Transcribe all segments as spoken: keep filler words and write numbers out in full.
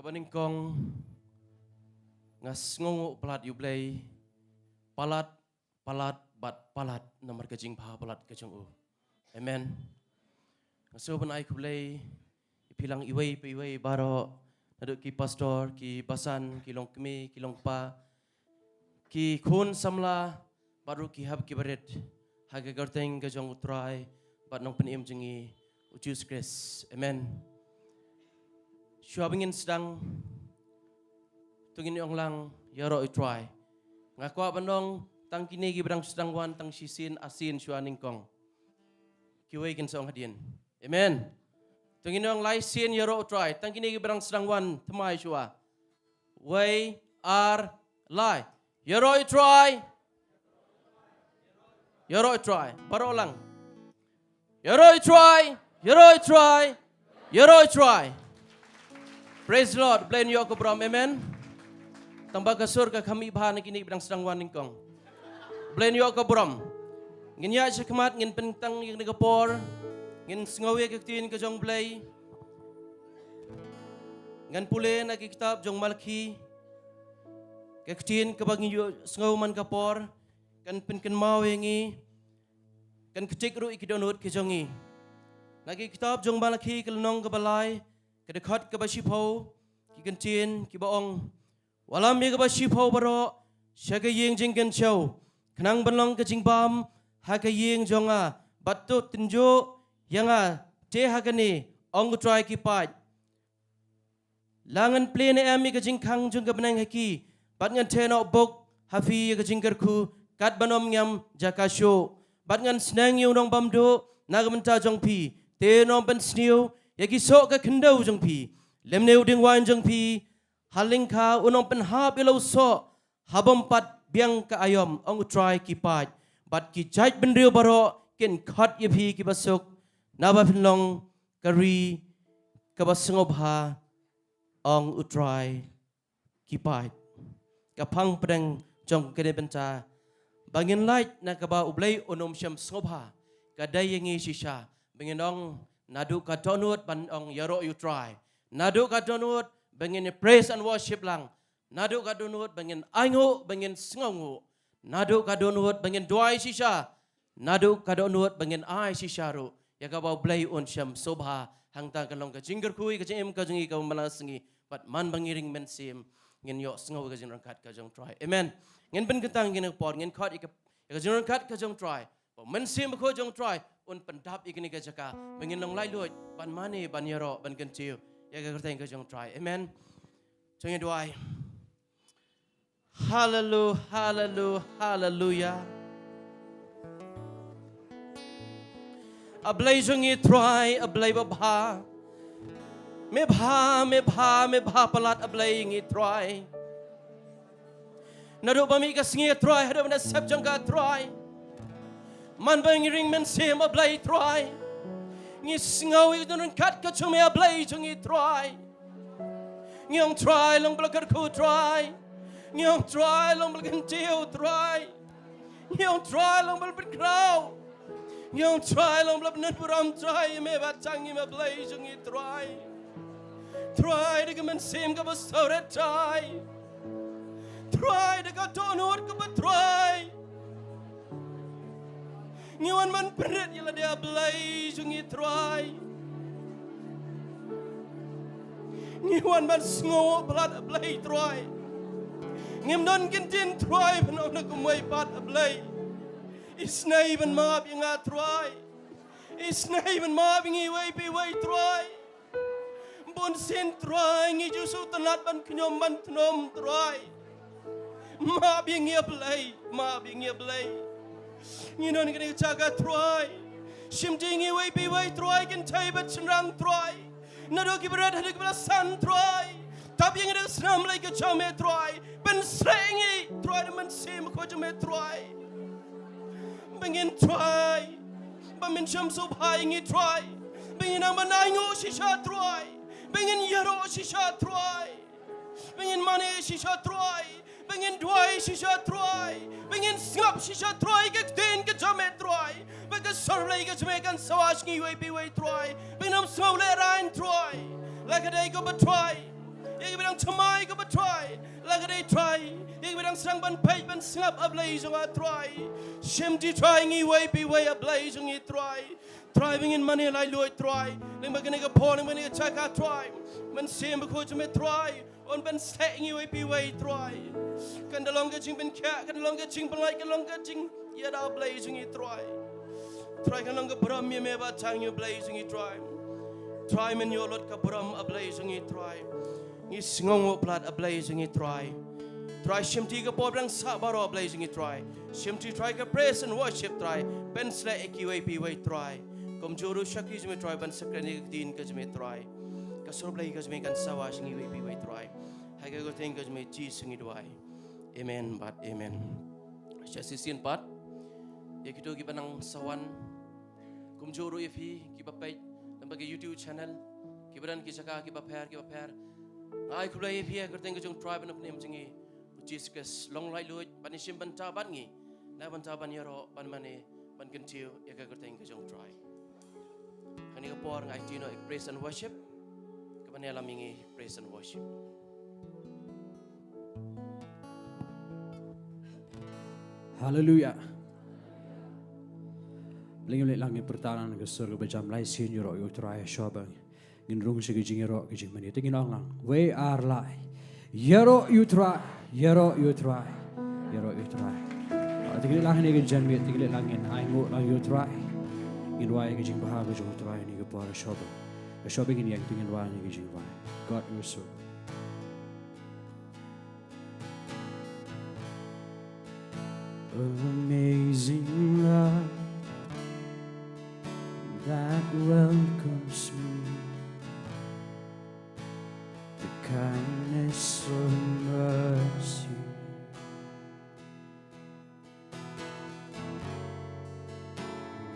Ba nyngkong nga sngewnguh palat ïa U Blei, palat, palat, bad palat namar ka jingbha palat ka jong u. Amen. Nga sngewbha ban ai khublei ïa phi lang iwei pa iwei baroh, naduh ki pastor, ki basan, ki longkmie, ki longkpa, ki khun samla, bad ruh ki hep ki barit, ha ka kyrteng ka jong U Trai bad Nongpynim jong ngi, U Jisu Khrist. Amen. Shuwa ba ngin sdang, to ngin ong lang, ïaroh ïa U Trai. Nga kwah ban ong, tang kine kiba dang sdang wan tang shisien arsien shuwa nyngkong, kiwei kin sa ong hadien. Amen. To ngin ong lai sien, ïaroh ïa U Trai. Tang kine kiba dang sdang wan thymmai shuwa. Wei, ar, lai. Ïaroh ïa U Trai. Ïaroh ïa U Trai. Baroh lang. Ïaroh ïa U Trai. Ïaroh ïa U Trai. Ïaroh ïa U Trai. Praise the Lord. Blei un ïoh ka burom. Amen. Tang ba ka sur ka kham mih bha na kine kiba dang sdang wan nyngkong. Blei un ïoh ka burom. Ngin ïaid sha khmat, ngin pyntang ïa kane ka por. Ngin sngew ïa ka ktien ka jong U Blei. Ngan pule na ka kitab jong Malakhi. Ka ktien kaba ngi ïohsngew man ka por kan pynkynmaw ïa ngi, kan ktik ruh ïa ki dohnud ki jong ngi. Na ka kitab jong Malakhi ka lynnong kaba lai, ka dkhot kaba shiphew, ki kyntien kiba ong: Wallam ïa kaba shiphew baroh sha ka ïing jingkynshew, khnang ban long ka jingbam ha ka ïing jong nga, bad to tynjuh ïa nga te ha kane, ong U Trai ki paid. La ngan plie ne em ïa ka jingkhang jong ka bneng ha ki, bad ngan theh noh buk ha phi ïa ka jingkyrkhu, katba ym ngem jaka shuh. Bad ngan sneng ïa u nongbamduh na ka bynta jong phi, te un ym pynsniew ïa ki soh ka khyndew jong phi. Lymne u diengwaiñ jong phi ha lyngkha un ym pynhap ïa la u soh, ha bym pat biang ka aïom, ong U Trai ki paid. Bad ki jaitbynriew baroh kin khot ïa phi kiba suk, naba phin long ka ri kaba sngewbha, ong U Trai ki paid. Ka phang pdeng jong kane ka bynta ba ngin lait na kaba U Blei un ym shym sngewbha, ka dei ïa ngi shisha ba ngin ong naduh ka dohnud ban ong ïaroh ïa U Trai, naduh ka dohnud ba ngin praise and worship lang, naduh ka dohnud ba ngin ainguh, ba ngin sngewnguh, naduh ka dohnud ba ngin duwai shisha, naduh ka dohnud ba ngin ai shisha ruh ïa kaba U Blei un shym sngewbha. Hangta kan long ka jingkyrkhu ïa ka jingim ka jong ngi kaba man la ka sngi, bad man ba ngi ring mynsiem, ngin ïohsngew ïa ka jingryngkat ka jong U Trai. Amen. Ngin pynkyntang ïa kane ka por, ngin khot ïa ka, ïa ka jingryngkat ka jong U Trai. Ba U Mynsiem Bakhuid jong U Trai un pyndap ïa kane ka jaka ba ngin long laitluid ban mane, ban ïaroh, ban kyntiew ïa ka kyrteng ka jong U Trai. Amen. To ngin duwai. Hallelu, hallelu, haleluya. A Blei jong ngi Trai, a Blei babha. Me bha, me bha, me bha palat, a Blei ngi Trai. Naduh ba mih ka sngi, a Trai, haduh ba nang sep jong ka, a Trai, man ba ngi ring mynsiem, a Blei Trai, ngi sngew ïa ka jingryngkat ka jong me, a Blei jong ngi Trai. Ngi ong Trai, long ba la kyrkhu Trai. Ngi ong Trai, long ba la kyntiew Trai. Ngi ong Trai, long ba la pynkhraw. Ngi ong Trai, long ba la pyndonkam Trai, me ba tang ngi, me Blei jong ngi Trai. Trai da ka mynsiem kaba sawrit Trai. Trai da ka dohnud kaba Trai. Ngi wan ban pynrit ïa lade, a Blei jong ngi Trai. Ngi wan ban sngew palat, a Blei Trai. Ngim don kyntien Trai ban ong na kumwei pat, a Blei. Isynei ban map ïa nga Trai. Isynei ban map ïa ngi iwei pa iwei Trai. Bunsien Trai ngi ju sngewtynnat ban khñium ban tnum Trai. Map ïa ngi, a Blei, map ïa ngi, a Blei. Ngi don kane ka jaka Trai. Shim jingim ngi iwei pa iwei Trai, kynthei bad shynrang Trai. Naduh kiba rit haduh kiba la san Trai. Tap ïa ngi da ka snam Blei ka jong me Trai. Pynshlei ngi Trai da ka mynsiem bakhuid jong me Trai. Ba ngin Trai, ba men shym sngewbha ïa ngi Trai. Ba ngin nang ban ainguh shisha Trai. Ba ngin ïaroh shisha Trai. Ba ngin mane shisha Trai. Ba ngin duwai shisha Trai. Ba ngin sngap shisha Trai ka ktien ka jong me Trai. Ba ka sur Blei ka jong me kan sawa sha ngi iwei pa iwei Trai. Ba ngin ym sngew lehraiñ Trai. La ka dei kumba Trai, ïa ka thymmai kaba Trai. La ka dei Trai ïa kiba dang sdang ban peit ban sngap, A Blei jong nga Trai. Shim ti Trai ngi iwei pa iwei, A Blei jong ngi Trai. Trai ba ngin mane laitluid Trai. Lyngba kane ka por, lyngba kane ka jaka Trai. Mynsiem Bakhuid jong me Trai un pynshlur ïa ngi iwei pa iwei Trai. Kan da long ka jingpynkhiah, kan da long ka jingpynlait, kan da long ka jingïada, A Blei jong ngi Trai. Trai, kan long ka burom ïa me bad ïa ngi, A Blei jong ngi Trai. Trai, men ïoh lut ka burom, A Blei jong ngi Trai. Ngi sngewnguh palat, A Blei jong ngi Trai. Trai, shim ti ka por ba dang sah baroh, A Blei jong ngi Trai. Shim ti Trai ka praise and worship Trai. Pynshlur ïa ngi iwei pa iwei Trai. Kumjuh ruh shakri jong me Trai, ban sa kren ïa ka ktien ka jong me Trai. Ka sur Blei ka jong me kan sawa sha ngi iwei pa iwei Trai. Ha ka kyrteng ka jong me Jisu ngi duwai. Amen bad amen. Sa shisien pat, ïa kito kiba nang sa wan, kumjuh ruh ïa phi kiba peit lyngba ki YouTube channel, kiba don ki jaka kiba pher kiba pher, nga ai khublei ïa phi ha ka kyrteng ka jong Trai bad Nongpynim jong ngi U Jisu Khrist. Long laitluid, ban ïashim bynta bad ngi na ka bynta ban ïaroh, ban mane, ban kyntiew ïa ka kyrteng ka jong Trai. Kane ka por nga aiti noh ïa ka praise and worship. Kaba nang ïalam ïa ngi praise and worship. Haleluia. Lei ngin leit lang, ngin pyrta lang na ka sur kaba jam lai sien: Ïaroh ïa U Trai, shuwa ba ngin rung sha ka jingïaroh ka jingmane. Te ngin ong lang: Wei ar lai. Ïaroh ïa U Trai, ïaroh ïa U Trai, ïaroh ïa U Trai. Ah, te ngin leit lang hangne ka janmiet, te ngin leit lang, ngin ainguh lang ïa U Trai. Ngin wai ïa ka jingbha ka jong U Trai ha kane ka por, shuwa ba, shuwa ba ngin ïeng, te ngin wai ïa ka jingwai. God, you're so good. Amazing love that welcomes me, the kindness of mercy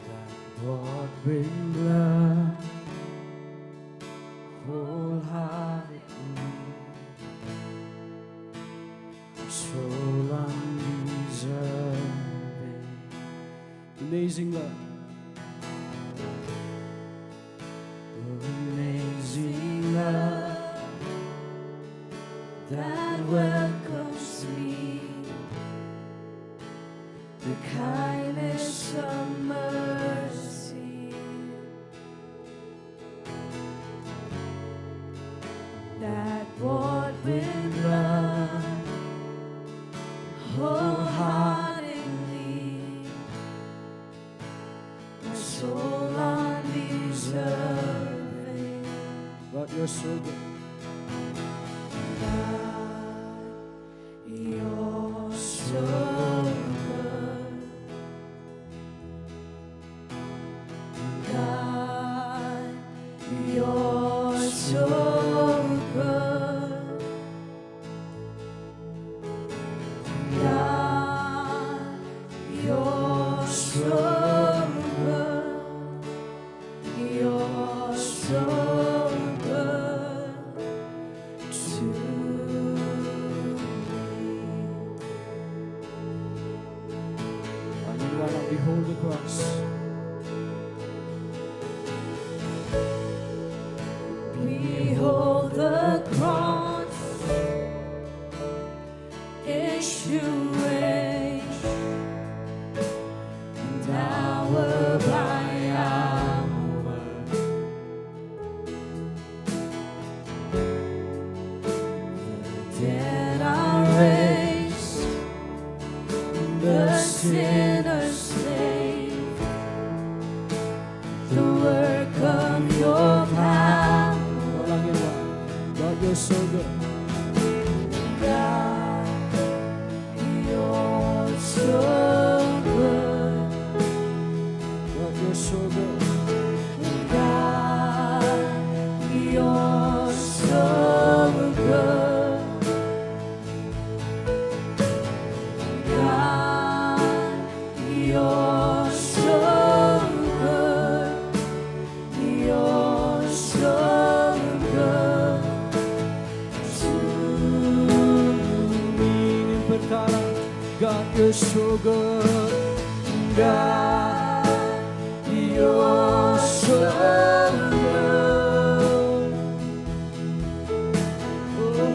that bought with blood, wholeheartedly, so undeserving. Amazing love. Amazing love that welcomes me, the kindness of mercy that bought with blood, wholeheartedly, my soul undeserving. God, you're so good. God, you're so good. God, you're so good. God, you're so good. You're so good to me. Behold the cross. Behold the cross, its sharp edge, and hour by hour the dead are raised, the sinners saved, the work of your power. God, you're so good. God, you're so good. God, you're so good. God, you're so good. God, you're so good. You're so good to me. God, you're so good. God, you're so good. Oh,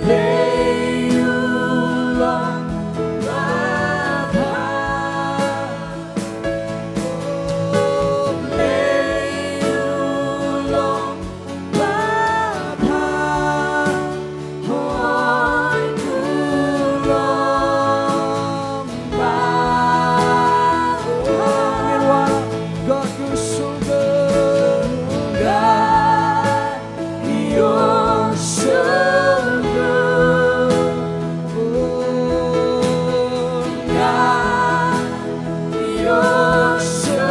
Blei u long babha. Oh, Blei u long babha. Hooid u long babha. God, you're so good. God, you're so good. Oh, God, you're so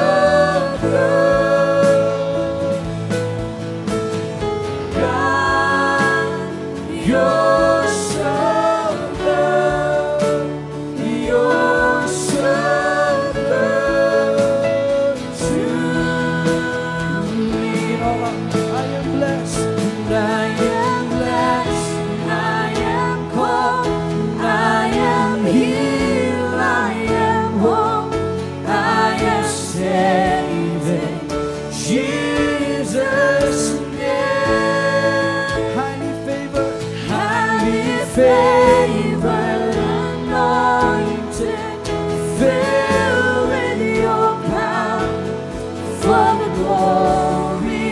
good. God, you're so good. You're so good to me. I am blessed. I am blessed. I am called. I am healed. I am whole. I am saved. Jesus' name. Highly favored. Highly favored, anointed, filled with your power for the glory,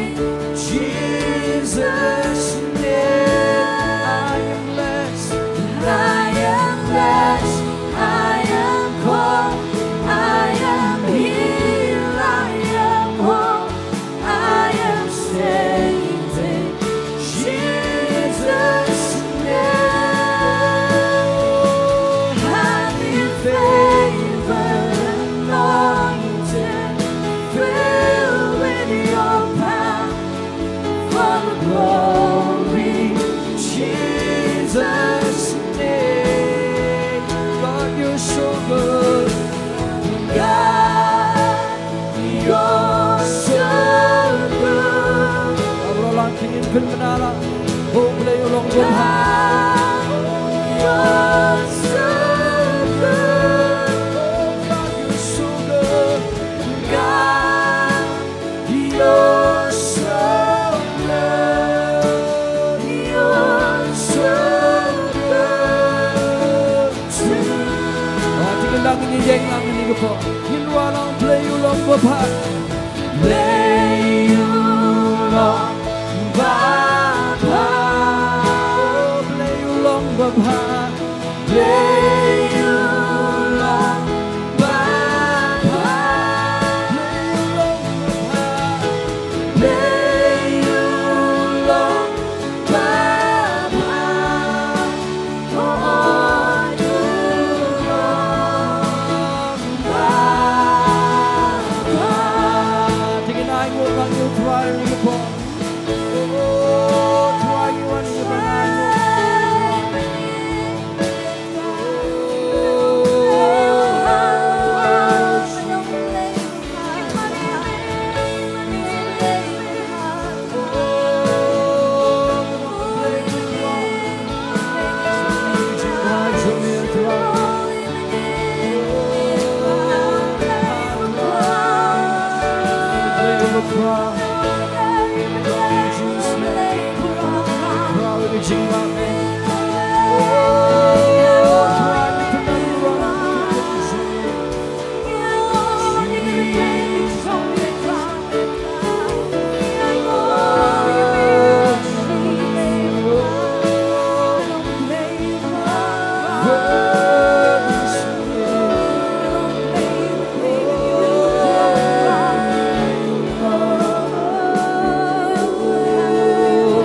Jesus' name. I am blessed. I am blessed. I am called. I am healed. I am whole. I am saved in Jesus' name. Highly favored, anointed, filled with your power for the glory, Jesus' name. God, you're so good. God, you're so good. Ap ïa la ka jingpynbna la. Oh, Blei u long babha. God, you're so good. Oh, God, you're so good. God, you're so good. You're so good. Te ngin dang ïeng lang ïa kane ka por. Ngin wan lang, Blei u long babha. Blei u long babha. Oh, Blei u long babha. Blei u long babha. Blei u long babha.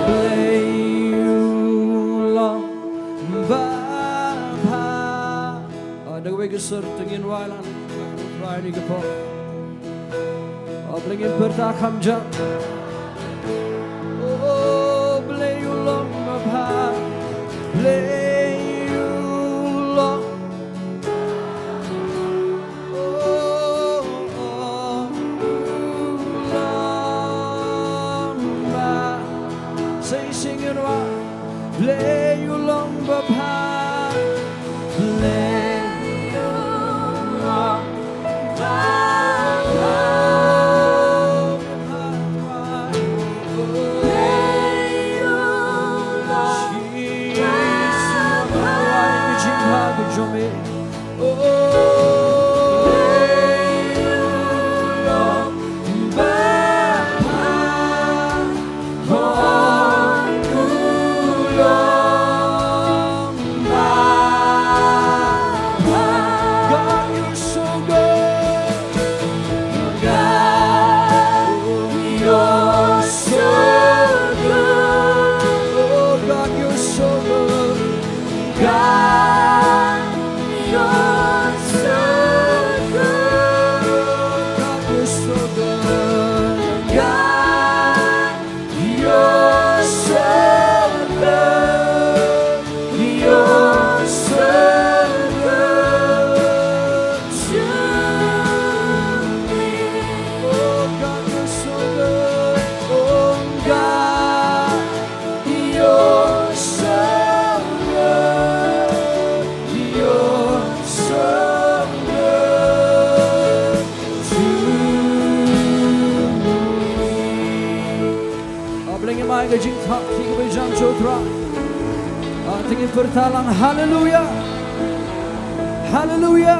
Blei u long babha. Da kawei ka sur te ngin wai lang. Wai ni ka por. O Blei ngin pyrta kham jam. O Blei u long babha. Blei u long. O, o, u long babha. Sing, sing it out. Blei u long babha. Blei u long babha. Blei u long God, you're so good. God, you're so good. Oh, God, you're so good. God, you're so good. God, you're so good. God, you're so good. You're so good to me. Oh, God, you're so good. Oh, God, you're so good. You're so good to me. Hapdeng ïa ka jingthap kti kaba jan sha U Trai. Ah, to ngin pyrta lang, haleluya. Haleluya.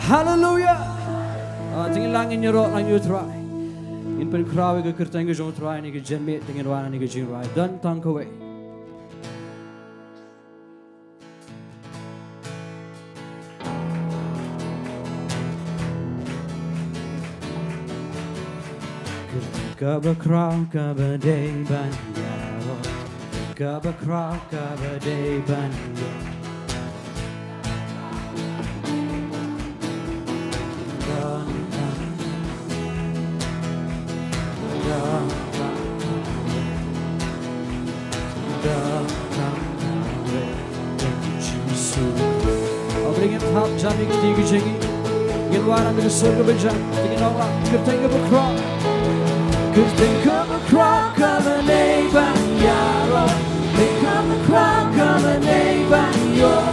Haleluya. Ah, to ngin lang, ngin ïaroh lang ïa U Trai. Ngin pynkhraw ïa ka kyrteng ka jong U Trai ha kane ka janmiet, to ngin wan ha kane ka jingrwai. Don tang kawei. Kyrteng kaba khraw kaba dei ban ïaroh, kaba khraw kaba dei ban ïaroh. Hapdeng ngin thap jan ïa kti ki jong ngi, ngin wan ha ka sur kaba jan, to ngin ong lang, kyrteng kaba khraw. Kyrteng kaba khraw kaba dei ban ïaroh, kyrteng kaba khraw kaba dei ban ïoh,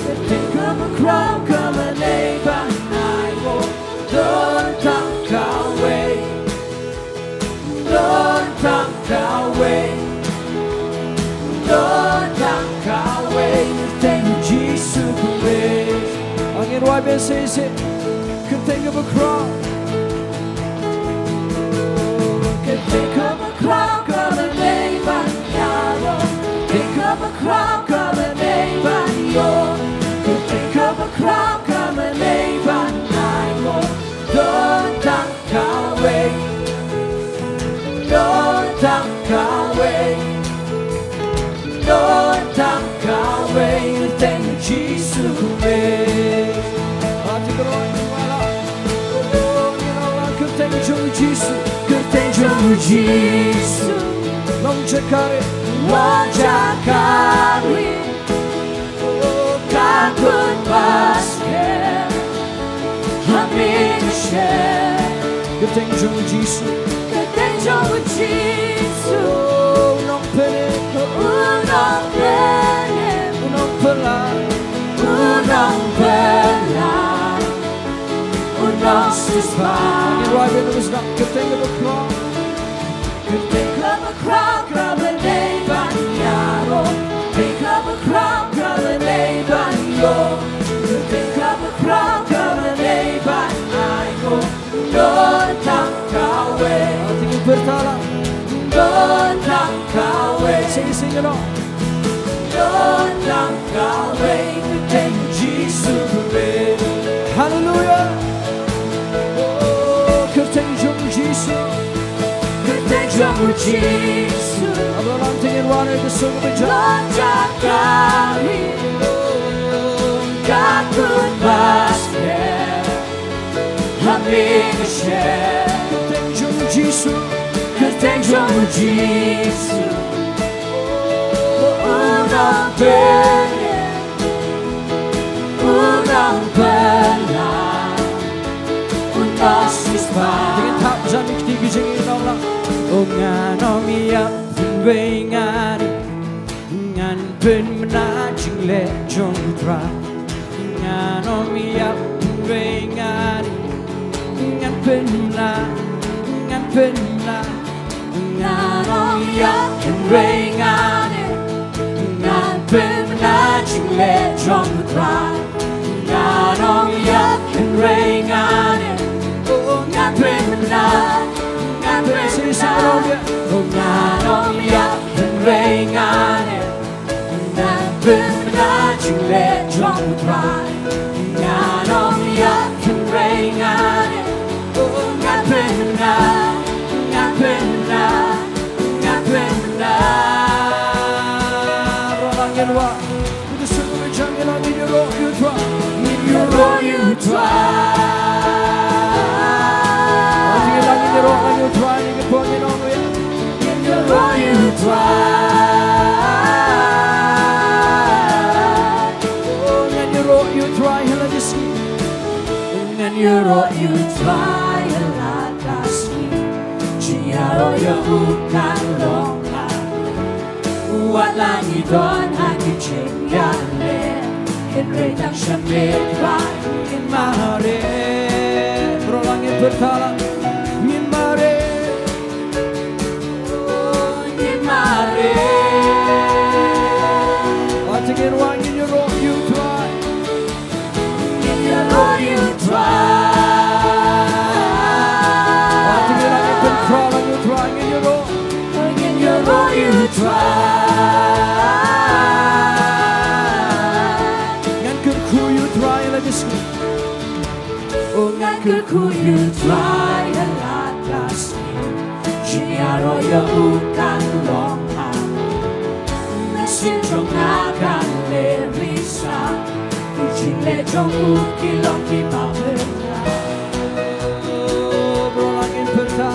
kyrteng kaba khraw kaba dei ban ai nguh. Don tang kawei. Don tang kawei. Don tang kawei. Kyrteng Jisu kawei. Ngin rwai biang shisha. Kyrteng kaba khraw. Kyrteng kaba khraw kaba dei ban ïaroh. Kyrteng kaba khraw kaba dei ban ïoh. Kyrteng kaba khraw kaba dei ban ai nguh. Don tang kawei. Don tang kawei. Don tang kawei. Kyrteng Jisu kawei. Hati kawei. Kyrteng jong Jisu. Kyrteng jong Jisu. Long jaka ri. Long jaka ri. Ka kut basket ha mi ka shet. Kyrteng jong Jisu. Kyrteng jong Jisu. U nongpynim. U nongpynim. U nongpyllait. U nongpyllait. U nongsiewspah. Kyrteng kaba khraw. Kyrteng kaba khraw kaba dei ban ïaroh. Kyrteng kaba khraw kaba dei ban ïoh. Kyrteng kaba khraw kaba dei ban ai nguh. Don tang kawei. Don tang kawei. Sing, sing along. Don tang kawei, kyrteng Jisu kawei. Haleluya. Oh, kyrteng jong Jisu. Kyrteng jong Jisu. Aba lang, to ngin wan ha ka sur kaba jan. Long jaka ri. Ka kut basket ha mi ka shet. Kyrteng jong Jisu. Kyrteng jong Jisu. U nongpynim. U nongpyllait. U nongsiewspah. To ngin thap jan ïa kti ki jong ngi, nong lang. O ngan ym ïap hynrei ngan, ngan pynbna jingleh jong U Trai. Ngan ym ïap hynrei ngan, ngan pynbna, ngan pynbna. Ngan ym ïap hynrei ngan, ngan pynbna jingleh Ngan ong ïap hynrei ngan im. Oh, ngan pynbna, ngan pynbna. Shisha ong ïa. Oh, ngan ong ïap hynrei ngan im. Ngan pynbna jingleh jong U Trai. Ngan ong ïap hynrei ngan im. Oh, ngan pynbna, ngan pynbna, ngan pynbna. Baroh lang ngin wad. Ngin shu ïa jam, ngin ong ngin ïaroh ïa U Trai. Ngin ïaroh ïa U Trai. Ngin ïaroh ïa U Trai, ngin ïaroh ïa U Trai. Ngin ïaroh ïa U Trai. Oh, ngan ïaroh ïa U Trai ha la ka sngi. Ngan ïaroh ïa U Trai ha la ka sngi. Jingïaroh ïa U kan long ha. Wat la ngi don ha ki jingïaleh, hynrei tang sha U Trai ngin mareh. Baroh lang ngin pyrta lang, ngin mareh. Oh, ngin mareh. Wat ngin wad, ngin ïaroh ïa U Trai. Ngin ïaroh ïa U Trai. Wat ngin ïaroh ïa U Trai, ngin ïaroh. Ngin ïaroh ïa U Trai. Ngan kyrkhu ïa U Trai ha la ka sngi. Oh, ngan kyrkhu ïa U Trai ha la ka sngi. Jingïaroh ïa U kan long ha. Mynsiem jong nga kan leh risang. Ki jingleh jong U ki long kiba phylla. Oh, baroh lang ngin pyrta,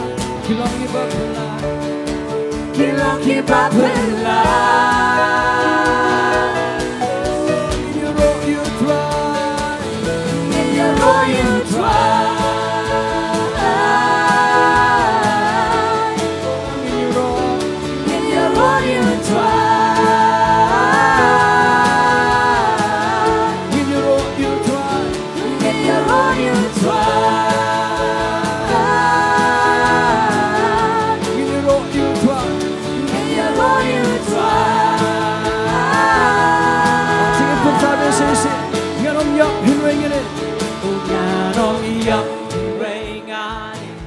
ki long kiba phylla. Ki long kiba phylla. Ngin ïaroh ïa U Trai. Ngin ïaroh ïa U Trai. Ngin ïaroh. Ngin ïaroh ïa U Trai. Ngin ïaroh ïa U Trai. Ngin ïaroh ïa U Trai. Ngin ïaroh ïa U Trai. Ngin ïaroh ïa U Trai. Wat ngin pyrta bha shisha. Ngan ong ïap hynrei ngan im. Ngan ong ïap hynrei ngan im.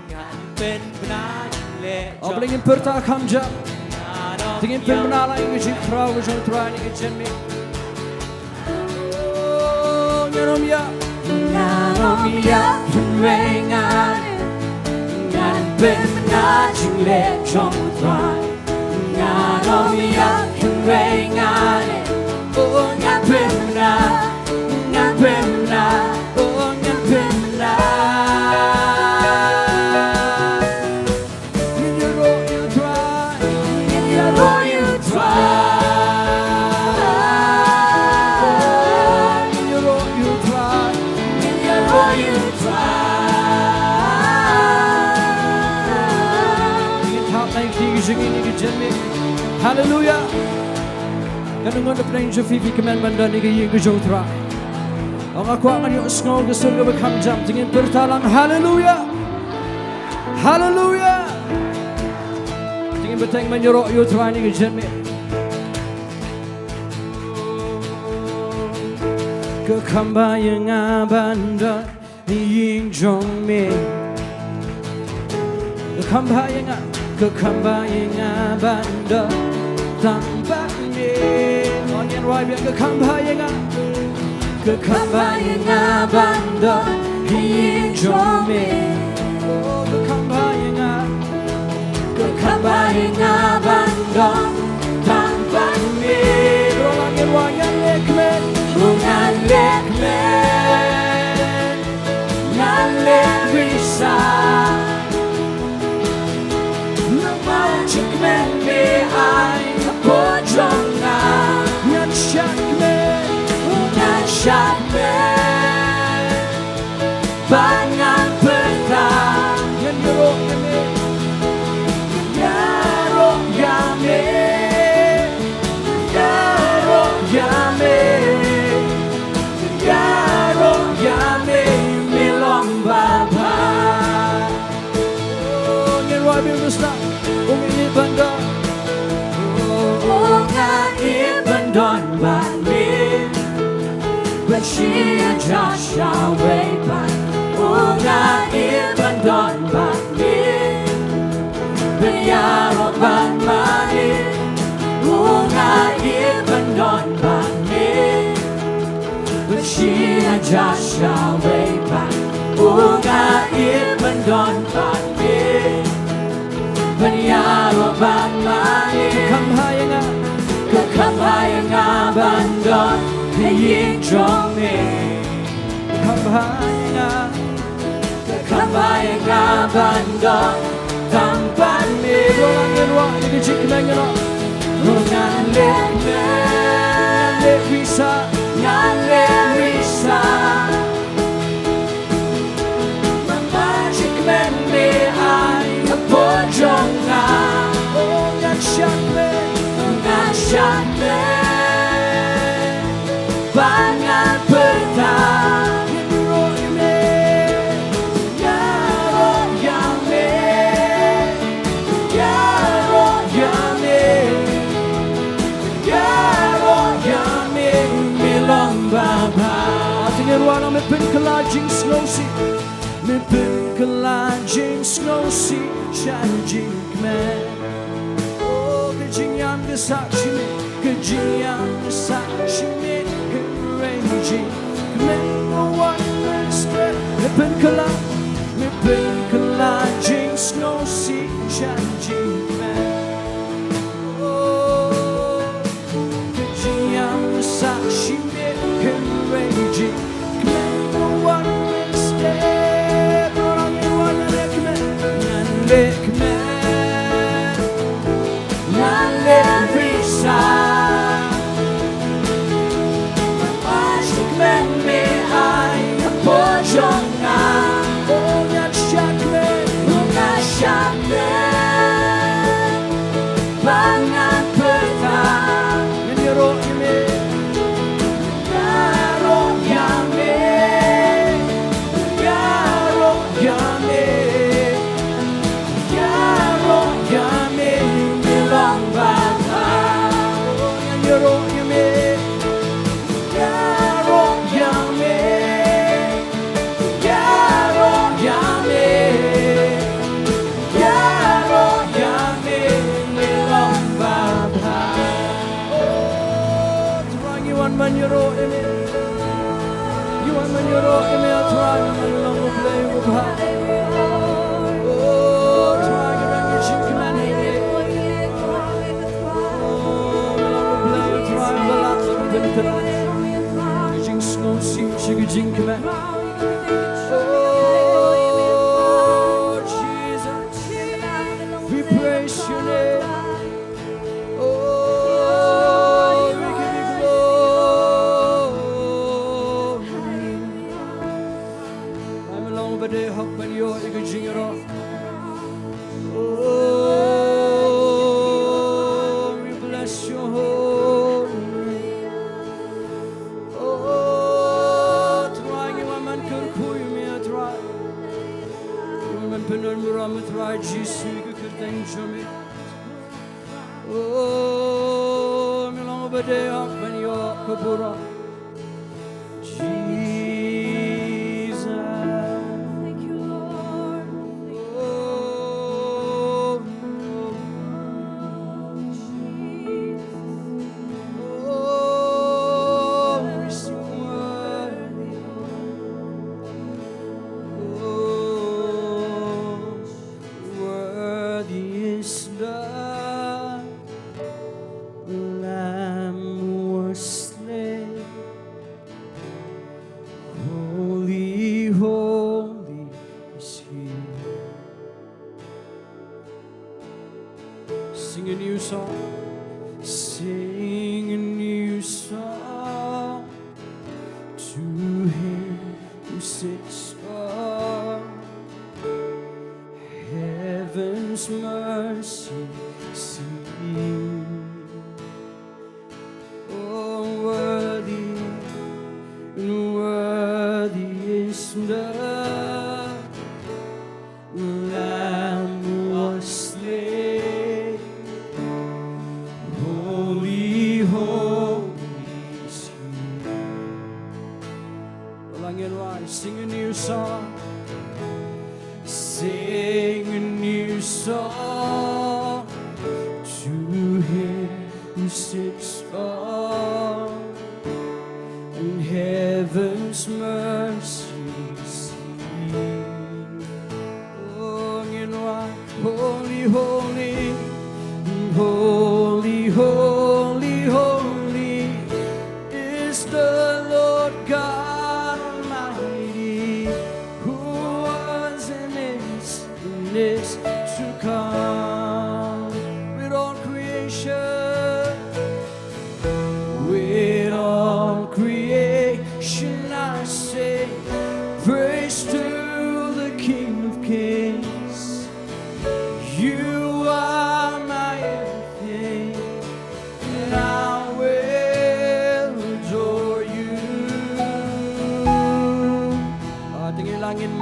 Ngan pynbna jingleh. Oh, balei ngin pyrta kham jam. Te ngin pynbna lang ïa ka jingkhraw ka jong U Trai ha kane ka janmiet. Oh, ngan ong ïap. Ngan ong ïap hynrei ngan im. Ngan pynbna jingleh jong U Trai. Ngan ong ïap hynrei ngan im. Oh, ngan pynbna, ngan pynbna, oh, ngan pynbna. Ngin ïaroh ïa U Trai. Ngin ïaroh ïa U Trai. Ngin ïaroh ïa U Trai. Ngin ïaroh ïa U Trai. Ngin thap na ïa ki jingim ïa ki jingim. Haleluya. Kan ngan da pynlong jong phi phi kmen ban don ïa ka ïing ka jong U Trai. Ong nga kwah ngan ïohsngew ka sur kaba kham jam. Te ngin pyrta lang haleluya. Haleluya. Te ngin bteng ban ïaroh ïa U Trai ha kane ka janmiet. Ka kham bha ïa nga ban don ha ïing jong me. Ka kham bha ïa nga, ka kham bha ïa nga ban don tang bad me. Ong ïa nga ruh biang, ka kham bha ïa nga. Ka kham bha ïa nga ban don ha ïing jong me. Oh, ka kham bha ïa nga. Ka kham bha ïa nga ban don tang bad me. Baroh lang ngin wad, ngan leh kmen. Oh, ngan leh kmen. Ngan leh risang. Namar jingkmen me ai hapoh jong nga. Ngan shah kmen. Ngan shah kmen. Ba ngan pyrta. Ngan ïaroh ïa me. Ngan ïaroh ïa me. Ngan ïaroh ïa me. Ngan ïaroh ïa me. Me long babha. Oh, ngin wad biang, Mister. Oh, nga ïeit ban don. Oh, nga ïeit ban don bad me. Shi hajar sha wei pat u nga ïeit ban don bad me. Ban ïaroh bad ma me u nga ïeit ban don bad me. Ban shi hajar sha wei pat u nga ïeit ban don bad me. Ban ïaroh bad ma me. Ka kham bha ïa nga, ka kham bha ïa nga ban don ha ïing jong me. Ka kham bha ïa nga, ka kham bha ïa nga ban don tang bad me. Ruh la ngin ruh ïa ka jingkmen ngi ruh. Ruh ngan leh kmen, ngan leh risa, ngan leh risa. Namar jingkmen me ai hapoh jong nga. Oh, ngan shah kmen, ngan shah kmen. Ba ngan pyrta ïaroh ïa me, ïaroh ïa me, ïaroh ïa me, ïaroh ïa me, me long babha. Te ngin ruh nang, me pynkylla jingsngewsih, me pynkylla jingsngewsih sha jingkmen. Oh, ka jingïam ka sah shimiet, ka jingïam ka sah shimiet, hynrei jingkmen ka wan mynstep. Me pynkylla, me pynkylla jingsngewsih sha jingkmen. Oh, ka jingïam ka sah shimiet, hynrei jingkmen ka wan mynstep. Ruh ngan ruh, ngan leh kmen, ngan leh kmen, ngan leh risa. Ba jingkmen me ai hapoh jong nga. Oh, ngan shah kmen, oh, ngan shah kmen. Ba ngan pyrta, ngan ïaroh ïa me, ïaroh ïa me, ïaroh ïa me, ïaroh ïa me, me long babha. Oh, ngan ïaroh ïa me, ïaroh ïa me, ïaroh ïa me, ïaroh ïa me, me long babha. Oh, Trai ngi wan ban ïaroh ïa me. Ngi wan ban ïaroh ïa me, oh Trai, me long u Blei uba bha. Oh, Trai, ngi don ka jingkmen ha me. Oh, me long u Blei, oh Trai, uba lah ban pynkylla ka jingsngewsih sha ka jingkmen. Oh, Jesus, we praise your name. Oh, we give you glory. Ai, me long uba dei hok ban ïoh ïa ka jingïaroh. Oh, we bless your holy name. Oh, Trai, ngi wan ban kyrkhu ïa me, oh Trai. Ngi wan ban pyndonkam, oh Trai Jisu, ïa ka kyrteng jong me. Oh, me long uba dei hok ban ïoh ka burom. Jesus. Thank you, Lord. Oh, Jesus. Oh, you're so worthy. Oh, worthy is the Lamb was slain. Holy, holy is he. Sing a new song. Sing a new song to him who sits on heaven's mercy seat. Oh, worthy, worthy is the Lamb was slain. Holy, holy is he.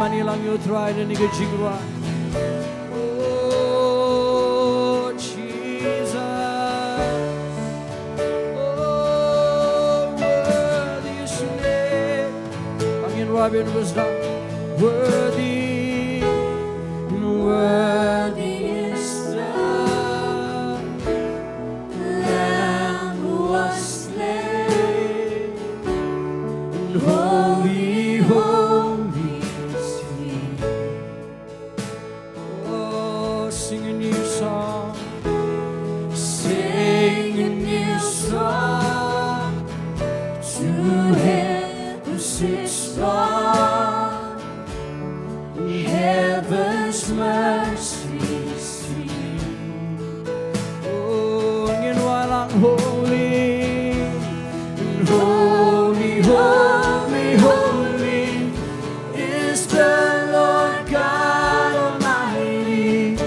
Ani lang ïa u Trai na kane ka jingrwai. Oh, Jesus. Oh, worthy is your name. Angin Robin was not worthy. Worthy is the Lamb who was slain. And holy, holy is he. Oh, sing a new song. Sing a new song to him who sits on heaven's mercy seat. Oh, ngin wallam holy, holy, holy, holy is the Lord God Almighty,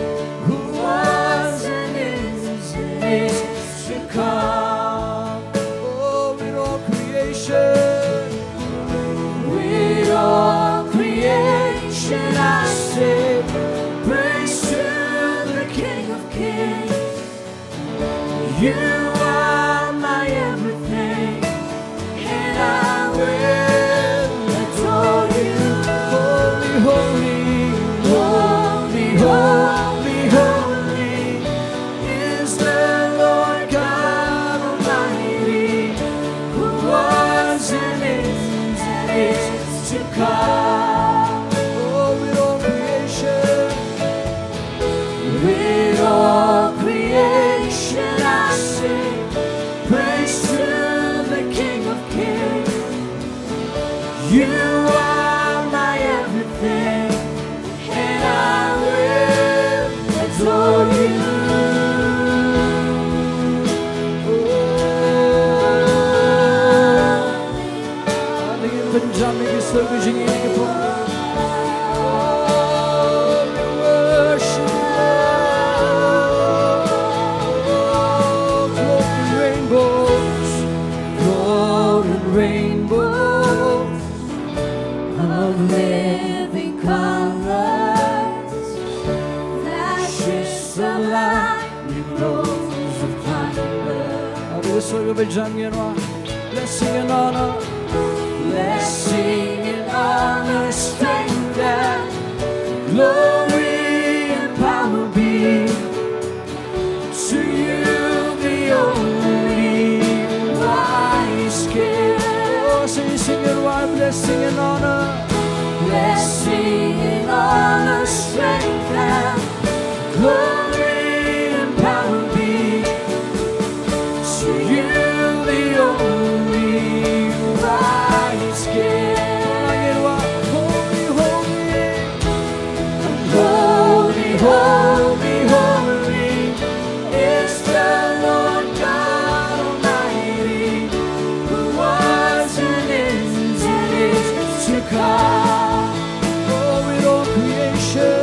who was and is and is to come. Oh, with all creation, with all creation, I say, praise to the King of Kings. You are my everything, and I will adore you. Holy, holy, holy, holy, holy is the Lord God Almighty, who was and is and is to come. Oh, with all creation, with all creation, I sing praise to the King of Kings. You are my everything, and I will adore you. Oh, I think you can jump in, you still can sing it. Oh, we worship you, Lord. Oh, golden rainbows, golden rainbows of living colors, flashes of lightning, rolls of thunder. Aw, dei da sngewbha ban jam ïa ngi. Blessing and honor, blessing and honor, strength and glory and power be to you, the only wise King. Oh, sing, sing it, why blessing and honor, blessing and honor, strength and glory and power be to you, the only wise King. Holy, holy, holy, holy, holy is the Lord God Almighty, who was and is and is to come. Oh, with all creation,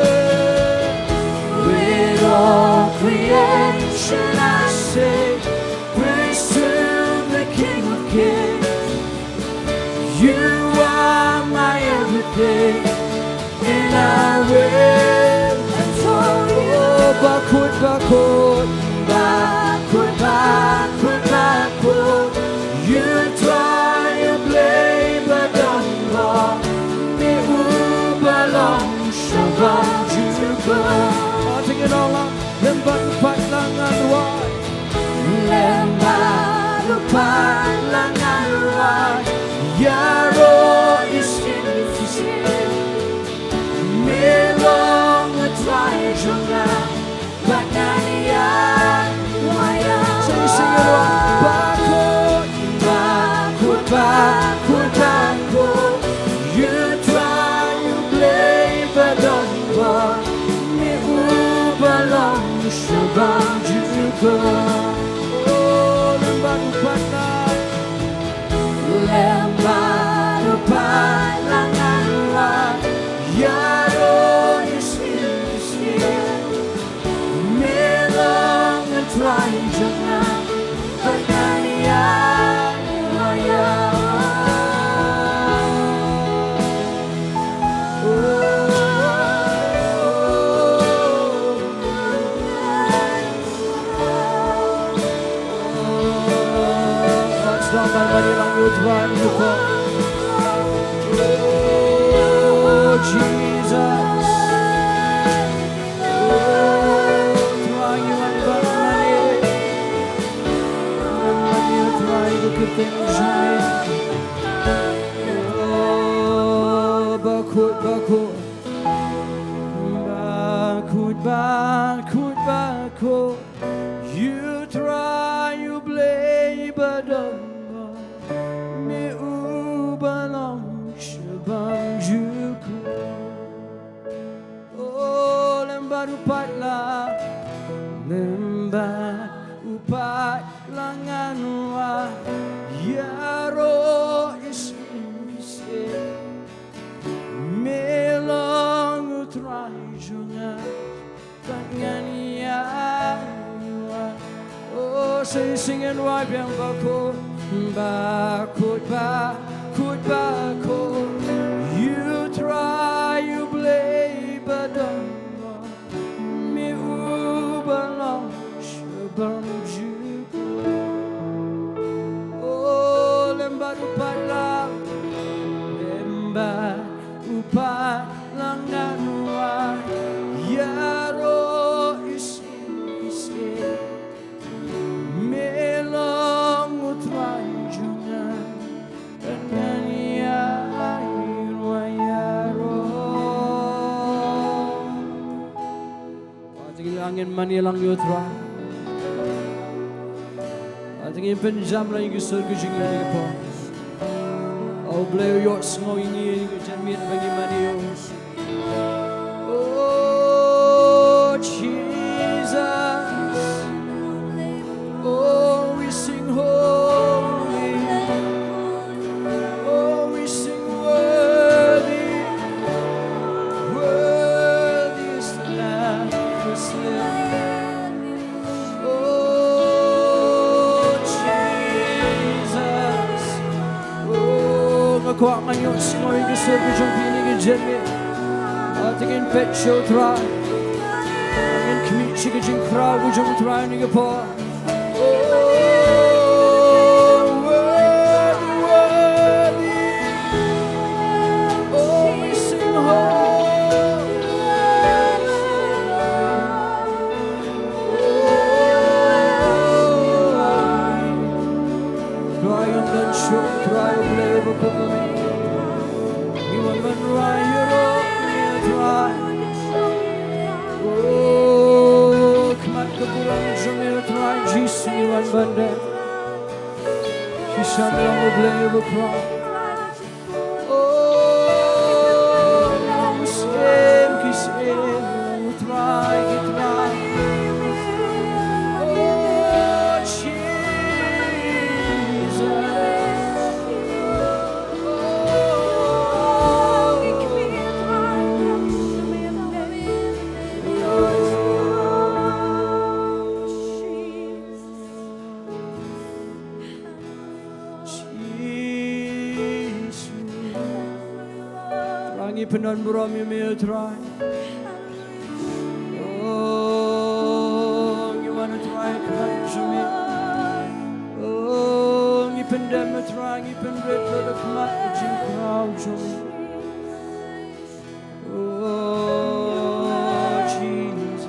with all creation, I say, praise to the King of Kings. You are my everything, and I will adore you. Oh, bakut, bakut, bakut, bakut, bakut. U Trai U Blei badonbor, me u ba long shabar jukut. Lem bad u paid la ngan wai. Lem bad u paid la ngan wai. Ïaroh ïa shisien shisien. Me long U Trai jong nga bad ngan ïaroh ïa u. Sing, sing ïa u. Bakut, bakut, bakut, bakut. U Trai U Blei badonbor, me u ba long shabar jukut. Oh, lem bad u paid la, lem bad u paid la ngan wai. Ïaroh ïa shisien shisien. Me long U Trai jong nga, bad ngan ïaroh ïa u. Ban mane lang ïa u Trai ïa u pop. Oh, Jesus. Oh, Trai, ngi wan ban mane. Ban mane, Trai, ïa ka kyrteng jong me. Oh, bakhuid, bakhuid. Bakhuid, bakhuid, bakhuid. Ïa u Trai U Blei ba donbor, me uba long sha bymjukut. O lem bad u paidlang, lem bad u paidlang ngan wad ïaroh isynei. Me long u Trai jong nga, bad ngan ïai wad. Oh, sa shisien ngan wad biang. Bakhuid, bakhuid, bakhuid, bakhuid. Ïa u Trai U Blei ba donbor, me uba long sha bymjukut. Oh, lem bad u paidlang, lem bad u paidlang ngan wad ïaroh isynei. Me long u Trai jong nga, bad ngan ïai wad ïaroh. Te ngin, ngin mane lang ïa u Trai. Te ngin pynjam lang ïa ki sur ka jingim ïa ki por. A U Blei u ïohsngew ïa ngi, ïa ka jingmut ba ngi mane ïa u. Oh, Jesus. Oh, we sing holy. Oh, we sing worthy. Worthy is the Lamb who was slain. Oh, Jesus. Oh, nga kwah ngan ïohsngew ïa ki sur ka jong phi ha kane ka jingim. Te ngin peit sha u Trai. Ngin khmih sha ka jingkhraw ka jong u Trai ha kane ka por. Oh, worthy, worthy. Oh, we sing holy. Trai, ym don shuh Trai, U Blei uba kyrkhu. Ngi wan ban rai ïaroh ïa me Trai. Oh, khmat ka burom jong me Trai Jisu ngi wan ban dep. Shisha me long U Blei uba kyrkhu. Oh, long syiem ki syiem, U Trai ki trai. Oh, Jesus. Jisu. Trai, ngi pyndon burom ïa me, Trai. Oh, ngi wan, Trai, ha khmat jong me. Oh, ngi pyndem, Trai, ngi pynrit ha khmat jong me. Oh, Jesus.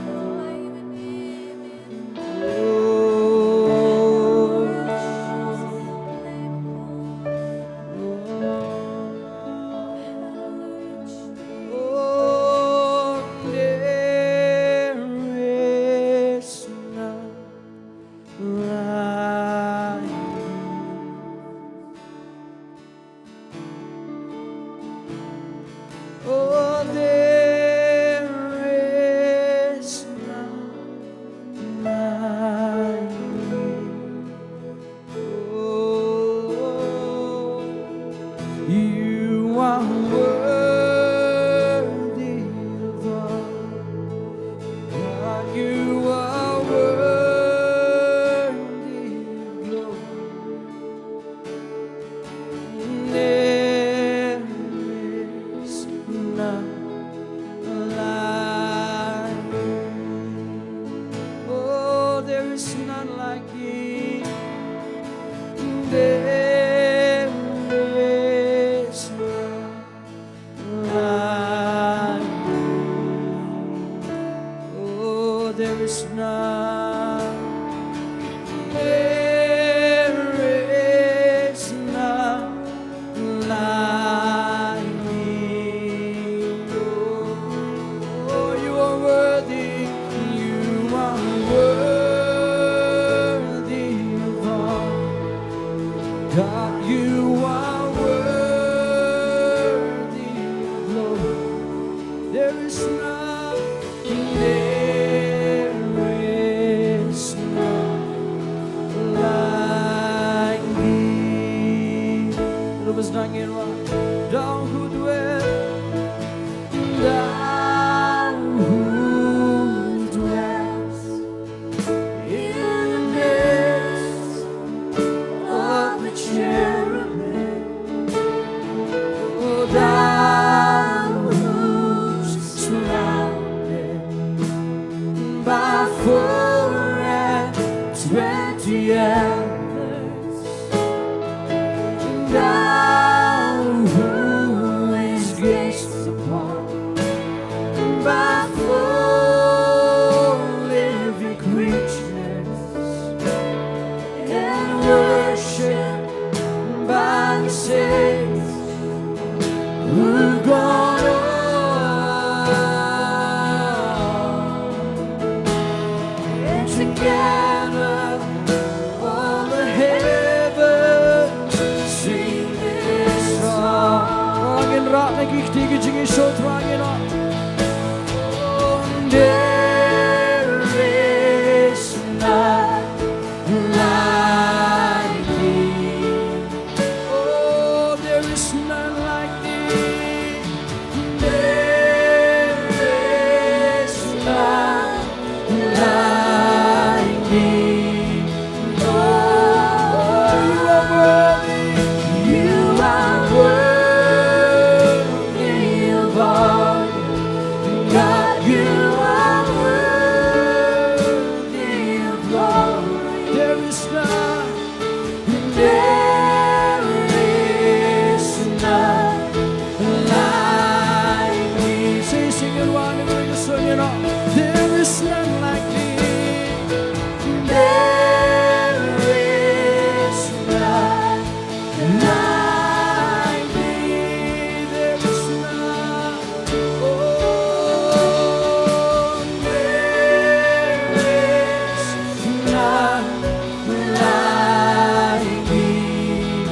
Oh, there is none like you. Oh, you are worthy of all. God, you are worthy of glory. There is none like you. Oh, there is none like you. There But the others, now who is gazed upon by four living creatures and worshipped by the saints who gone on. And together all the heavens sing this song. Ngin rah na ki kti ki jingïasoh, Trai ngin rah. Oh, there is none like thee. Oh, there is none like thee. There is none like thee. Oh, you are worthy. You are worthy of honor. God, you are worthy of glory. There is none. There is none like thee. Say, sing it, one, everybody, sing it out. There is none like thee. There is none like thee. There is none. Oh, there is none like thee.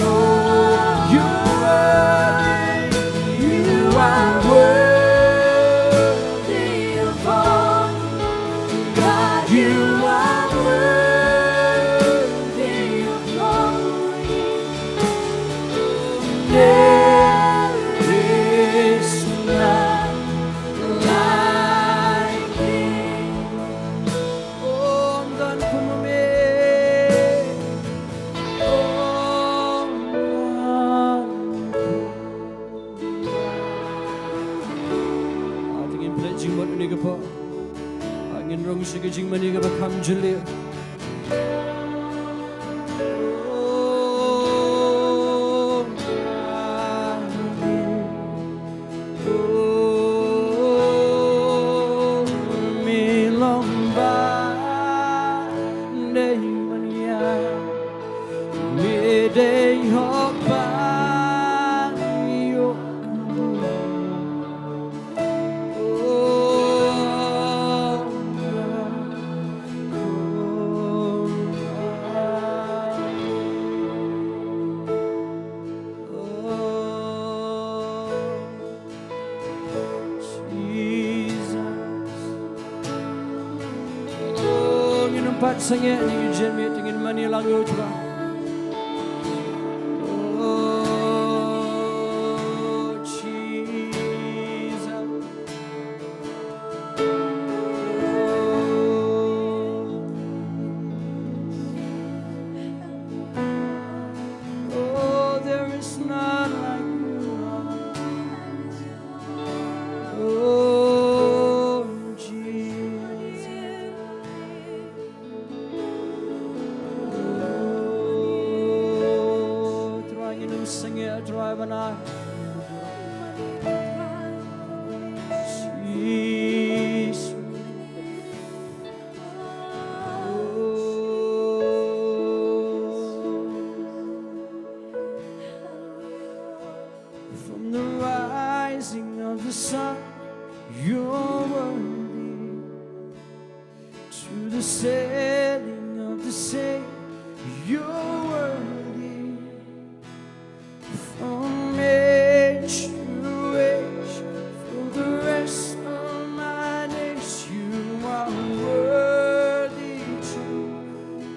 Oh, you are worthy, you are worthy of all. God, you are worthy of glory. There is none like thee. Om dan kumame. Om dan. Ngin pynleit jingmut ïa kane ka por. Ngin rung sha ka jingmane kaba kham jylliew. Jesus. Oh, ngin ym pat sangeh, ngin ym jin miet, ngin mane lang ïa u Trai. Oh, Jesus. Oh, there is none like you, Lord. Oh, Jesus. Oh, Trai, ngin ym sangeh, Trai, ban ai. Jesus. From the rising of the sun, you're worthy. To the setting of the same, you're worthy. From age to age, for the rest of my days, you are worthy to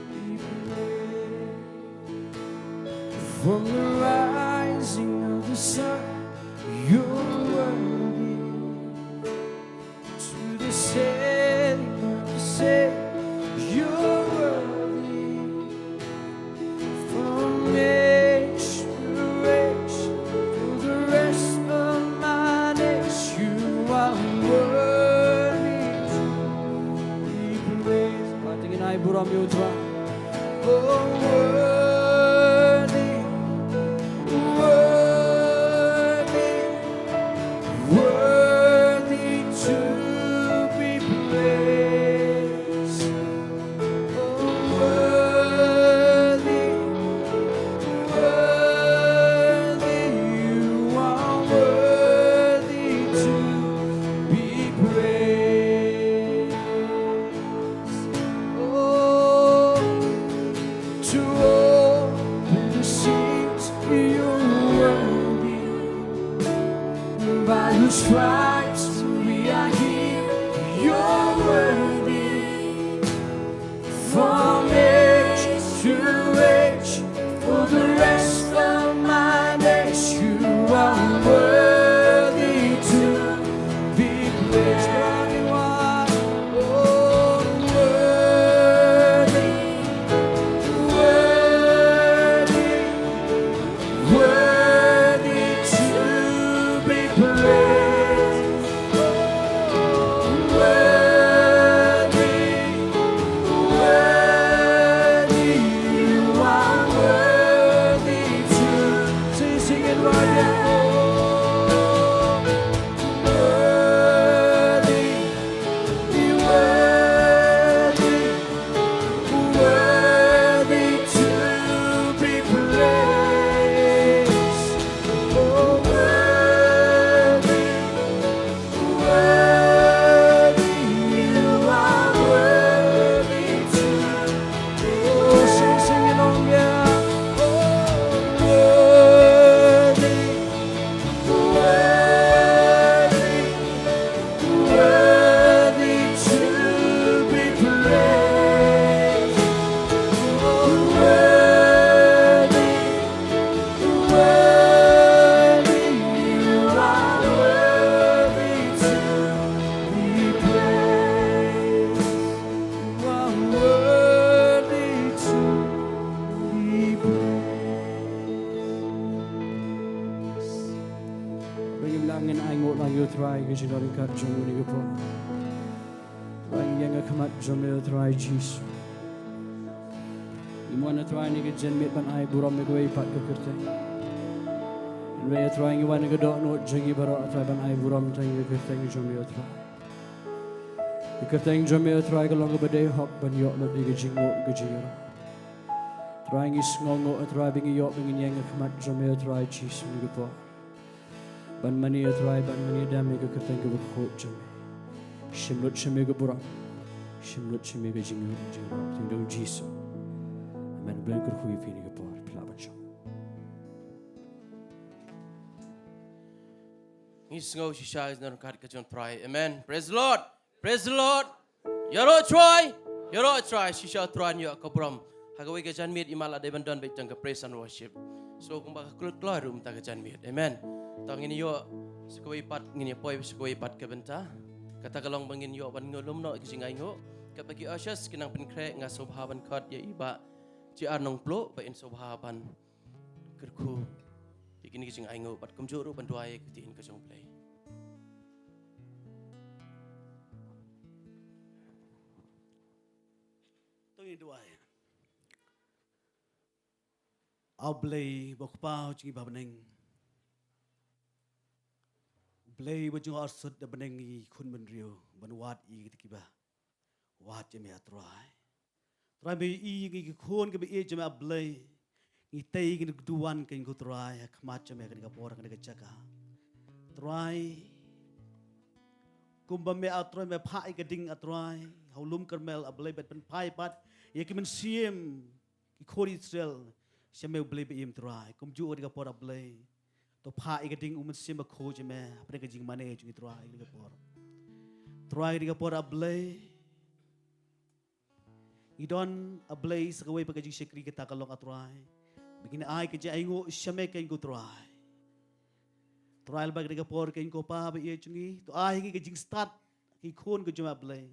be praised. From the rising of the sun, you're worthy. To the setting of the same, you're worthy. From age to age, for the rest of my days, you are worthy to be praised. Ngin ai Burom ïa u Trai. Oh, worthy, worthy, worthy to be praised. Oh, worthy, worthy, you are worthy to be praised. Oh, to all who sings, you're worthy. By your stripes we are healed. You're worthy. From age to age, for the rest of my days, you are worthy to be praised. Worthy, oh, worthy, worthy, worthy to be praised. Worthy, worthy, you are worthy to. Sing, sing it right now. Worthy, worthy, worthy to be praised. Oh, worthy, worthy, you are worthy to. Oh, sing, sing it on, yeah. Oh, worthy, worthy, worthy to be praised. Worthy, worthy, you are worthy to be praised. You are worthy to be praised. Ba ngim lah ngin ainguh lang ïa u Trai ka jingdonkam jong u ha kane ka por. Trai ngi ïeng ha khmat jong me, Trai Jisu. Ngi wan, Trai, ha kane ka janmiet ban ai burom ïa kawei pat ka kyrteng. Hynrei, Trai, ngi wan ha ka dohnud jong ngi baroh, Trai, ban ai burom tang ïa ka kyrteng jong me, Trai. Ka kyrteng jong me, Trai, ka long kaba dei hok ban ïoh lut ïa ka jingnguh ka jingïarap. Trai, ngi sngewnguh, Trai, ba ngi ïoh ba ngin ïeng ha khmat jong me, Trai Jisu, ha kane ka por. Ban mane, Trai, ban mane da me ha ka kyrteng kaba khuid jong me. Shim lut sha me ka burom. Shim lut sha me ka jingïarap, jingïarap. Ha ka kyrteng jong u Jisu. Amen. Blei un kyrkhu ïa phi ha kane ka por. Phi lah ban shong. Ngi sngew shisha ïa ka jingdonkam ka jong u Trai. Amen. Praise the Lord. Praise the Lord. Ïaroh Trai. Ïaroh Trai. Shisha Trai, ngi ïoh ka burom. Ha kawei ka janmiet, i ma la dei ban don beit tang ka praise and worship. So kumba ka kloi kloi ruh mynta ka janmiet. Amen. Tang ngin ïoh sa kawei pat, ngin ïa poi sa kawei pat ka bynta. Kata ka long ba ngin ïoh ban ngin lum noh ka jingainguh. Katba ki ushers ki nang pynkhreh, nga sngewbha ban khot ïa i Bah J R Nongpluh ba in sngewbha ban kyrkhu ïa kine ki jingainguh bad kumjuh ruh ban duwai ïa ka ktien ka jong U Blei. To ngin duwai. A Blei ba Kpa jong ngi ba ha bneng. Blei ba jong ngi, arsut da bneng, ngi khun bynriew ban wad ïa kita kiba wad ïa me, A Trai. Trai, me i ngi ki khun kiba ïeit jong me, A Blei. Ngi tei, ngi duwan kein, ko Trai, ha khmat jong me ha kane ka por, ha kane ka jaka. Trai, kumba me, A Trai, me phah ïa ka ding, A Trai, ha u lum Karmel, A Blei, ban pynphai pat ïa ki mynsiem ki khun Israel sha me, U Blei ba im, Trai. Kumjuh ha kane ka por, A Blei, to phah ïa ka ding u Mynsiem Bakhuid jong me hapdeng ka jingmane jong ngi, Trai, ha kane ka por. Trai, ha kane ka por, A Blei, ngi don, A Blei, sa kawei pat ka jingshakri, kata ka long, A Trai, ba ngin ai ka jingainguh sha me kein, ko Trai. Trai, lyngba kane ka por kein, ko Pa ba ïeit jong ngi, to ai ha ngi ka jingstad ki khun ki jong me, A Blei,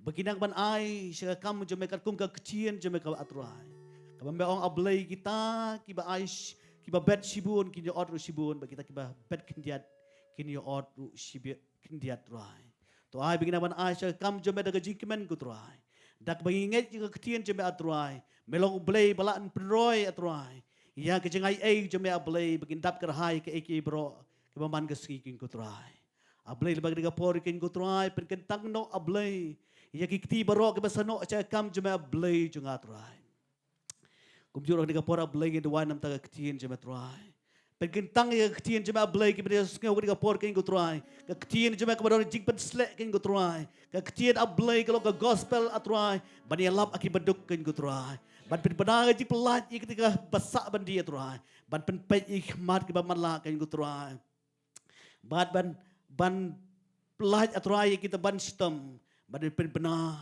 ba kin nang ban ai sha ka kam jong me katkum ka ktien jong me, ko A Trai. Kaba me ong, A Blei, kita kiba ai sh-, kiba bet shibun kin ïoh ot ruh shibun, bad kita kiba bet khyndiat kin ïoh ot ruh shibi-, khyndiat, Trai. To ai ba kin nang ban ai sha ka kam jong me da ka jingkmen, ko Trai. Da kaba ngi ngeit ïa ka ktien jong me, A Trai, me long U Blei ba lah ban pynroi, A Trai, ïa ka jingai ei jong me, A Blei, ba kin dap kyrhai ïa kiei kiei baroh kiba man ka sngi, ko Trai. A Blei, lyngba kane ka por, ko Trai, pynkyntang noh, A Blei, ïa ki kti baroh kiba snoh sha ka kam jong me, A Blei jong nga, Trai. Kumjuh ruh kane ka por, A Blei, ngi duwai namar ka ktien jong me, Trai. Pynkyntang ïa ka ktien jong me, A Blei, kiba ïohsngew kane ka por, ko Trai. Ka ktien jong me kaba don jingpynsleh, ko Trai. Ka ktien, A Blei, ka long ka gospel, A Trai, ban ïalap ha ki baduk, ko Trai. Ban pynbna ka jingpyllait ïa kita kiba sah ban dih, A Trai. Ban pynpeit ïa ki khmat kiba matlah, ko Trai. Bad ban, ban pyllait, A Trai, ïa kita ban shitom, ban pynbna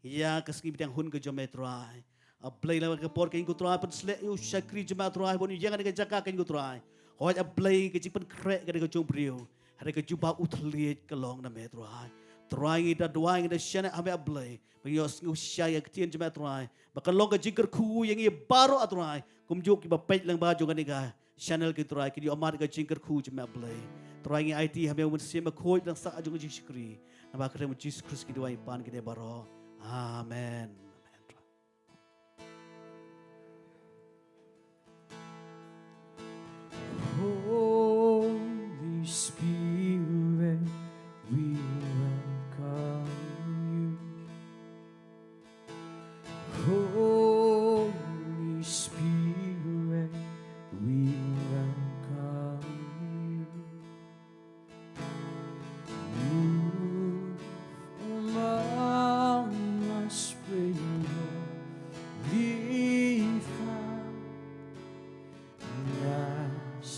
ïa ka sngi pdiang hun ka jong me, Trai. A Blei, la ka por, ko Trai, pynsleh ïa u shakri jong me, Trai, ban ïeng ha kane ka jaka, ko Trai. Hooid, A Blei, ka jingpynkhreh ka dei ka jong u briew, hynrei ka jubab u thylliej ka long na me, Trai. Trai, ngi da duwai, ngi da shaniah ha me, A Blei, ba ngin ïohsngew shai ïa ka ktien jong me, Trai, ba kan long ka jingkyrkhu ïa ngi baroh, A Trai, kumjuh kiba peit lyngba jong kane ka channel, ko Trai, kin ïohmad ïa ka jingkyrkhu jong me, A Blei. Trai, ngi aiti ha me, U Mynsiem Bakhuid, dang sah jong ka jingshakri. Namar ka kyrteng U Jisu Khrist ngi duwai, ngi pan kine baroh. Amen. Amen. Holy Spirit, we welcome you. Holy Spirit, we welcome you. Move among us, bring your divine as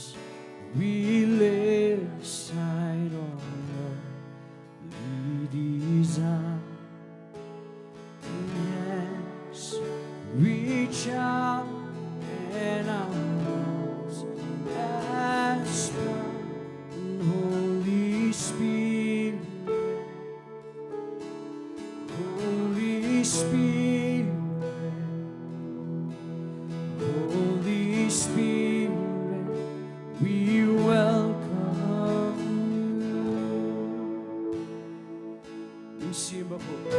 we lay aside all earthly desire. Yes, reach out and our hearts aspire. Holy Spirit, Holy Spirit, Holy Spirit, we welcome you. Mynsiem Bakhuid.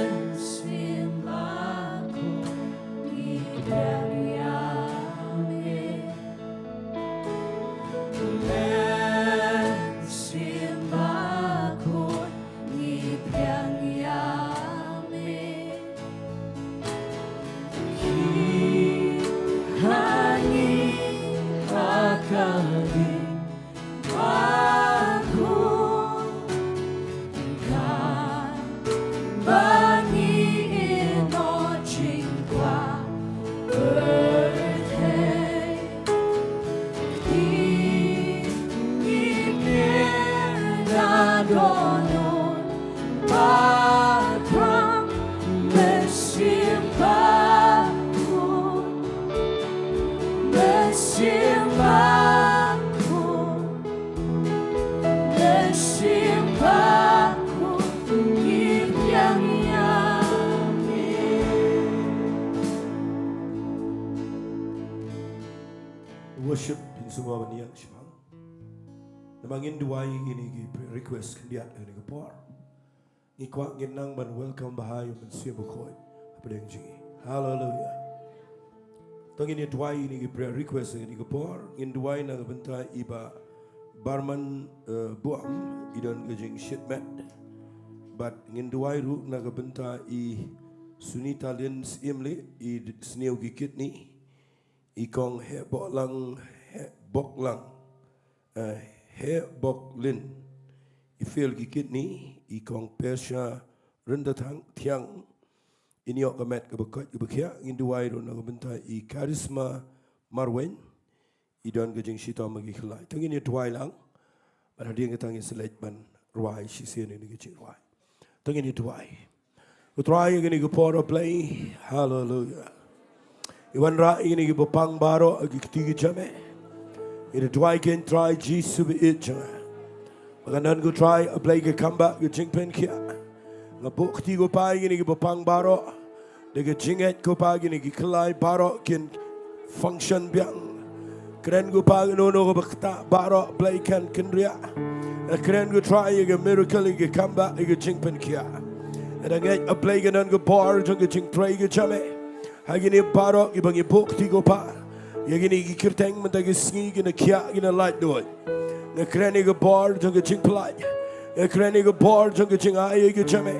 Mynsiem Bakhuid, ngi pdiang ïa me. Mynsiem Bakhuid, ngi pdiang ïa me. Khie ha ngi ba ka dei bakhuid, katba ngi ïehnoh jingkwah pyrthei. Ngi, ngi kyrpad, dohnud bakhuid, Mynsiem Bakhuid, Mynsiem Bakhuid, Mynsiem Bakhuid, ngi pdiang ïa me. Worship, phin sngewbha ban ïeng shaphang. Namar ngin duwai ïa kine ki prayer request khyndiat ha kane ka por. Ngi kwah ngin nang ban welcome bha ïa u Mynsiem Bakhuid hapdeng jong ngi. Hallelujah. To ngin ïa duwai ïa kine ki prayer request ha kane ka por. Ngin duwai na ka bynta i Bah Barman, eh, Buam, i don ka jingshit met. Bad ngin duwai ruh na ka bynta i Sunita Lin Syiemlieh, i sniew ki kidney. I Kong Heh Boklang, Heh Boklang, eh, Heh Boklin, i fail ki kidney. I Kong Persha Ryndathiang, Thiang, in ïoh ka met kaba koit kaba khiah. Ngin duwai ruh na ka bynta i Charisma Marwein, i don ka jingshitom ha ki khlaiñ. To ngin ïa duwai lang. Bad hadien kata ngin sa leit ban rwai shisien ïa kine ki jingrwai. To ngin ïa duwai. Ko Trai, ha kane ka por, A Blei. Hallelujah. Ngi wanrah ïa kine kiba pang baroh ha ki kti ki jam. Ngi ïa duwai ïa ki, Trai Jisu ba ïeit jong nga. Ba kan don, ko Trai, A Blei, ka comeback, ka jingpynkhiah. Nga buh kti, ko Pa, ïa kine kiba pang baroh. Da ka jingngeit, ko Pa, kine ki khlaiñ baroh kin function biang. Kren, ko Pa, kano kano kaba ktah baroh, Blei, kan kynriah. Kren, ko Trai, ïa ka miracle, ïa ka comeback, ïa ka jingpynkhiah. Nga da ngeit A Blei ka don ka bor jong ka jingtrei ka jong me ha kine baroh kiba ngi buh kti ko Pa. Ïa kine ki kyrteng mynta ki sngi ki na khiah ki na laitluid. Nga kren ïa ka bor jong ka jingpyllait. Nga kren ïa ka bor jong ka jingai ïa ka jong me.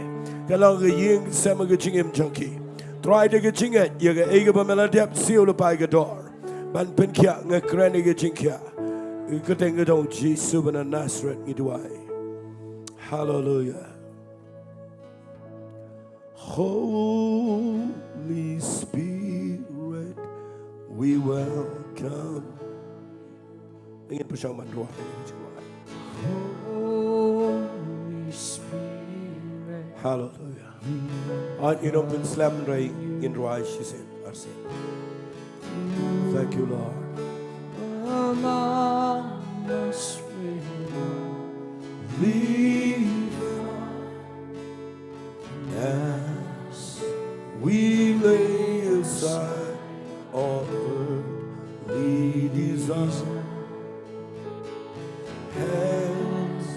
Ka long ka ïing ka sem ka jingim jong ki. Trai da ka jingngeit ïa kaei kaba me la dep siew lypa ïa ka dor ban pynkhiah, nga kren ïa ka jingkhiah. Ïa ka kyrteng ka jong U Jisu ba na Nasareth ngi duwai. Haleluia. Holy Spirit, we welcome. Ngin pyrshang ban rwai. Holy Spirit. Haleluia. Ïa, ngin ym pynslem, hynrei ngin rwai shisien arsien. Thank you, Lord. Among us, we leave as we lay aside all earthly desire. Hands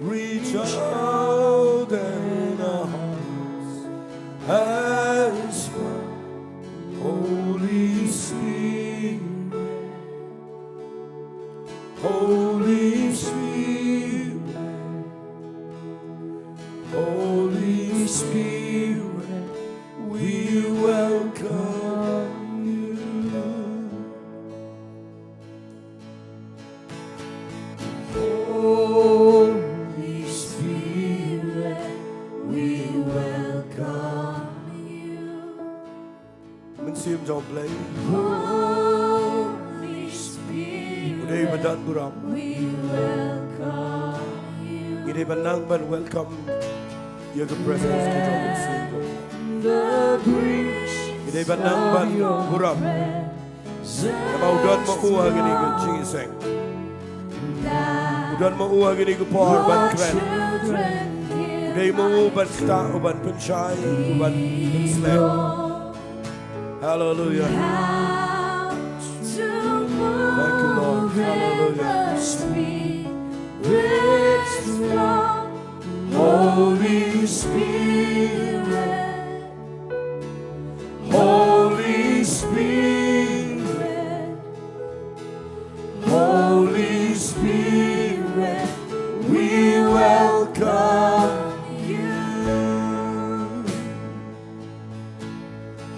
reach out and our hearts aspire. Holy Spirit, Holy Spirit, Holy Spirit, we welcome you. Holy Spirit, we welcome you. Mynsiem jong U Blei. Holy Spirit, u dei ba don burom. We welcome you. Ngi dei ban nang ban welcome ïa ka presence ka jong U Mynsiem jong U Blei. The breeze, ngi dei ban nang ban burom. Namar u don ma u ha kane ka jingïaseng. U don ma u ha kane ka por ban kren. U dei ma u ban ktah, u ban pynshai, u ban pynsleh. Hallelujah. Thank you, Lord. Hallelujah. Holy Spirit, Holy Spirit, Holy Spirit, we welcome you.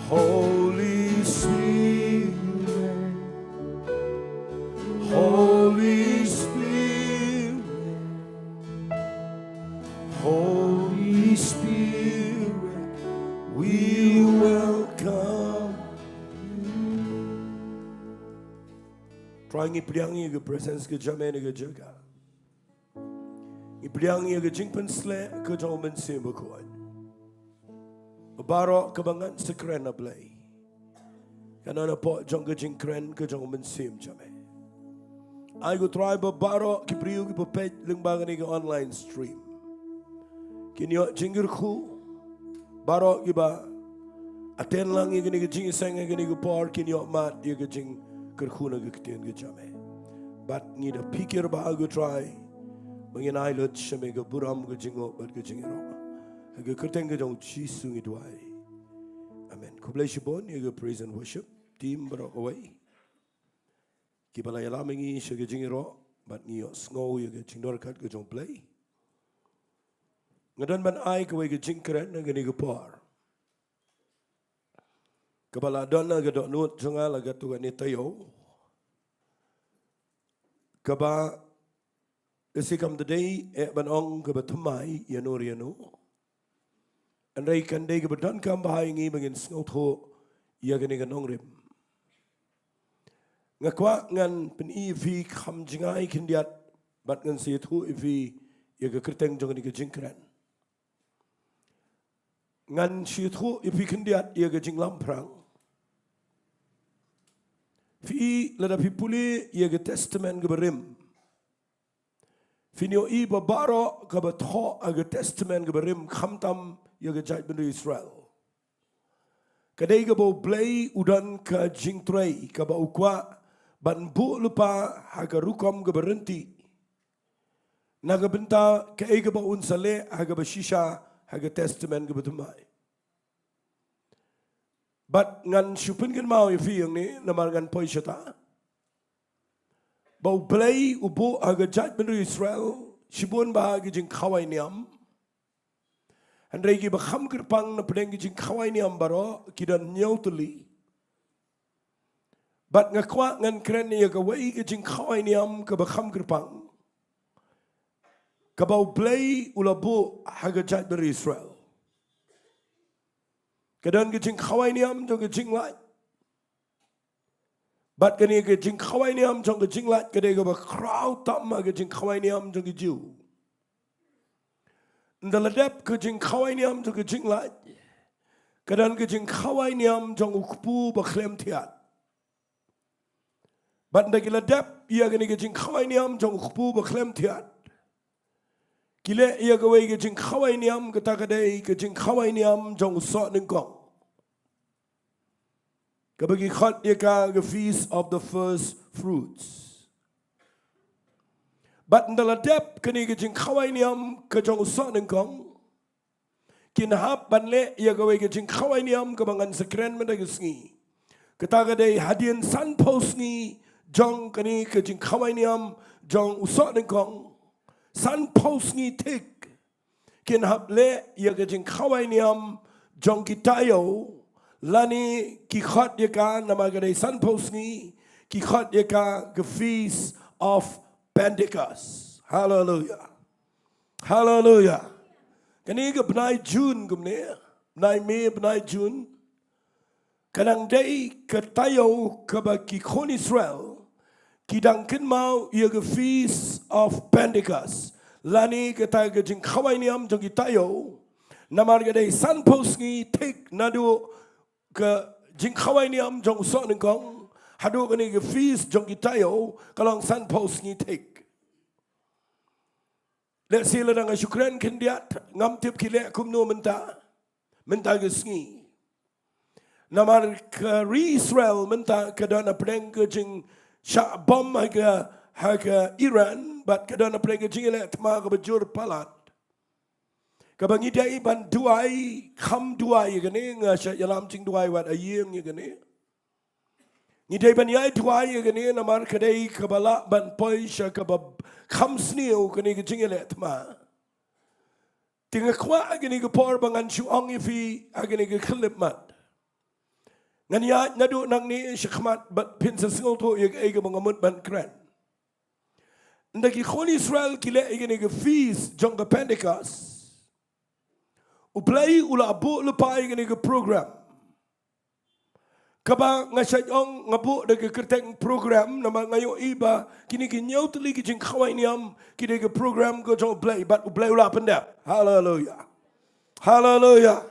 Holy Spirit, Holy Spirit, Holy Spirit, we welcome you. Trai ngi pdiang ïa ka presence ka jong me ha kane ka jaka. Ngi pdiang ïa ka jingpynsleh ka jong U Mynsiem Bakhuid. Baroh kaba ngan sa kren, A Blei, kan wan hapoh jong ka jingkren ka jong U Mynsiem jong me. Ai ko Trai ba baroh ki briew kiba peit lyngba kane ka online stream kin ïoh jingkyrkhu. Baroh kiba attend lang ïa kane ka jingïaseng ha kane ka por kin ïoh mad ïa ka jingkyrkhu na ka ktien ka jong me. Bad ngi da phikir ba ko Trai ba ngin ai lut sha me ka burom, ka jingnguh bad ka jingïaroh. Ha ka kyrteng ka jong U Jisu ngi duwai. Amen. Khublei shibun ïa ka praise and worship team baroh kawei kiba la ïalam ïa ngi sha ka jingïaroh bad ngi ïohsngew ïa ka jingdonkam ka jong U Blei. Nga don ban ai kawei ka jingkren ha kane ka por kaba la don ha ka dohnud jong nga la katto katne taïew, kaba ka sdang kam da dei, eh, ban ong kaba thymmai ïa no ïa no. Hynrei kan dei kaba donkam bha ïa ngi ba ngin sngewthuh ïa kane ka nongrim. Nga kwah ngan pyni ïa phi kham jngai khyndiat bad ngan sa ïathuh ïa phi ïa ka kyrteng jong kane ka jingkren. Ngan sa ïathuh ïa phi khyndiat ïa ka jinglamphrang. Phi, lada phi pule ïa ka Testament kaba rim, phin ïohi ba baroh kaba thoh ha ka Testament kaba rim, khamtam ïa ka jaitbynriew Israel, ka dei kaba U Blei u don ka jingtrei kaba u kwah ban buh lypa ha ka rukom kaba ryntih, na ka bynta kaei kaba un sa leh ha kaba shisha ha ka Testament kaba thymmai. Bad ngan shu pynkynmaw ïa phi ïa kane namar ngan poi shata. Ba U Blei u buh ha ka jaitbynriew Israel shibun bha ki jingkhawai niam. Hynrei kiba kham kyrpang na pdeng ki jingkhawai niam baroh ki don hynñiew tylli. Bad nga kwah ngan kren ïa kawei ka jingkhawai niam kaba kham kyrpang, kaba U Blei u la buh ha ka jaitbynriew Israel. Ka don ka jingkhawai niam jong ka jinglait. Bad kane ka jingkhawai niam jong ka jinglait ka dei kaba khraw tam ha ka jingkhawai niam jong ki Jiw. Ynda la dep ka jingkhawai niam jong ka jinglait, ka don ka jingkhawai niam jong u kpu ba khlem thiat. Bad ynda ki la dep ïa kane ka jingkhawai niam jong u kpu ba khlem thiat, ki leh ïa kawei ka jingkhawai niam, kata ka dei ka jingkhawai niam jong u soh nyngkong, kaba ki khot ïa ka ka Feast of the First Fruits. Bad ynda la dep kane ka jingkhawai niam ka jong u soh nyngkong, kin hap ban leh ïa kawei ka jingkhawai niam kaba ngan sa kren mynta ka sngi. Kata ka dei hadien sanphew sngi jong kane ka jingkhawai niam jong u soh nyngkong, sanphew sngi thik, kin hap leh ïa ka jingkhawai niam jong ki taïew, lane ki khot ïa ka, namar ka dei sanphew sngi, ki khot ïa ka ka Feast of Pentecost. Haleluia. Haleluia. Kane ka bnai Jun kumne, bnai May, bnai Jun, ka nang dei ka taïew kaba ki khun Israel ki dang kynmaw ïa ka Feast of Pentecost, lane kata ka jingkhawai niam jong ki taïew. Namar ka dei sanphew sngi thik naduh ka jingkhawai niam jong u soh nyngkong haduh kane ka feast jong ki taïew, ka long sanphew sngi thik. Lehse lada nga shu kren khyndiat, ngam tip ki leh kumno mynta, mynta ka sngi. Namar ka ri Israel mynta ka don hapdeng ka jingshah bom ha ka, ha ka Iran, bad ka don hapdeng ka jingïaleh thma kaba jur palat, kaba ngi dei ban duwai, kham duwai ïa kane, nga shah ïalam jingduwai wat ha ïing ïa kane. Ngi dei ban ïai duwai ïa kane namar ka dei kaba lah ban poi sha kaba kham sniew kane ka jingïaleh thma. Te nga kwah ha kane ka por ba ngan shu ong ïa phi ha kane ka khyllipmat. Ngan ïaid naduh nangne shakhmat bad phin sa sngewthuh ïa kaei kaba nga mut ban kren. Ynda ki khun Israel ki leh ïa kane ka feast jong ka Pentecost, U Blei u la buh lypa ïa kane ka program. Kaba nga shait ong nga buh da ka kyrteng program namar nga ïohi ba kine ki hynñiew tylli ki jingkhawai niam ki dei ka program ka jong U Blei, bad U Blei u la pyndep. Haleluia. Haleluia.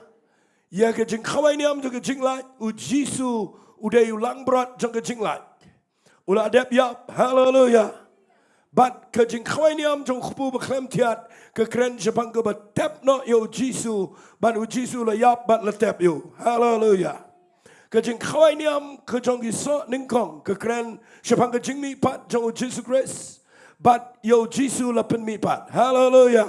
Ïa ka jingkhawai niam jong ka jinglait, U Jisu u dei u langbrot jong ka jinglait. U la dep ïap. Haleluia. Bad ka jingkhawai niam jong u kpu ba khlem thiat ka kren shaphang kaba tep noh ïa U Jisu, bad U Jisu u la ïap bad la tep ïa u. Haleluia. Ka jingkhawai niam ka jong ki soh nyngkong ka kren shaphang ka jingmihpat jong U Jisu Khrist, bad ïa U Jisu la pynmihpat. Haleluia.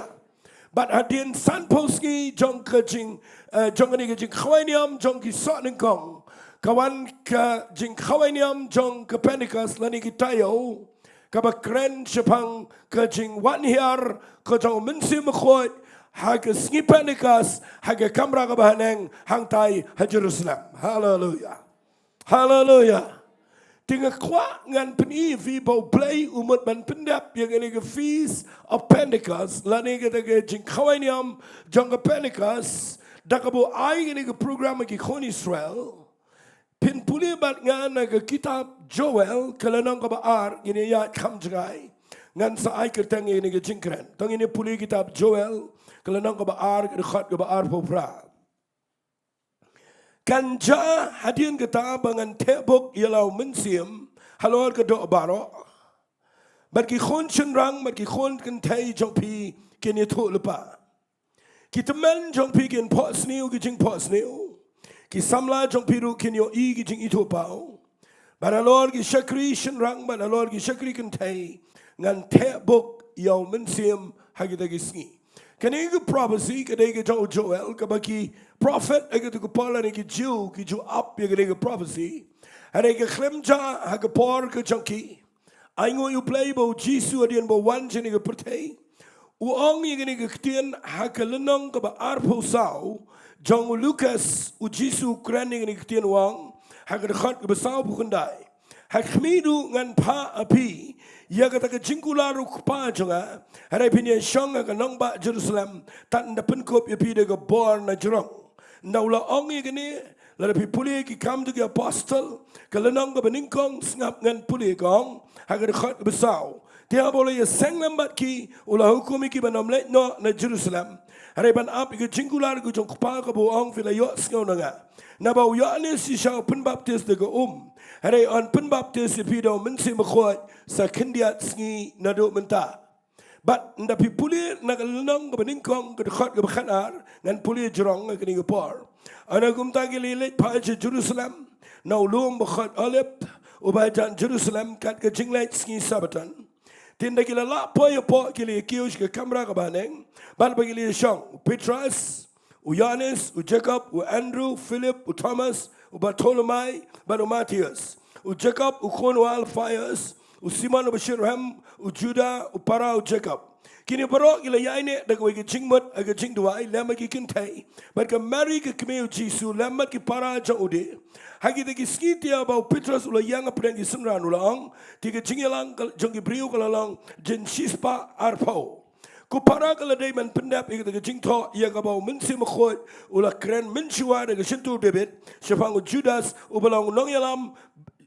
Bad hadien sanphew sngi jong ka jing, eh, jong kane ka jingkhawai niam jong ki soh nyngkong, ka wan ka jingkhawai niam jong ka Pentecost lane ki taïew, kaba kren shaphang ka jingwan hiar ka jong U Mynsiem Bakhuid ha ka sngi Pentecost ha ka kamra kaba haneng hangtai ha Jerusalem. Haleluia. Haleluia. Te nga kwah ngan pyni ïa phi ba U Blei u mut ban pyndep ïa kane ka Feast of Pentecost lane kata ka jingkhawai niam jong ka Pentecost da kaba u ai kane ka program ha ki khun Israel. Phin pule bad nga na ka kitab Joel ka lynnong kaba ar, ngin ïa ïaid kham jngai. Ngan sa ai kyrteng ïa kane ka jingkren. To ngin ïa pule kitab Joel ka lynnong kaba ar, ka dkhot kaba arphew phra. Kan jia hadien kata ba ngan theh buk ïa la U Mynsiem halor ka doh baroh, bad ki khun shynrang bad ki khun kynthei jong phi kin ïathuh lypa. Ki tymmen jong phi kin phohsniew ki jingphohsniew. Ki samla jong phi ruh kin ïohi ki jingithuhpaw. Bad halor ki shakri shynrang bad halor ki shakri kynthei ngan theh buk ïa U Mynsiem ha kita ki sngi. Kane ka prophecy ka dei ka jong u Joel, kaba ki prophet ha kato ka por lane ki Jiw ki ju ap ïa kane ka prophecy. Hynrei ka khlem jah ha ka por ka jong ki. Ainguh ïa U Blei ba U Jisu hadien ba u wan sha kane ka pyrthei, u ong ïa kane ka ktien ha ka lynnong kaba arphew saw jong u Lukas, U Jisu u kren ïa kane ka ktien, u ong ha ka dkhot kaba sawphew khyndai: Ha khmih ruh ngan phah ha phi ïa kata ka jingkular u Kpa jong nga, hynrei phin ïashong ha ka nongbah Jerusalem, tad ynda pynkup ïa phi da ka bor na jrong. Ynda u la ong ïa kane, lada phi pule Ki Kam jong ki Apostol, ka lynnong kaba nyngkong, sngap ngan pule, ka ong ha ka dkhot kaba saw: Te haba u la ïaseng lem bad ki, u la hukum ïa ki ban ym leit noh na Jerusalem, hynrei ban ap ïa ka jingkular ka jong u Kpa, kaba u ong, phi la ïohsngew na nga. Naba u Ïoannis i shah pynbaptis da ka um, hynrei yn pynbaptis ïa phi da U Mynsiem Bakhuid sa khyndiat sngi naduh mynta. Bad ynda phi pule na ka lynnong kaba nyngkong, ka dkhot kaba khatar, ngan pule jrong ha kane ka por. Haba kumta ki la leit phai sha Jerusalem na u lum bakhuid Olib, uba hajan Jerusalem kat ka jingleit sngi Sabbaton. Te ynda ki la lah poi hapoh, ki la ïakiew sha ka kamra kaba haneng, bad ba ki la ïashong: u Petros, u Ïoannis, u Jakob, u Andrew, Philip, u Thomas, u Bartholomai, bad u Mathaios, u Jakob u khun u Alphaeus, u Simon uba shitrhem, u Juda u para u Jakob. Kine baroh ki la ïaineh da kawei ka jingmut ha ka jingduwai lem bad ki kynthei, bad ka Mari ka kmie U Jisu lem bad ki para jong u de. Ha kita ki sngi, te haba u Petros u la ïeng hapdeng ki synran, u la ong: Te ka jingïalang ka, jong ki briew ka la long jin shispah arphew. Ko para, ka la dei ban pyndep ïa kata ka jingthoh ïa kaba U Mynsiem Bakhuid u la kren mynshuwa da ka shyntur David shaphang u Judas, uba long u nongïalam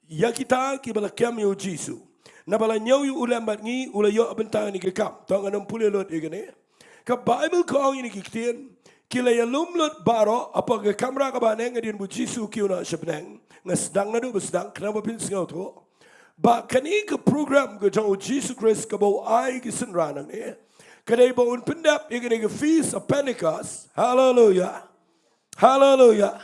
ïa kita kiba la kem ïa U Jisu. Naba la ñiew ïa u lem bad ngi, u la ïoh bynta ïa kane ka kam. To ngin ym pule lut ïa kane. Ka Baibl ka ong ïa kine ki ktien: Ki la ïalum lut baroh hapoh ka kamra kaba haneng hadien ba U Jisu u kiew noh sha bneng. Nga sdang naduh ba sdang, khnang ba phin sngewthuh ba kane ka program ka jong U Jisu Khrist kaba u ai ki synran hangne, ka dei ba un pyndep ïa kane ka Feast of Pentecost. Haleluia. Haleluia.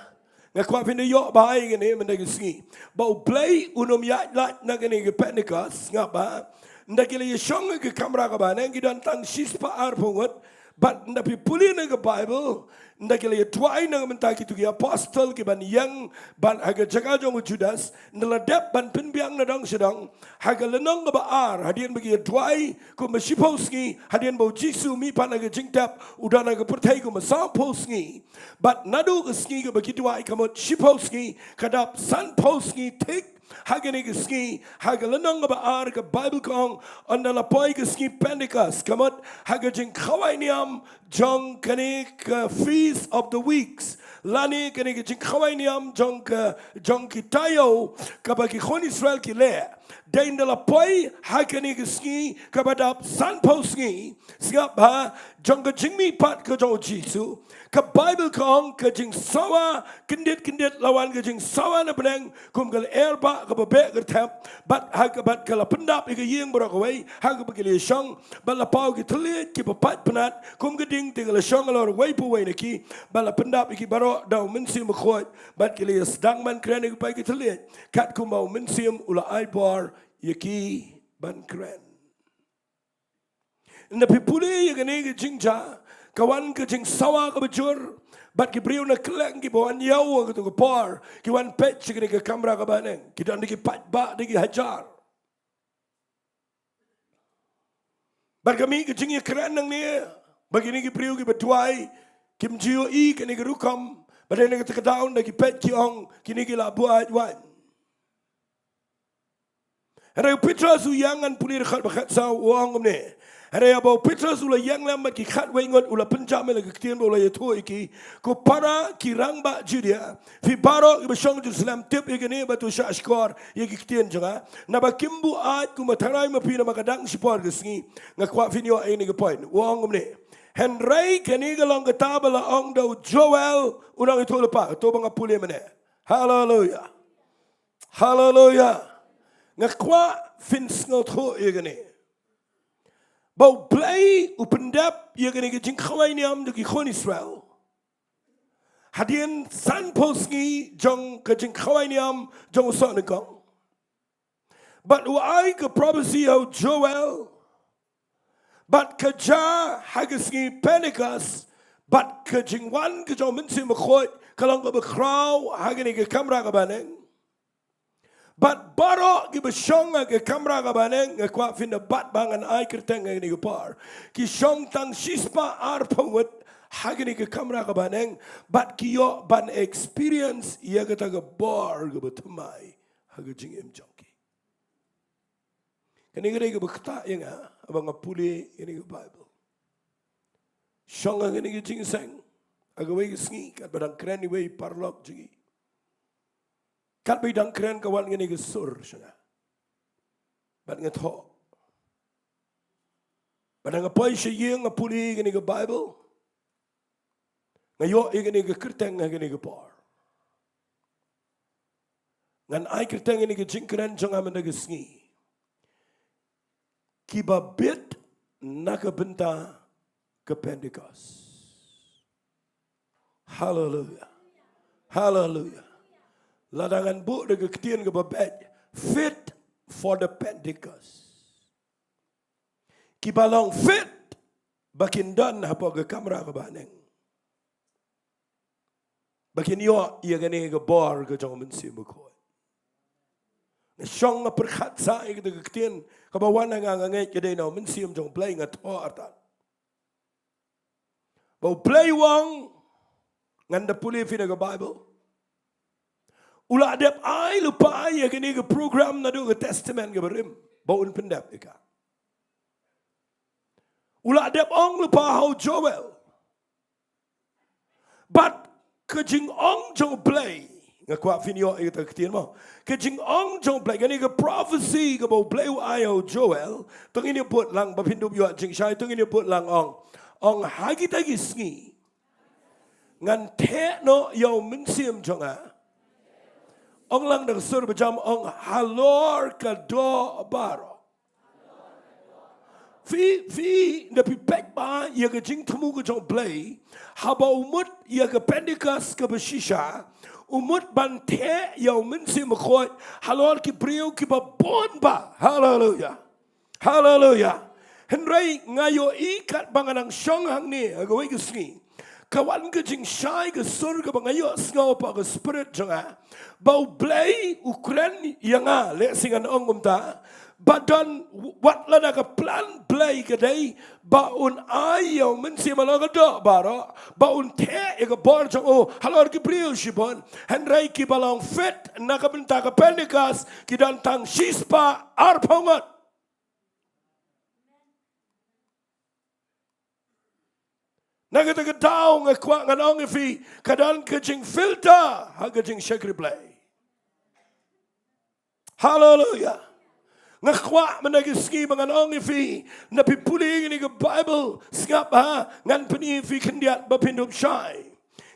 Nga kwah phin da ïoh bha ïa kane mynta ka sngi, ba U Blei un ym ïaid lait na kane ka Pentecost. Sngap bha. Ynda ki la ïashong ha ka kamra kaba haneng, ki don tang shispah arphew ngut. Bad ynda phi pule na ka Baibl, ynda ki la ïaduwai na ka bynta kito ki apostol kiban ïeng bad ha ka jaka jong u Judas, ynda la dep ban pynbiang na dong sha dong, ha ka lynnong kaba ar, hadien ba ki ïaduwai kumba shiphew sngi, hadien ba U Jisu u mihpat na ka jingtep, u don ha ka pyrthei kumba sawphew sngi. Bad naduh ka sngi kaba ki duwai, ka mut shiphew sngi, ka dap sanphew sngi thik ha kane ka sngi, ha ka lynnong kaba ar, ka Baibl ka ong, ynda la poi ka sngi Pentecost, ka mut ha ka jingkhawai niam jong kane ka Feast of the Weeks, lane kane ka jingkhawai niam jong ka, jong ki taïew, kaba ki khun Israel ki leh. Dei ynda la poi ha kane ka sngi kaba dap sanphew sngi, sngap bha, jong ka jingmihpat ka jong u Jisu, ka Baibl ka ong, ka jingsawa kyndit kyndit la wan ka jingsawa na bneng kum ka lyer bah kaba beh kyrthep, bad ha kaba ka la pyndap ïa ka ïing baroh kawei ha kaba ki la ïashong, bad la paw ki thylliej kiba pait pnat kum ka ding, te ka la shong halor uwei pa uwei na ki, bad la pyndap ïa ki baroh da U Mynsiem Bakhuid, bad ki la ïasdang ban kren ïa ki paw ki thylliej, katkum ba U Mynsiem u la ai bor ïa ki ban kren. Ynda phi pule ïa kane ka jingjia, ka wan ka jingsawa kaba jur, bad ki briew na kylleng kiba wan ïew ha kato ka por, ki wan peit sha kane ka kamra kaba haneng, ki don da ki paidbah da ki hajar. Bad ka mih ka jingïakren nangne ba kine ki briew kiba duwai kim ju ïohi kane ka rukom, bad ha kata ka daw ynda ki peit ki ong, kine ki la buaid waiñ. Hynrei u Petros u ïeng, ngan pule dkhot ba khatsaw, u ong kumne: Hynrei haba u Petros u la ïeng lem bad ki khatwei ngut, u la pynjam ïa la ka ktien bad u la ïathuh ïa ki: Ko para ki rangbah Judia, phi baroh kiba shong Jerusalem, tip ïa kane bad to shahshkor ïa ki ktien jong nga, naba kim buaid kumba tharai ma phi namar ka dang shipor ka sngi. Nga kwah phin ïoh ïa kane ka point. U ong kumne: Hynrei kane ka long kata ba la ong da u Joel u nongïathuhlypa, kato ba nga pule mynne. Haleluia. Haleluia. Nga kwah phin sngewthuh ïa kane, ba U Blei u pyndep ïa kane ka jingkhawai niam jong ki khun Israel hadien sanphew sngi jong ka jingkhawai niam jong u sohnyngkong. Bad u ai ka prophecy ha u Joel Bad ka jia ha ka sngi Pentecost, bad ka jingwan ka jong u Mynsiem Bakhuid ka long kaba khraw ha kane ka kamra ka baneng. Bad baroh kiba shong ha ka kamra ka baneng, nga kwah phin da bat ba ngan ai kyrteng ha kane ka por, ki shong tang shispah arphew ngut ha kane ka kamra ka baneng, bad ki ïoh ban experience ïa kata ka bor kaba thymmai ha ka jingim jong ki. Kane ka dei kaba ktah ïa nga haba nga pule ïa kane ka Baibl. Shong ha kane ka jingïaseng ha kawei ka sngi, katba dang kren iwei i paralok jong ngi, katba i dang kren ka wan kane ka sur sha nga. Bad nga thoh. Bad nga poi sha ïing, nga pule ïa kane ka Baibl, nga ïoh ïa kane ka kyrteng ha kane ka por. Ngan ai kyrteng ïa kane ka jingkren jong nga mynta ka sngi: Kiba bit na ka bynta ka Pentecost. Haleluia. Haleluia. Lada ngan buh da ka ktien kaba beit, fit for the Pentecost. Kiba long fit ba kin don hapoh ka kamra ka baneng, ba kin ïoh ïa kane ka bor ka jong u Mynsiem Bakhuid. Nga shong nga pyrkhat sa ïa kata ka ktien kaba wan ha nga, nga ngeit ka dei na u Mynsiem jong u Blei, nga thoh artat. Ba u Blei u ong, ngan da pule ïa phi na ka Baibl, u la dep ai lypa ïa kane ka program naduh ka Testament kaba rim ba un pyndep ïa ka. U la dep ong lypa ha u Joel. Bad ka jingong jong u Blei, nga kwah phin ïoh ïa kata ka ktien mo. Ka jingong jong u Blei, kane ka prophecy kaba u Blei u ai ha u Joel, to ngin ïa put lang ba phin dup ïoh jingshai, to ngin ïa put lang. Ong, ong, ha kita ki sngi ngan theh noh ïa u Mynsiem jong nga. Ong lang da ka sur ba jam, ong, halor ka doh baroh. Phi, phi, da phi peit ba ïa ka jingthmu ka jong u Blei, haba u mut ïa ka Pentecost kaba shisha, u mut ban theh ïa u Mynsiem Bakhuid halor ki briew kiba bun ba. Haleluia. Haleluia. Hynrei nga ïohi katba nga nang shong hangne ha kawei ka sngi, ka wan ka jingshai ka sur kaba nga ïohsngew hapoh ka spirit jong nga ba u Blei u kren ïa nga, lehse ngan ong kumta, ba don, wat lada ka plan Blei ka dei ba un ai ïa u Mynsiem halor ka doh baroh, ba un theh ïa ka bor jong u halor ki briew shibun, hynrei kiba long fit na ka bynta ka Pentecost ki don tang shispah arphew ngut. Na kata ka daw nga kwah ngan ong ïa phi, ka don ka jingfilter ha ka jingshakri Blei. Haleluia. Nga kwah mynta ka sngi ba ngan ong ïa phi, lada phi pule ïa kane ka Baibl, sngap ha, ngan pyni ïa phi khyndiat ba phin dup shai.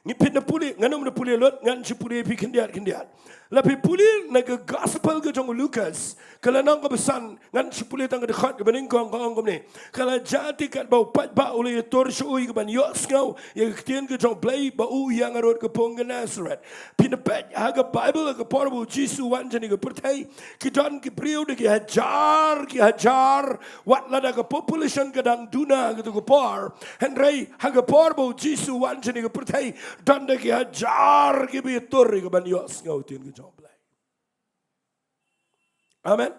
Ngi, phin da pule, ngan ym da pule lut, ngan shu pule ïa phi khyndiat khyndiat. Lada phi pule na ka Gospel ka jong u Lukas, ka lynnong kaba san, ngan shu pule tang ka dkhot kaba nyngkong, ka ong kumne: Ka la jia te katba u paidbah u la ïatur sha u ïa kaban ïohsngew ïa ka ktien ka jong u Blei, ba u ïeng harud ka pung ka Nasareth. Phin da peit ha ka Baibl, ha ka por ba u Jisu u wan sha kane ka pyrthei, ki don ki briew da ki hajar ki hajar, wat lada ka population ka dang duna ha kata ka por, hynrei ha ka por ba u Jisu u wan sha kane ka pyrthei, don da ki hajar kiba ïatur ïa kaban ïohsngew ktien ka jong u Blei. Amen.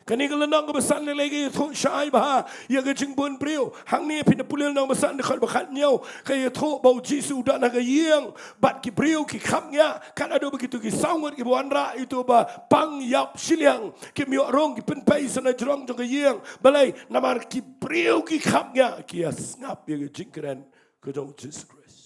Kane ka lynnong kaba san lei lei ka ïathuh shai bha ïa ka jingbun briew. Hangne phin da pule lynnong ba san, dkhot ba khathynñiew, ka ïathuh ba u Jisu u don ha ka ïing bad ki briew ki khapngiah, kat haduh ba kito ki saw ngut kiba wanrah ïa uto uba pang ïap shiliang kim ïoh rung, ki pynpei sa na jrong jong ka ïing. Balei? Namar ki briew ki khapngiah, ki ïa sngap ïa ka jingkren ka jong u Jisu Khrist.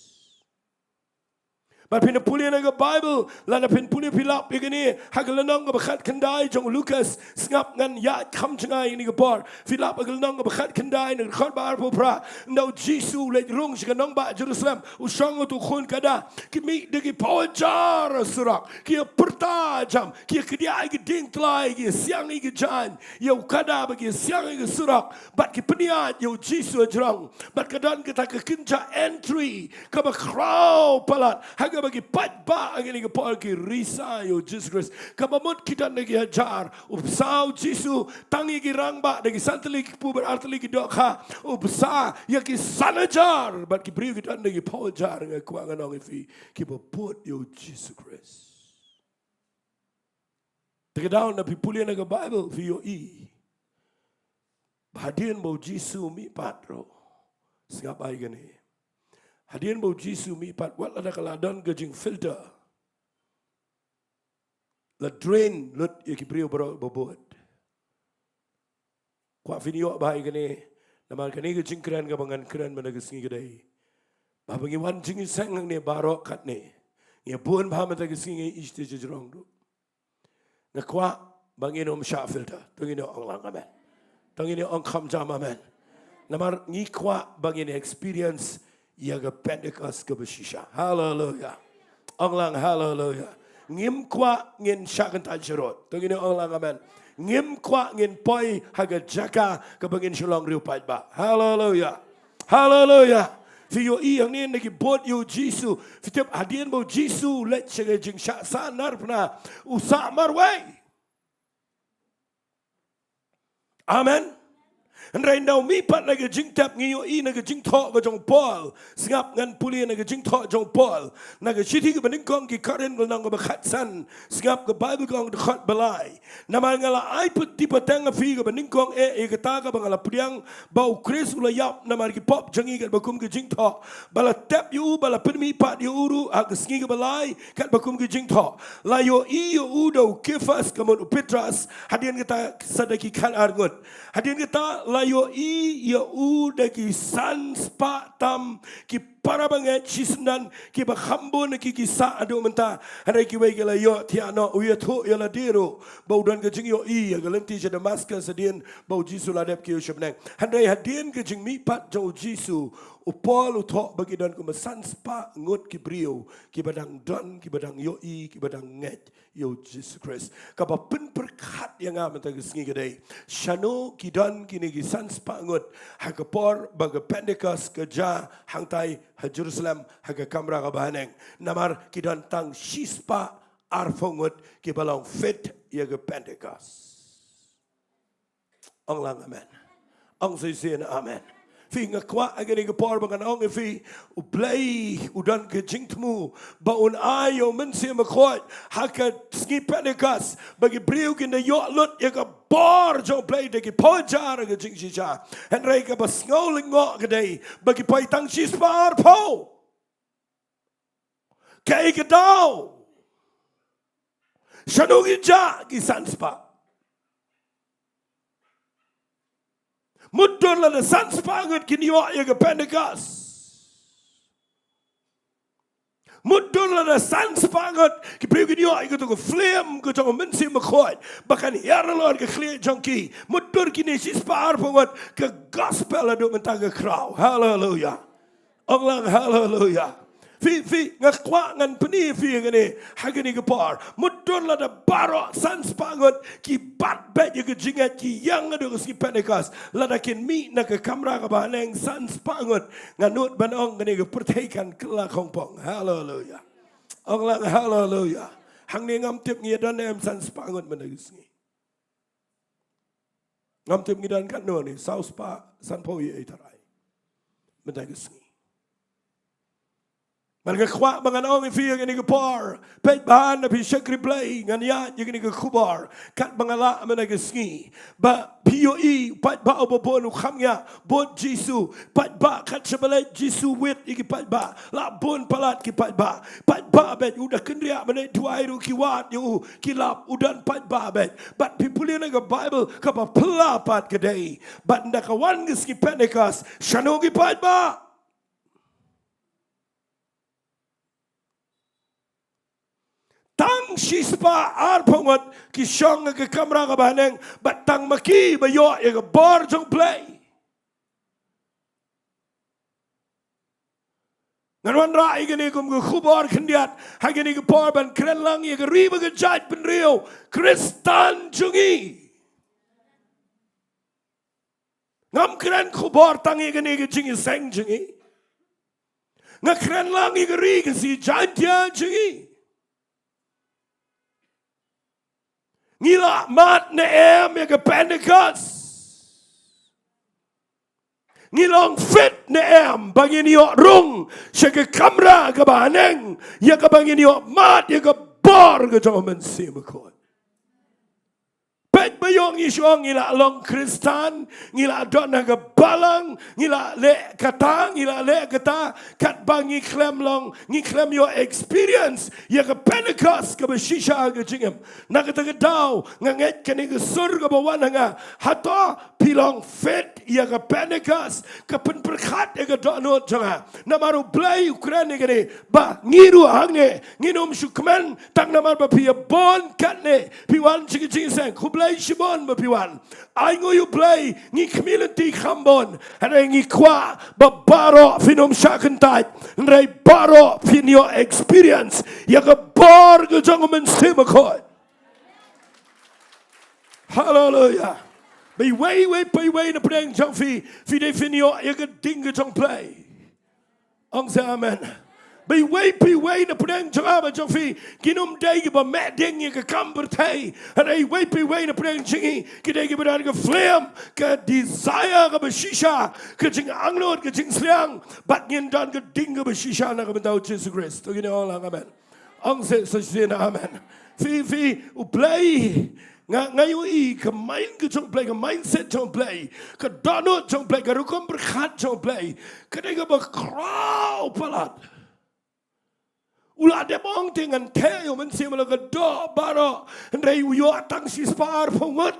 Bad phin da pule na ka Baibl, lada phin pule phi lap ïa kane ha ka lynnong kaba khatkhyndai jong u Lukas, sngap, ngan ïaid kham jngai ïa kane ka por. Phi lap ha ka lynnong kaba khatkhyndai na ka dkhot ba arphew phra, ynda u Jisu u leit rung sha ka nongbah Jerusalem, u shong ha uto u khun kada. Ki mih da ki phew hajar ha surok, ki ïa pyrta jam, ki ïa kdiah ïa ki dieng tlai, ki ïa siang ïa ki jaiñ ïa u kada, bad ki ïa siang ïa ka surok, bad ki pynïaid ïa u Jisu ha jrong. Bad ka don kata ka kynja entry kaba khraw palat ha ba ki paidbah ha kane ka por ki risa ïa u Jisu Khrist. Kaba mut ki don da ki hajar, u bsa u Jisu, tang ïa ki rangbah da ki san tylli ki kpu bad ar tylli ki dohkha, u bsa ïa ki san hajar, bad ki briew ki don da ki phew hajar. Nga kwah ngan ong ïa phi, kiba bud ïa u Jisu Khrist. Te ka daw na phi pule na ka Baibl phi ïohi ba hadien ba u Jisu mihpat ruh, sngap bha ïa kane. Hadien ba u Jisu mihpat, wat lada ka la don ka jingfilter, la drain lut ïa ki briew baroh ba bud. Kwah phin ïoh bha ïa kane, namar kane ka jingkren kaba ngan kren mynta ka sngi ka dei ba haba ngi wan jingïaseng hangne baroh katne, ngi bun bha mynta ka sngi, ngi ïeit te jrong ruh. Nga kwah ba ngin ym shah filter. To ngin ong lang amen. To ngin ong kham jam amen. Namar ngi kwah ba ngin experience ïa ka Pentecost kaba shisha. Haleluya. Ong lang haleluya. Ngim kwah ngin shah kyntait sharud. To ngin ong lang amen. Ngim kwah ngin poi ha ka jaka kaba ngin shu long riew paidbah. Haleluya. Haleluya. Phi ïohi hangne na ki bud ïa u Jisu. Phi tip hadien ba u Jisu u leit sha ka jingshah sah narphna, u sah marwei. Amen. Hynrei ynda u mihpat na ka jingtep, ngi ïohi na ka jingthoh ka jong u Paul. Sngap, ngan pule na ka jingthoh jong u Paul. Na ka shithi kaba nyngkong ki Korinth, ka lynnong kaba khatsan. Sngap, ka Baibl ka ong, dkhot ba lai. Namar nga la ai pat, ti pateng ha phi kaba nyngkong eh ïa kata kaba nga la pdiang, ba u Khrist u la ïap namar ki pop jong ngi, katba kum ka jingthoh, ba la tep ïa u, ba la pynmihpat ïa u ruh ha ka sngi kaba lai, katba kum ka jingthoh. La ïohi ïa u da u Kephas, ka mut u Petros, hadien kata sa da ki khatar ngut. Hadien kata la ïohi ïa u da ki san spah tam ki para bangeit shisyndon, kiba kham bun na ki ki sah haduh mynta. Hynrei kiwei ki la ïohthiah noh, u ïathuh ïa lade ruh ba u don ka jingïohi ïa ka lynti sha Damascus hadien ba u Jisu la dep kiew sha bneng. Hynrei hadien ka jingmihpat jong u Jisu, u Paul u thoh ba ki don kumba san spah ngut ki briew kiba dang don, kiba dang ïohi, kiba dang ngeit ïa u Jisu Khrist. Kaba pynpyrkhat ïa nga mynta ka sngi ka dei, shano ki don kine ki san spah ngut ha ka por ba ka Pentecost ka jia hangtai ha Jerusalem ha ka kamra kaba haneng. Namar ki don tang shispah arphew ngut kiba long fit ïa ka Pentecost. Ong lang amen. Ong shisien amen. Phi, nga kwah ha kane ka por ba ngan ong ïa phi, U Blei u don ka jingthmu ba un ai ïa u Mynsiem Bakhuid ha ka sngi Pentecost, ba ki briew kin da ïoh lut ïa ka bor jong U Blei da ki phew hajar ha ka jingshisha. Hynrei kaba sngew lyngngoh ka dei ba ki poi tang shispah arphew. Kaei ka daw? Shano ki jah ki san spah? Mutdur lada san spah ngut kin ïoh ïa ka Pentecost. Mutdur lada san spah ngut ki briew kin ïoh ïa kato ka flame ka jong u Mynsiem Bakhuid ba kan hiar halor ka khlieh jong ki. Mutdur kine shispah arphew ngut ka gospel haduh mynta ka khraw. Haleluya. Ong lang haleluya. Phi, phi, nga kwah ngan pyni ïa phi ïa kane ha kane ka por. Mutdur lada baroh san spah ngut ki bat beit ïa ka jingngeit, ki ïeng haduh ka sngi Pentecost, lada kin mih na ka kamra kaba haneng san spah ngut, nga nud ban ong kane ka pyrthei kan kylla khongpong. Haleluya. Ong lang haleluya. Hangne ngam tip ngi don ne em san spah ngut mynta ka sngi. Ngam tip ngi don katno ne, saw spah sanphew ïa i tharai mynta ka sngi. Bad nga kwah ba ngan ong ïa phi ïa kane ka por, peit bha na phi shakri Blei, ngan ïaid ïa kane ka khubor katba nga lah mynta ka sngi. Ba phi ïohi, paidbah uba bun u kham ïa bud Jisu, paidbah kat shaba leit Jisu wit ïa ki paidbah, la bun palat ki paidbah. Paidbah beit, u da kynriah mynne duwai ruh ki wad ïa u, ki lap, u don paidbah beit. Bad phi pule na ka Baibl, kaba phylla pat ka dei, bad ynda ka wan ka sngi Pentecost, shano ki paidbah? Tang shispah arphew ngut ki shong ha ka kamra kaba haneng, bad tang ma ki ba ïoh ïa ka bor jong U Blei. Ngan wanrah ïa kane kum ka khubor khyndiat ha kane ka por ban kren lang ïa ka ri bad ka jaitbynriew Khristan jong ngi. Ngam kren khubor tang ïa kane ka jingïaseng jong ngi. Nga kren lang ïa ka ri ka sngi Jaintia jong ngi. Ngi la mad ne em ïa ka Pentecost? Ngi long fit ne em ba ngin ïoh rung sha ka kamra kaba haneng, ïa kaba ngin ïoh mad ïa ka bor ka jong u Mynsiem Bakhuid? Peit ba ïoh ngi shu ong ngi la long Khristan, ngi la don ha ka balang, ngi la leh kata, ngi la leh kata, katba ngi khlem long, ngi khlem ïoh experience ïa ka Pentecost kaba shisha ha ka jingim. Na kata ka daw nga ngeit kane ka sur kaba wan ha nga, hato phi long fit ïa ka Pentecost, ka pynpyrkhat ïa ka dohnud jong nga? Namar U Blei u kren ïa kane ba ngi ruh hangne ngin ym shu kmen tang namar ba phi ïa bun katne, phi wan sha ka jingïaseng, khublei shibun ba phi wan. Ai nguh ïa U Blei, ngi khmih lynti kham bun, hynrei ngi kwah ba baroh phin ym shah kyntait, hynrei baroh phin ïoh experience ïa ka bor ka jong u Mynsiem Bakhuid. Haleluya. Ba iwei iwei pa iwei na pdeng jong phi, phi dei phin ïoh ïa ka ding ka jong U Blei. Ong sa amen. Ba iwei pa iwei na pdeng jong nga bad jong phi, ngin ym dei kiba meh ding ïa ka kam pyrthei. Hynrei iwei pa iwei na pdeng jong ngi ki dei kiba don ka flame, ka desire kaba shisha, ka jingangnud, ka jingsliang, bad ngin don ka ding kaba shisha na ka bynta U Jisu Khrist. To ngin ong lang amen. Ong sa, sa shisien amen. Phi, phi, U Blei, nga, nga ïohi ka mind ka jong U Blei, ka mindset jong U Blei, ka dohnud jong U Blei, ka rukom pyrkhat jong U Blei, ka dei kaba khraw palat. U la dep ong te ngan theh ïa u Mynsiem, la ka doh baroh, hynrei u ïoh tang shispah arphew ngut.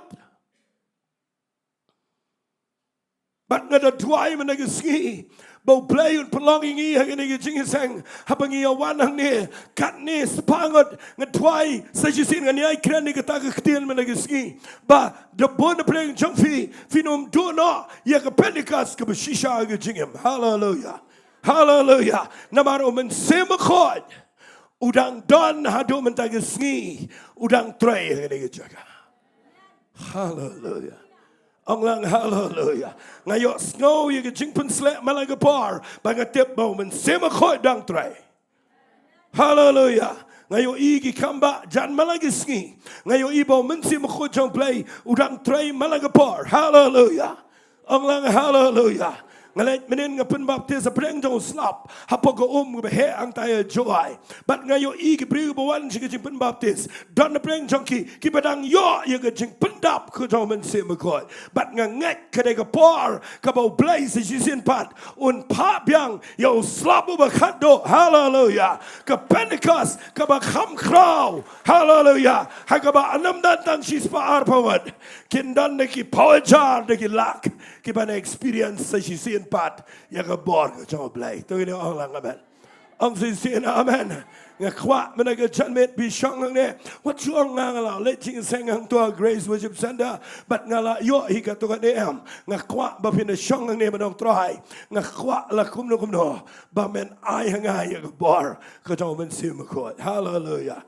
Bad nga da duwai mynta ka sngi ba U Blei un pynlong ïa ngi ha kane ka jingïaseng, haba ngi ïa wan hangne katne spah ngut. Nga duwai sa shisien, ngan ïai kren ïa kata ka ktien mynta ka sngi, ba da bun na pdeng jong phi, phin ym duh noh ïa ka Pentecost kaba shisha ha ka jingim. Haleluya. Haleluya. Namar u Mynsiem Bakhuid u dang don haduh mynta ka sngi, u dang trei ha kane ka jaka. Haleluya. Ong lang haleluya. Nga ïohsngew ïa ka jingpynsleh man la ka por, ba nga tip ba u Mynsiem Bakhuid u dang trei. Haleluya. Nga ïohi ki kam ba jan man la ka sngi. Nga ïohi ba u Mynsiem Bakhuid jong U Blei u dang trei man la ka por. Haleluya. Ong lang haleluya. Nga leit mynnin nga pynbaptis ha pdeng jong u slap, hapoh ka um kaba heh hangtai ha Jowai. Bad nga ïohi ki briew kiba wan sha ka jingpynbaptis, don na pdeng jong ki kiba dang ïoh ïa ka jingpyndap ka jong u Mynsiem Bakhuid. Bad nga ngeit ka dei ka por kaba U Blei sa shisien pat un phah biang ïa u slap uba khatduh. Haleluya. Ka Pentecost kaba kham khraw. Haleluya. Ha kaba ym don tang shispah arphew ngut, kin don da ki phew hajar, da ki lak, kiban experience sa shisien pat ïa ka bor ka jong U Blei. To ngin ong lang amen. Ong sa shisien amen. Nga kwah mynta ka janmiet phi shong hangne. Wat shu ong nga, nga la leit jingïaseng hangto ha Grace Worship Centre bad nga la ïoh hi kato kane, em. Nga kwah ba phin da shong hangne ban ong, Trai, nga kwah la kumno kumno ba men ai ha nga ïa ka bor ka jong u Mynsiem Bakhuid. Haleluya.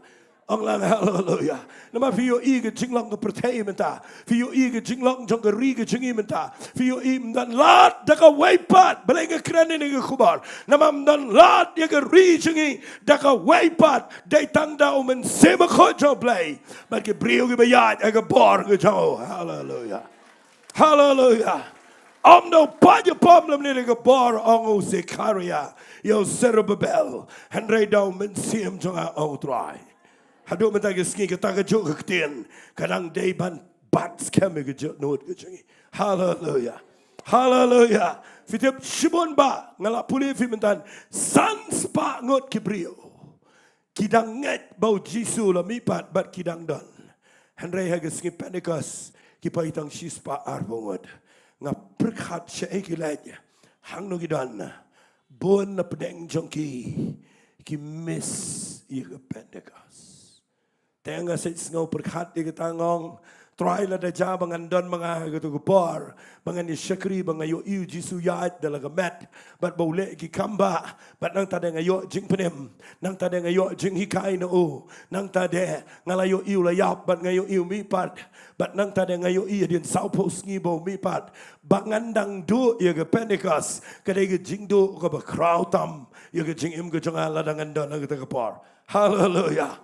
Ong lang haleluya. Namar phi ïohi ka jinglong ka pyrthei mynta, phi ïohi ka jinglong jong ka ri ka jong ngi mynta, phi ïohi ym don lad da kawei pat. Balei nga kren ïa kane ka khubor? Namar ym don lad ïa ka ri jong ngi da kawei pat. Dei tang da u Mynsiem Bakhuid jong u Blei bad ki briew kiba ïaid ha ka bor ka jong u. Haleluya. Haleluya. Ym da u paid ïapom lymne da ka bor, ong u Zekaria ïa u Serubabel, hynrei da u Mynsiem jong nga, ong u Trai. Haduh mynta ka sngi kata kajuh ka ktien ka dang dei ban bat skhem ïa ka jingmut ka jong ngi. Haleluya. Haleluya. Phi tip shibun ba nga la pule ïa phi mynta, san spah ngut ki briew ki dang ngeit ba u Jisu u la mih pat bad ki dang don. Hynrei ha ka sngi Pentecost ki poi tang shispah arphew ngut. Nga pyrkhat shaei ki leit, hangno ki don. Bun na pdeng jong ki ki miss ïa ka Pentecost. Te nga sngewsih pyrkhat ïa kata, nga ong, Trai, lada jia ba ngan don ma nga ha kato ka por, ba ngan ïa shakri, ba nga ïohi ïa u Jisu ïaid da la ka met, bad ba u leh ki kam ba, bad nangta de nga ïoh jingpynim, nangta de nga ïoh jinghikai na u, nangta de nga la ïohi u la ïap, bad nga ïohi u mihpat, bad nangta de nga ïohi hadien sawphew sngi ba u mihpat, ba ngan dang duh ïa ka Pentecost, ka dei ka jingduh kaba khraw tam ïa ka jingim ka jong nga lada ngan don ha kata ka por. Haleluia.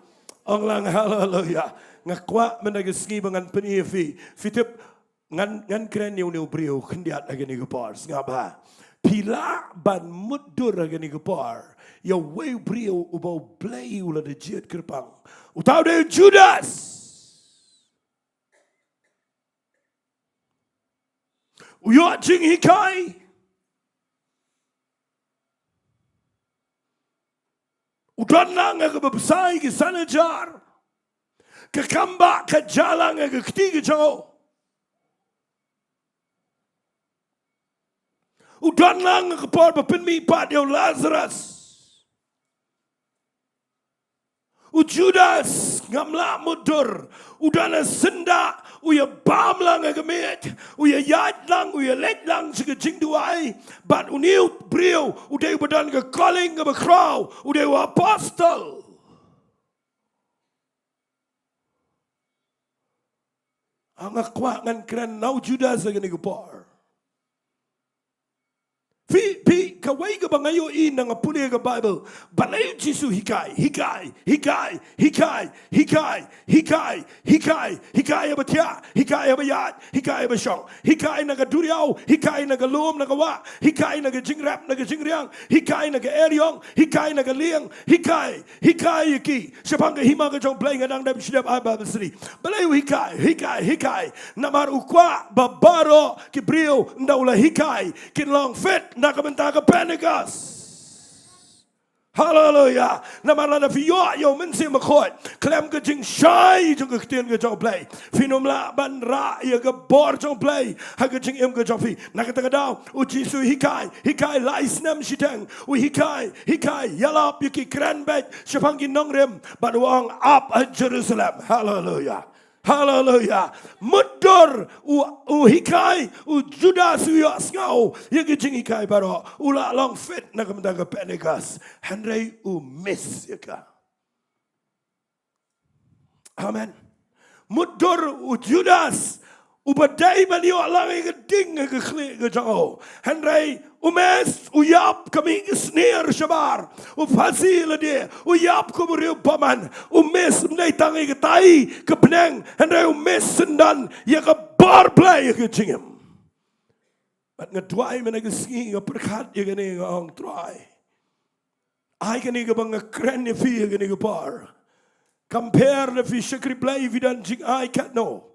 Ong lang haleluia. Nga kwah mynta ka sngi ba ngan pyni ïa phi. Phi tip, ngan, ngan kren ïa une u briew khyndiat ha kane ka por. Sngap bha. Phi lah ban mutdur ha kane ka por ïa uwei u briew uba U Blei u la da jied kyrpang. Uta u dei u Judas. U ïoh jinghikai. U don lang ha kaba bsa ïa ki san hajar. Ka kam ba ka jia lang ha ka kti ka jong u. U don lang ha ka por ba pynmihpat ïa u Lazarus. U Judas, ngam lah mutdur, u don ha syndah, u ïa bam lang ha ka miej, u ïa ïaid lang, u ïa leit lang sha ka jingduwai, bad une u briew, u dei uba don ka calling kaba khraw, u dei u apostol. Nga kwah ngan kren na u Judas ha kane ka por. Phi, phi, kawei kaba nga ïohi na nga pule ka Bible. Balei u Jisu hikai, hikai, hikai, hikai, hikai, hikai, hikai, hikai haba thiah, hikai haba ïaid, hikai haba shong, hikai na ka duriaw, hikai na ka lum, na ka wah, hikai na ka jingrep, na ka jingriang, hikai na ka eriong, hikai na ka lieng, hikai, hikai ïa ki. Shaphang ka hima ka jong U Blei nga dang dep shu dep ai Bible study. Balei u hikai, hikai, hikai? Namar u kwah ba baroh ki briew ynda u la hikai kin long fit na ka bynta ka Pentecost. Haleluia. Namar lada phi ïoh ïa u Mynsiem Bakhuid khlem ka jingshai jong ka ktien ka jong U Blei, phin ym lah ban rah ïa ka bor jong U Blei ha ka jingim ka jong phi. Na kata ka daw u Jisu hikai, hikai lai snem shiteng. U hikai, hikai, ïalap ïa ki kren beit shaphang ki nongrim, bad u ong, ap ha Jerusalem. Haleluia. Haleluia. Mutdur, u, u hikai, u Judas u ïohsngew ïa ki jinghikai baroh, u la long fit na ka bynta ka Pentecost. Hynrei u miss ïa ka. Amen. Mutdur u Judas, uba dei ban ïoh lang ïa ka ding ha ka khlieh ka jong u. Hynrei u miss, u ïap ka mih ka snier shabar, u phasi lade, u ïap kum u riewbymman, u miss, ym dei tang ïa katai ka bneng, hynrei u miss syndon ïa ka bor Blei ha ka jingim. Bad nga duwai mynta ka sngi, nga pyrkhat ïa kane, nga ong, Trai, ai kane kaba nga kren ïa phi ha kane ka por. Compare lada phi shakri Blei, phi don jingai katno.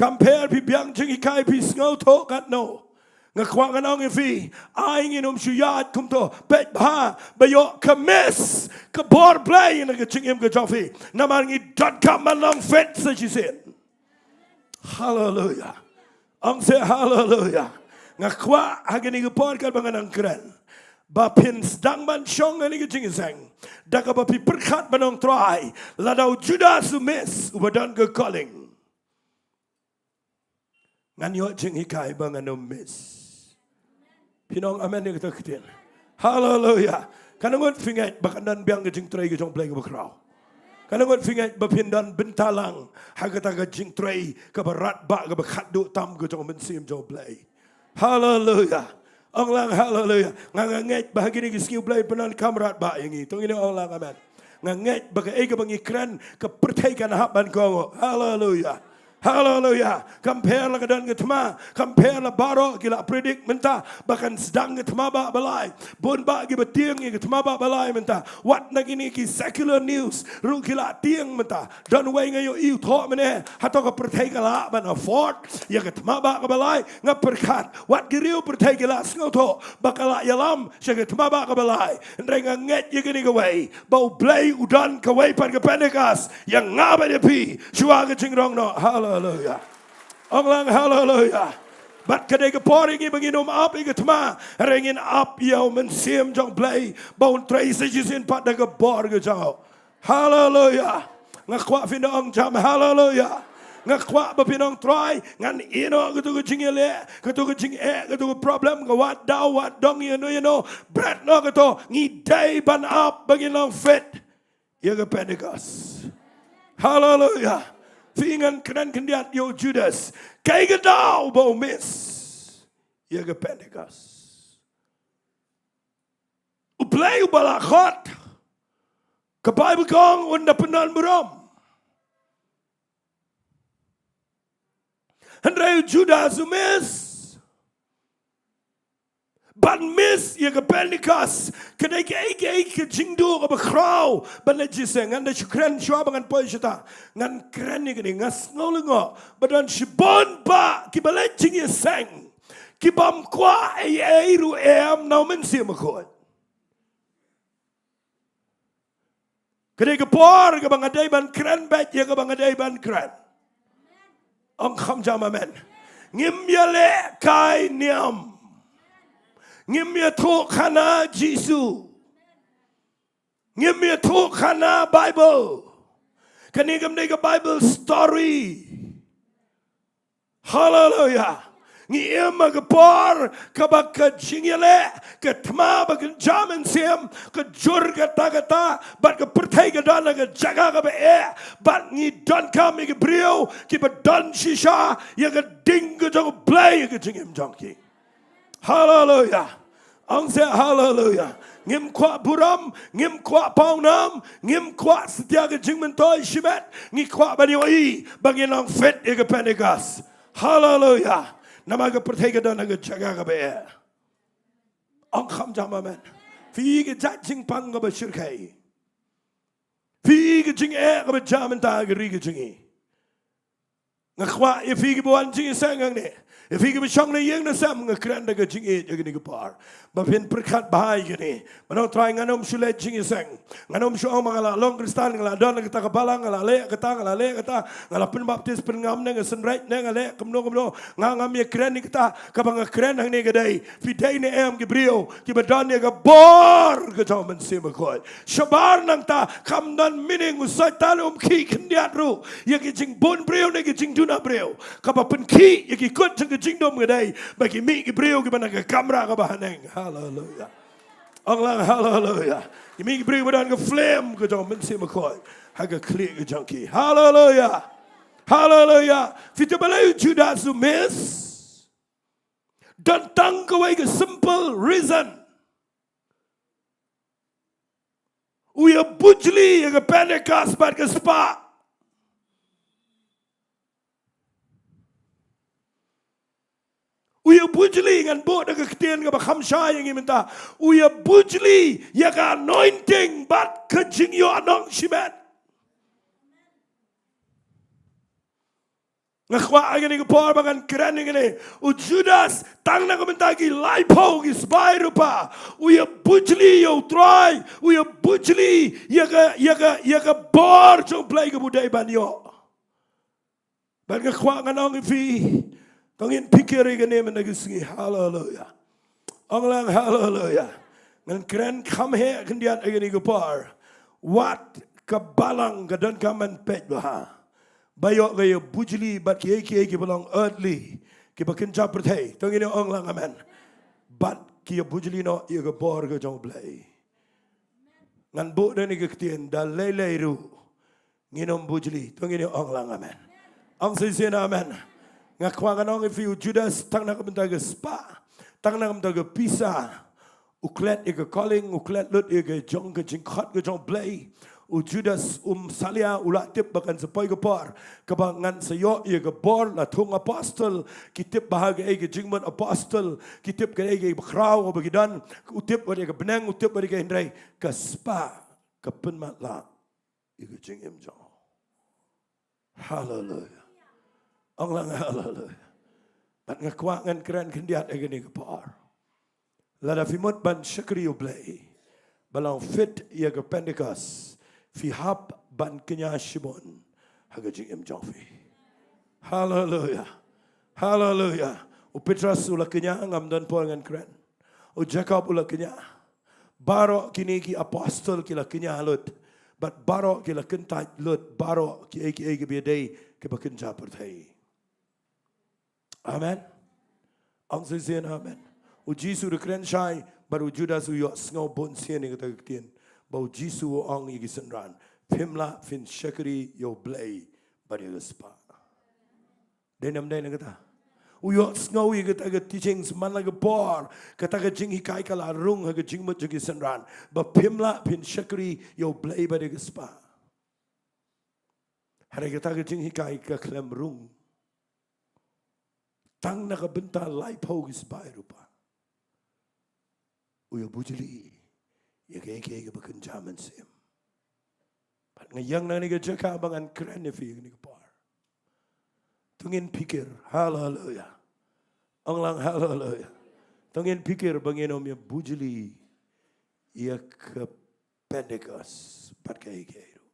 Compare phi biang jinghikai, phi sngewthuh katno. Nga kwah ngan ong ïa phi, ai ngin ym shu ïaid kumto. Peit bha ba ïoh ka miss ka bor Blei na ka jingim ka jong phi. Namar ngi donkam ban long fit sa shisien. Haleluia. Ong seh haleluia. Nga kwah ha kane ka por katba nga nang kren, ba phin sdang ban shong ha kane ka jingïaseng da kaba phi pyrkhat ban ong, Trai, lada u Judas u miss, uba don ka calling, ngan ïoh jinghikai ba ngan ym miss. Phin ong amen ïa kata ka ktien? Haleluia. Katno ngut phi ngeit ba kan don biang ka jingtrei ka jong U Blei kaba khraw? Katno ngut phi ngeit ba phin don bynta lang ha kata ka jingtrei kaba radbah, kaba khatduh tam ka jong U Mynsiem jong U Blei? Haleluia. Ong lang haleluia. Nga, nga ngeit ba ha kine ki sngi U Blei un pyndonkam radbah ïa ngi. To ngin ong lang amen. Nga ngeit ba kaei kaba ngi kren, ka pyrthei kan hap ban kohnguh. Haleluia. Haleluia. Compare la ka don ka thma, compare la baroh ki la predict mynta ba kan sdang ka thma bah ba lai. Bun bah kiba tieng ïa ka thma bah ba lai mynta. Wat na kine ki secular news ruh ki la tieng mynta. Don wei nga ïohi u thoh mynne, hato ka pyrthei ka lah ban afford ïa ka thma bah kaba lai? Nga pyrkhat wat ki riew pyrthei ki la sngewthuh ba ka la ïalam sha ka thma bah kaba lai. Hynrei nga ngeit ïa kane kawei, ba U Blei u don kawei pat ka Pentecost ïa nga bad ïa phi shuwa ka jingrong noh. Haleluia. Ong lang haleluia. Bad ka dei ka por ïa ngi ba ngin ym ap ïa ka thma, hynrei ngin ap ïa U Mynsiem jong U Blei ba un trei sa shisien pat da ka bor ka jong u. Haleluia. Nga kwah phin da ong jam haleluia. Nga kwah ba phin ong Trai, ngan ïehnoh kato ka jingïaleh, kato ka jingeh, kato ka problem, ka wad daw, wad dong, ïano ïano, bret noh kato, ngi dei ban ap ba ngin long fit ïa ka Pentecost. Haleluya. Phi, ngan kren khyndiat ïa u Judas. Kaei ka daw ba u miss ïa ka Pentecost? U Blei uba la khot, ka Baibl ka ong un da pyndonburom. Hynrei u Judas u miss. Ban miss ïa ka Pentecost ka dei kaei kaei ka jingduh kaba khraw ban leit jingïaseng. Ngan da shu kren shuwa ba ngan poi shata. Ngan kren ïa kane, nga sngew lyngngoh ba don shibun bah kiba leit jingïaseng, kibym kwah ei ei ruh em na u Mynsiem Bakhuid. Ka dei ka por kaba nga dei ban kren beit ïa kaba nga dei ban kren. Ong kham jam amen. Ngim ïaleh kai niam. Ngim ïathuh khana Jisu. Ngim ïathuh khana Baibl. Kane kam dei ka Bible story. Haleluya. Ngi im ha ka por kaba ka jingïaleh, ka thma ba kynja mynsiem, ka jur kata kata, bad ka pyrthei ka don ha ka jaka kaba eh, bad ngi donkam ïa ki briew kiba don shisha ïa ka ding ka jong U Blei ïa ka jingim jong ki. Haleluya. Ong seh haleluya. Ngim kwah burom, ngim kwah pawnam, ngim kwah satia ka jingmyntoi shimet, ngi kwah ban ïohi ba ngin long fit ïa ka Pentecost. Haleluya. Namar ka pyrthei ka don ha ka jaka kaba eh. Ong kham jam amen. Phi ka jait jingpang kaba shyrkhei. Phi ka jingeh kaba jia mynta ha ka ri ka jong ngi. Nga kwah ïa phi kiba wan jingïaseng hangne, ïa phi kiba shong na ïing na sem, nga kren da ka jingïeit ha kane ka por. Ba phin pyrkhat bha ïa kane. Ba ngan ong Trai, ngan ym shu leit jingïaseng. Ngan ym shu ong ba nga la long Khristan, nga la don kata ka balang, nga la leh kata, nga la leh kata, nga la pynbaptis, pynngam ne, nga synreit ne, nga leh kumno kumno. Nga ngam ïakren ïa kata, kaba nga kren hangne ka dei, phi dei ne em ki briew kiba don ïa ka bor ka jong U Mynsiem Bakhuid? Shabar nangta, kam don meaning, u Soitan um khih khyndiat ruh ïa ki jingbun briew ne ki jingduna briew. Kaba pynkhih ïa ki kut jong ka jingdum ka dei ba ki mih ki briew kiba na ka kamra kaba haneng. Haleluya. Ong lang haleluya. Ki mih ki briew ba don ka flame ka jong U Mynsiem Bakhuid ha ka khlieh ka jong ki. Haleluya. Haleluya. Phi tip balei u Judas u miss? Don tang kawei ka simple reason. U ïabujli ïa ka Pentecost bad ka spah. U ïabujli, ngan buh da ka ktien kaba kham shai ïa ngi mynta. U ïabujli ïa ka anointing bad ka jingïoh nong shimet. Nga kwah ha kane ka por ba ngan kren ïa kane. U Judas, tang na ka bynta ki laiphew ki sbai rupa, u ïabujli ïa U Trai, u ïabujli ïa ka, ïa ka, ïa ka bor jong U Blei kaba u dei ban ïoh. Bad nga kwah ngan ong ïa phi, to ngin phikir ïa kane mynta ka sngi. Haleluya. Ong lang haleluya. Ngan kren kham heh khyndiat ha kane ka por. Wat ka balang ka donkam ban peit bha ba ïoh ka ïabujli bad kiei kiei kiba long earthly, kiba kynja pyrthei. To ngin ong lang amen. Bad ki ïabujli noh ïa ka bor ka jong U Blei. Ngan buh da kane ka ktien, da lei lei ruh ngin ym bujli. To ngin ong lang amen. Ong shisien amen. Nga kwah ngan ong ïa phi, u Judas, tang na ka bynta ka spah, tang na ka bynta ka pisa, u klet ïa ka calling, u klet lut ïa ka jong ka jingkhot ka jong U Blei. U Judas um salia, u la tip ba kan sa poi ka por kaba ngan sa ïoh ïa ka bor la thung apostol. Ki tip bha kaei ka jingmut apostol, ki tip kaei ka bakhraw kaba ki don. U tip wat ïa ka bneng, u tip wat ïa ka, hynrei ka spah ka pynmatlah ïa ka jingim jong u. Haleluya. Ong lang haleluya. Bad nga kwah ngan kren khyndiat ha kane ka por. Lada phi mut ban shakri U Blei ba long fit ïa ka Pentecost, phi hap ban kñia shibun ha ka jingim jong phi. Haleluya. Haleluya. U Petros u la kñia, ngam don por ngan kren. U Jakob u la kñia. Baroh kine ki apostol ki la kñia lut. Bad baroh ki la kyntait lut baroh kiei kiei kiba ïadei kiba kynja pyrthei. Amen. Ong shisien amen. U Jisu u kren shai bad u Judas u ïohsngew bun sien ïa kata ka ktien. Ba u Jisu u ong ïa ki synran, phim lah phin shakri ïa U Blei bad ïa ka spah. Dei ne ym dei na kata? U ïohsngew ïa kata ka teachings man la ka por, kata ka jinghikai ka la rung ha ka jingmut jong ki synran, ba phim lah phin shakri ïa U Blei bad ïa ka spah. Hynrei kata ka jinghikai ka khlem rung tang na ka bynta laiphew ki sbai rupa. U ïa bujli ïa kaei kaei kaba kynja mynsiem. Bad nga ïeng na kane ka jaka ba ngan kren ïa phi kane ka por. To ngin pyrkhat. Haleluya. Ong lang haleluya. To ngin pyrkhat ba ngin ym ïa bujli ïa ka Pentecost bad kaei kaei ruh.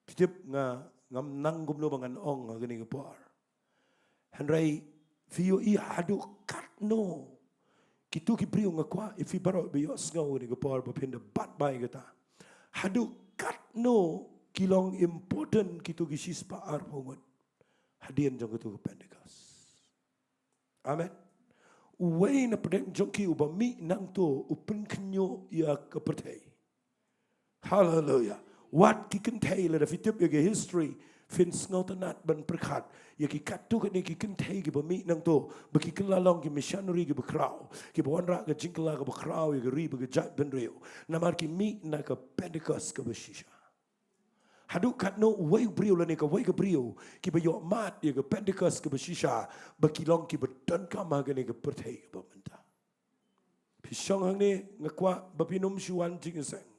Phi tip nga, ngam nang kumno ba ngan ong ha kane ka por. Hynrei phi ïohi haduh katno kito ki briew, nga kwah ïa phi baroh ba ïohsngew ha kane ka por ba phin da bat bai kata. Haduh katno ki long important kito ki shispah arphew ngut hadien jong kato ka Pentecost. Amen. Uwei na pdeng jong ki uba mih nangto u pynkhynñiuh ïa ka pyrthei. Haleluya. Wat ki kynthei, lada phi tip ïa ka history phin sngewtynnat ban pyrkhat ïa ki katto katne ki kynthei kiba mih nangto ba ki kylla long ki missionary kiba khraw, kiba wanrah ka jingkylla kaba khraw ïa ka ri bad ka jaitbynriew. Namar ki mih na ka Pentecost kaba shisha. Haduh katno uwei u briew lane kawei ka briew kiba ïohmad ïa ka Pentecost kaba shisha ba ki long kiba donkam ha kane ka pyrthei kaba mynta. Phi shong hangne, nga kwah ba phin ym shu wan jingïaseng.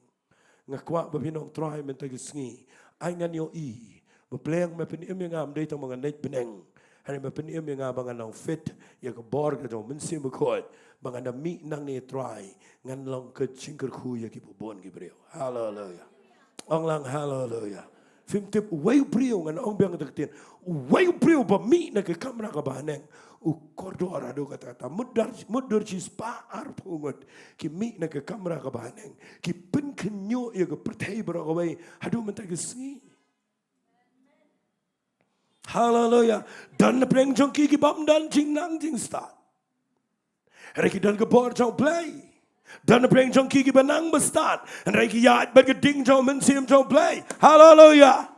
Nga kwah ba phin ong, Trai, mynta ka sngi ai ngan ïohi ba Blei me pynim ïa nga, ym dei tang ba ngan leit bneng, hynrei me pynim ïa nga ba ngan long fit ïa ka bor ka jong u Mynsiem Bakhuid, ba ngan da mih nangne, Trai, ngan long ka jingkyrkhu ïa kiba bun ki briew. Haleluya. Ong lang haleluya. Phim tip, uwei u briew, ngan ong biang kata ka ktien, uwei u briew ba mih na ka kamra kaba haneng u kordor haduh katta katta. Mut dur, mut dur shispah arphew ngut ki mih na ka kamra kaba haneng, ki pynkhynñiuh ïa ka pyrthei baroh kawei haduh mynta ka sngi. Haleluya. Don na pdeng jong ki ki bym don jingnang jingstad, hynrei ki don ka bor jong U Blei. Don na pdeng jong ki kiba nang ba stad, hynrei ki ïaid bad ka ding jong u Mynsiem jong U Blei. Haleluya.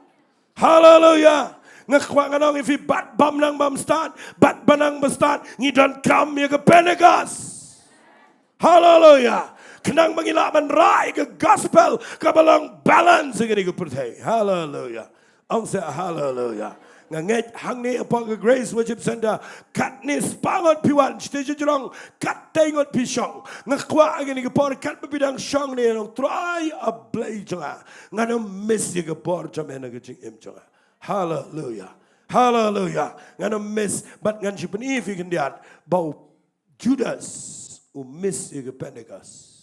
Haleluya. Nga kwah ngan ong ïa phi, bad bym nang bym stad, bad ba nang ba stad, ngi donkam ïa ka Pentecost. Haleluya. Khnang ba ngin lah ban rai ka gospel kaba long balance ha kane ka pyrthei. Haleluya. Ong sa haleluya. Nga ngeit hangne hapoh ka Grace Worship Centre, katne spah ngut phi wan, sha shnong katta ngut phi shong, nga kwah ha kane ka por katba phi dang shong ne, ong, Trai, A Blei jong nga, ngan ym miss ïa ka bor jong me na ka jingim jong nga. Haleluya. Haleluya. Ngan ym miss, bad ngan shu pyni ïa phi khyndiat ba u Judas u miss ïa ka Pentecost.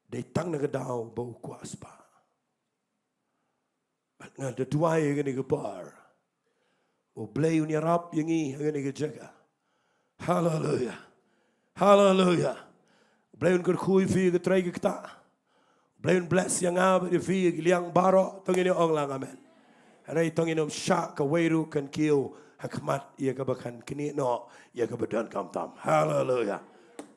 Dei tang na ka daw ba u kwah spah. Bad nga da duwai ha kane ka por, U Blei un ïarap ïa ngi ha kane ka jaka. Haleluya. Haleluya. U Blei un kyrkhu ïa phi, ka trei ka ktah. U Blei un bless ïa nga bad ïa phi, ïa ki liang baroh. To ngin ong lang amen. Hynrei to ngin ym shah kawei ruh kan kiew ha khmat ïa kaba kan knieh noh ïa kaba donkam tam. Haleluya.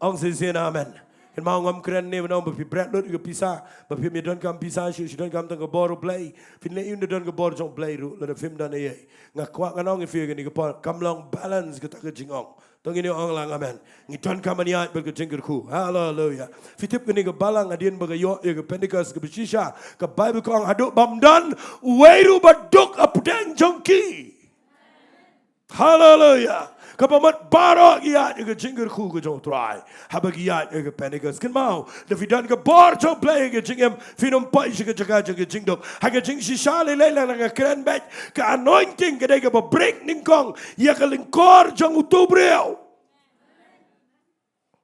Ong shisien amen. Kynmaw, ngam kren ne ban ong ba phi bret lut ïa ka pisa, ba phim ïa donkam pisa shuh, shu donkam tang ka bor U Blei. Phin leh aïu ban don ka bor jong U Blei ruh lada phim don ei ei? Nga kwah ngan ong ïa phi ha kane ka por, kam long balance kata ka jingong. To ngin ïa ong lang amen. Ngi donkam ban ïaid bad ka jingkyrkhu. Haleluya. Phi tip, kane ka balang hadien ba ka ïoh ïa ka Pentecost kaba shisha, ka Baibl ka ong haduh bym don uwei ruh ba duk hapdeng jong ki. Haleluya. Kaba mut baroh ki ïaid ïa ka jingkyrkhu ka jong U Trai haba ki ïaid ïa ka Pentecost. Kynmaw, lada phi don ka bor jong U Blei ha ka jingim, phin ym poi sha ka jaka jong ka jingduk. Ha ka jingshisha lei lei, la nga kren beit, ka anointing ka dei kaba break nyngkong ïa ka lyngkor jong uto u briew.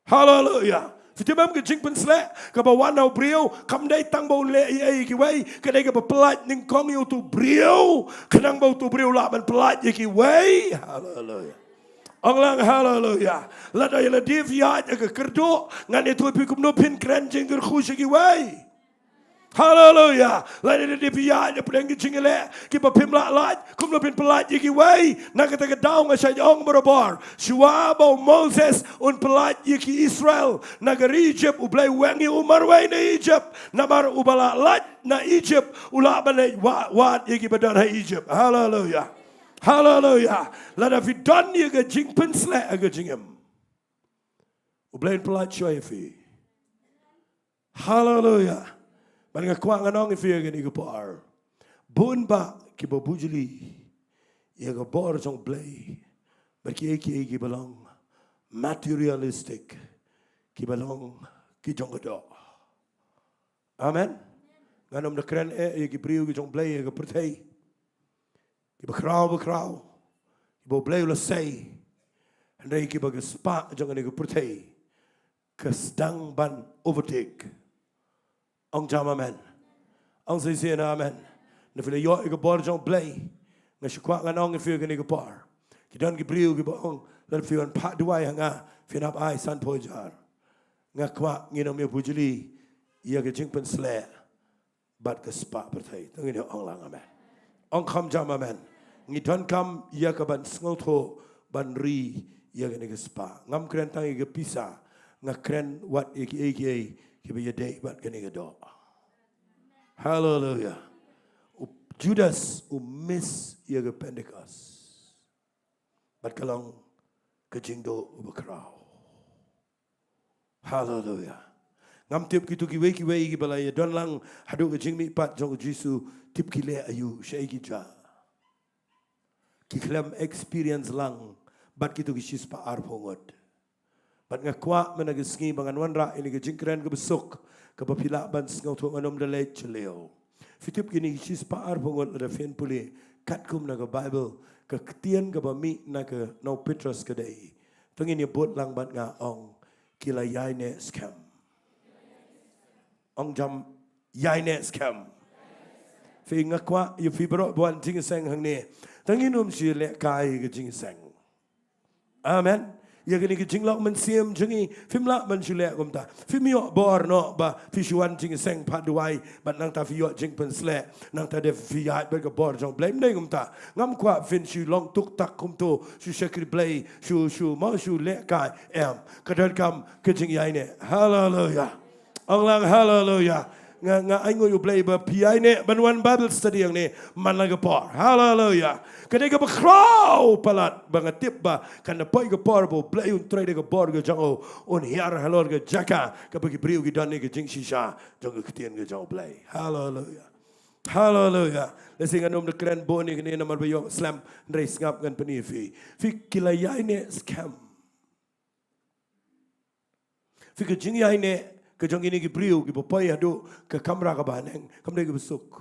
Haleluya. Phi tip em, ka jingpynsleh kaba wan na u briew kam dei tang ba u leh ei ei ïa kiwei, ka dei kaba pyllait nyngkong ïa uto u briew, khnang ba uto u briew lah ban pyllait ïa kiwei. Haleluya. Ong lang haleluya. Lada ïa lade phi ïaid ha ka kyrduh, ngan ïathuh ïa phi kumno phin kren jingkyrkhu sha kiwei. Haleluya. Lada phi ïaid hapdeng ki jingïaleh kiba phim lah lait, kumno phin pyllait ïa kiwei? Na kata ka daw nga shait ong barabor, shuwa ba u Moses un pyllait ïa ki Israel na ka ri Egypt, U Blei u weng ïa u marwei na Egypt. Namar uba lah lait na Egypt u lah ban leit wa-, wad ïa kiba don ha Egypt. Haleluya. Haleluya. Lada phi don ïa ka jingpynshlur ha ka jingim, U Blei un pyllait shuwa ïa phi. Haleluya. Bad nga kwah ngan ong ïa phi ha kane ka por, bun bah kiba bujli ïa ka bor jong U Blei bad kiei kiei kiba long materialistic, kiba long ki jong ka doh. Amen. Ngan ym da kren eh ïa ki briew ki jong U Blei ha ka pyrthei, kiba khraw ba khraw, kiba U Blei u la sei. Hynrei kiba ka spah jong kane ka pyrthei ka sdang ban overtake. Ong jam amen. Ong shisien amen. Lada phi la ïoh ïa ka bor jong U Blei, nga shu kwah ngan ong ïa phi ha kane ka por, ki don ki briew kiba ong, lada phi wan phah duwai ha nga phin hap ai sanphew hajar. Nga kwah ngin ym ïa bujli ïa ka jingpynshlur bad ka spah pyrthei. To ngin ïa ong lang amen. Ong kham jam amen. Ngi donkam ïa ka ban sngewthuh ban ri ïa kane ka spah. Ngam kren tang ïa ka pisa, nga kren wat ïa kiei kiei kiba ïadei bad kane ka doh. Haleluya. U Judas u miss ïa ka Pentecost. Bad ka long ka jingduh uba khraw. Haleluya. Ngam tip kito kiwei kiwei kiba la ïa don lang haduh ka jingmihpat jong U Jisu, tip ki leh aïu, shaei ki jia. Ki khlem experience lang bad kito ki shispah arphew ngut. Bad nga kwah mynta ka sngi ba ngan wanrah ïa kane ka jingkren kaba suk, kaba phi lah ban sngewthuh, ngan ym da leit sha lyiur. Phi tip kine ki shispah arphew ngut, lada phin pule katkum na ka Baibl, ka ktien kaba mih na ka, na u Petros ka dei, to ngin ïa bud lang bad nga, ong, ki la ïaineh skhem. Ong jam, ïaineh skhem. Phi, nga kwah ïa phi baroh ba wan jingïaseng hangne, to ngin ym shu lehkai ka jingïaseng. Amen. Ïa kane ka jinglong mynsiem jong ngi, phim lah ban shu leh kumta. Phim ïoh bor noh ba phi shu wan jingïaseng phah duwai bad nangta phi ïoh jingpynshlur, nangta de phi ïaid bad ka bor jong U Blei, ym dei kumta. Ngam kwah phin shu long tuktak kumto, shu shakri Blei, shu, shu, mo, shu lehkai, em. Ka donkam ka jingïaineh. Haleluya. Ong lang haleluya. Nga, nga ainguh ïa U Blei ba phi ïaineh ban wan Bible study hangne man la ka por. Haleluya. Ka dei kaba khraw palat ba nga tip ba kan da poi ka por ba U Blei un trei da ka bor ka jong u, un hiar halor ka jaka kaba ki briew ki don ïa ka jingshisha jong ka ktien ka jong U Blei. Haleluya. Haleluya. Lehse ngan ym da kren bun ïa kane namar ba ïoh slem, hynrei sngap, ngan pyni ïa phi. Phi, ki la ïaineh skhem. Phi, ka jingïaineh ka jong kine ki briew kiba poi haduh ka kamra kaba haneng kam dei kaba suk.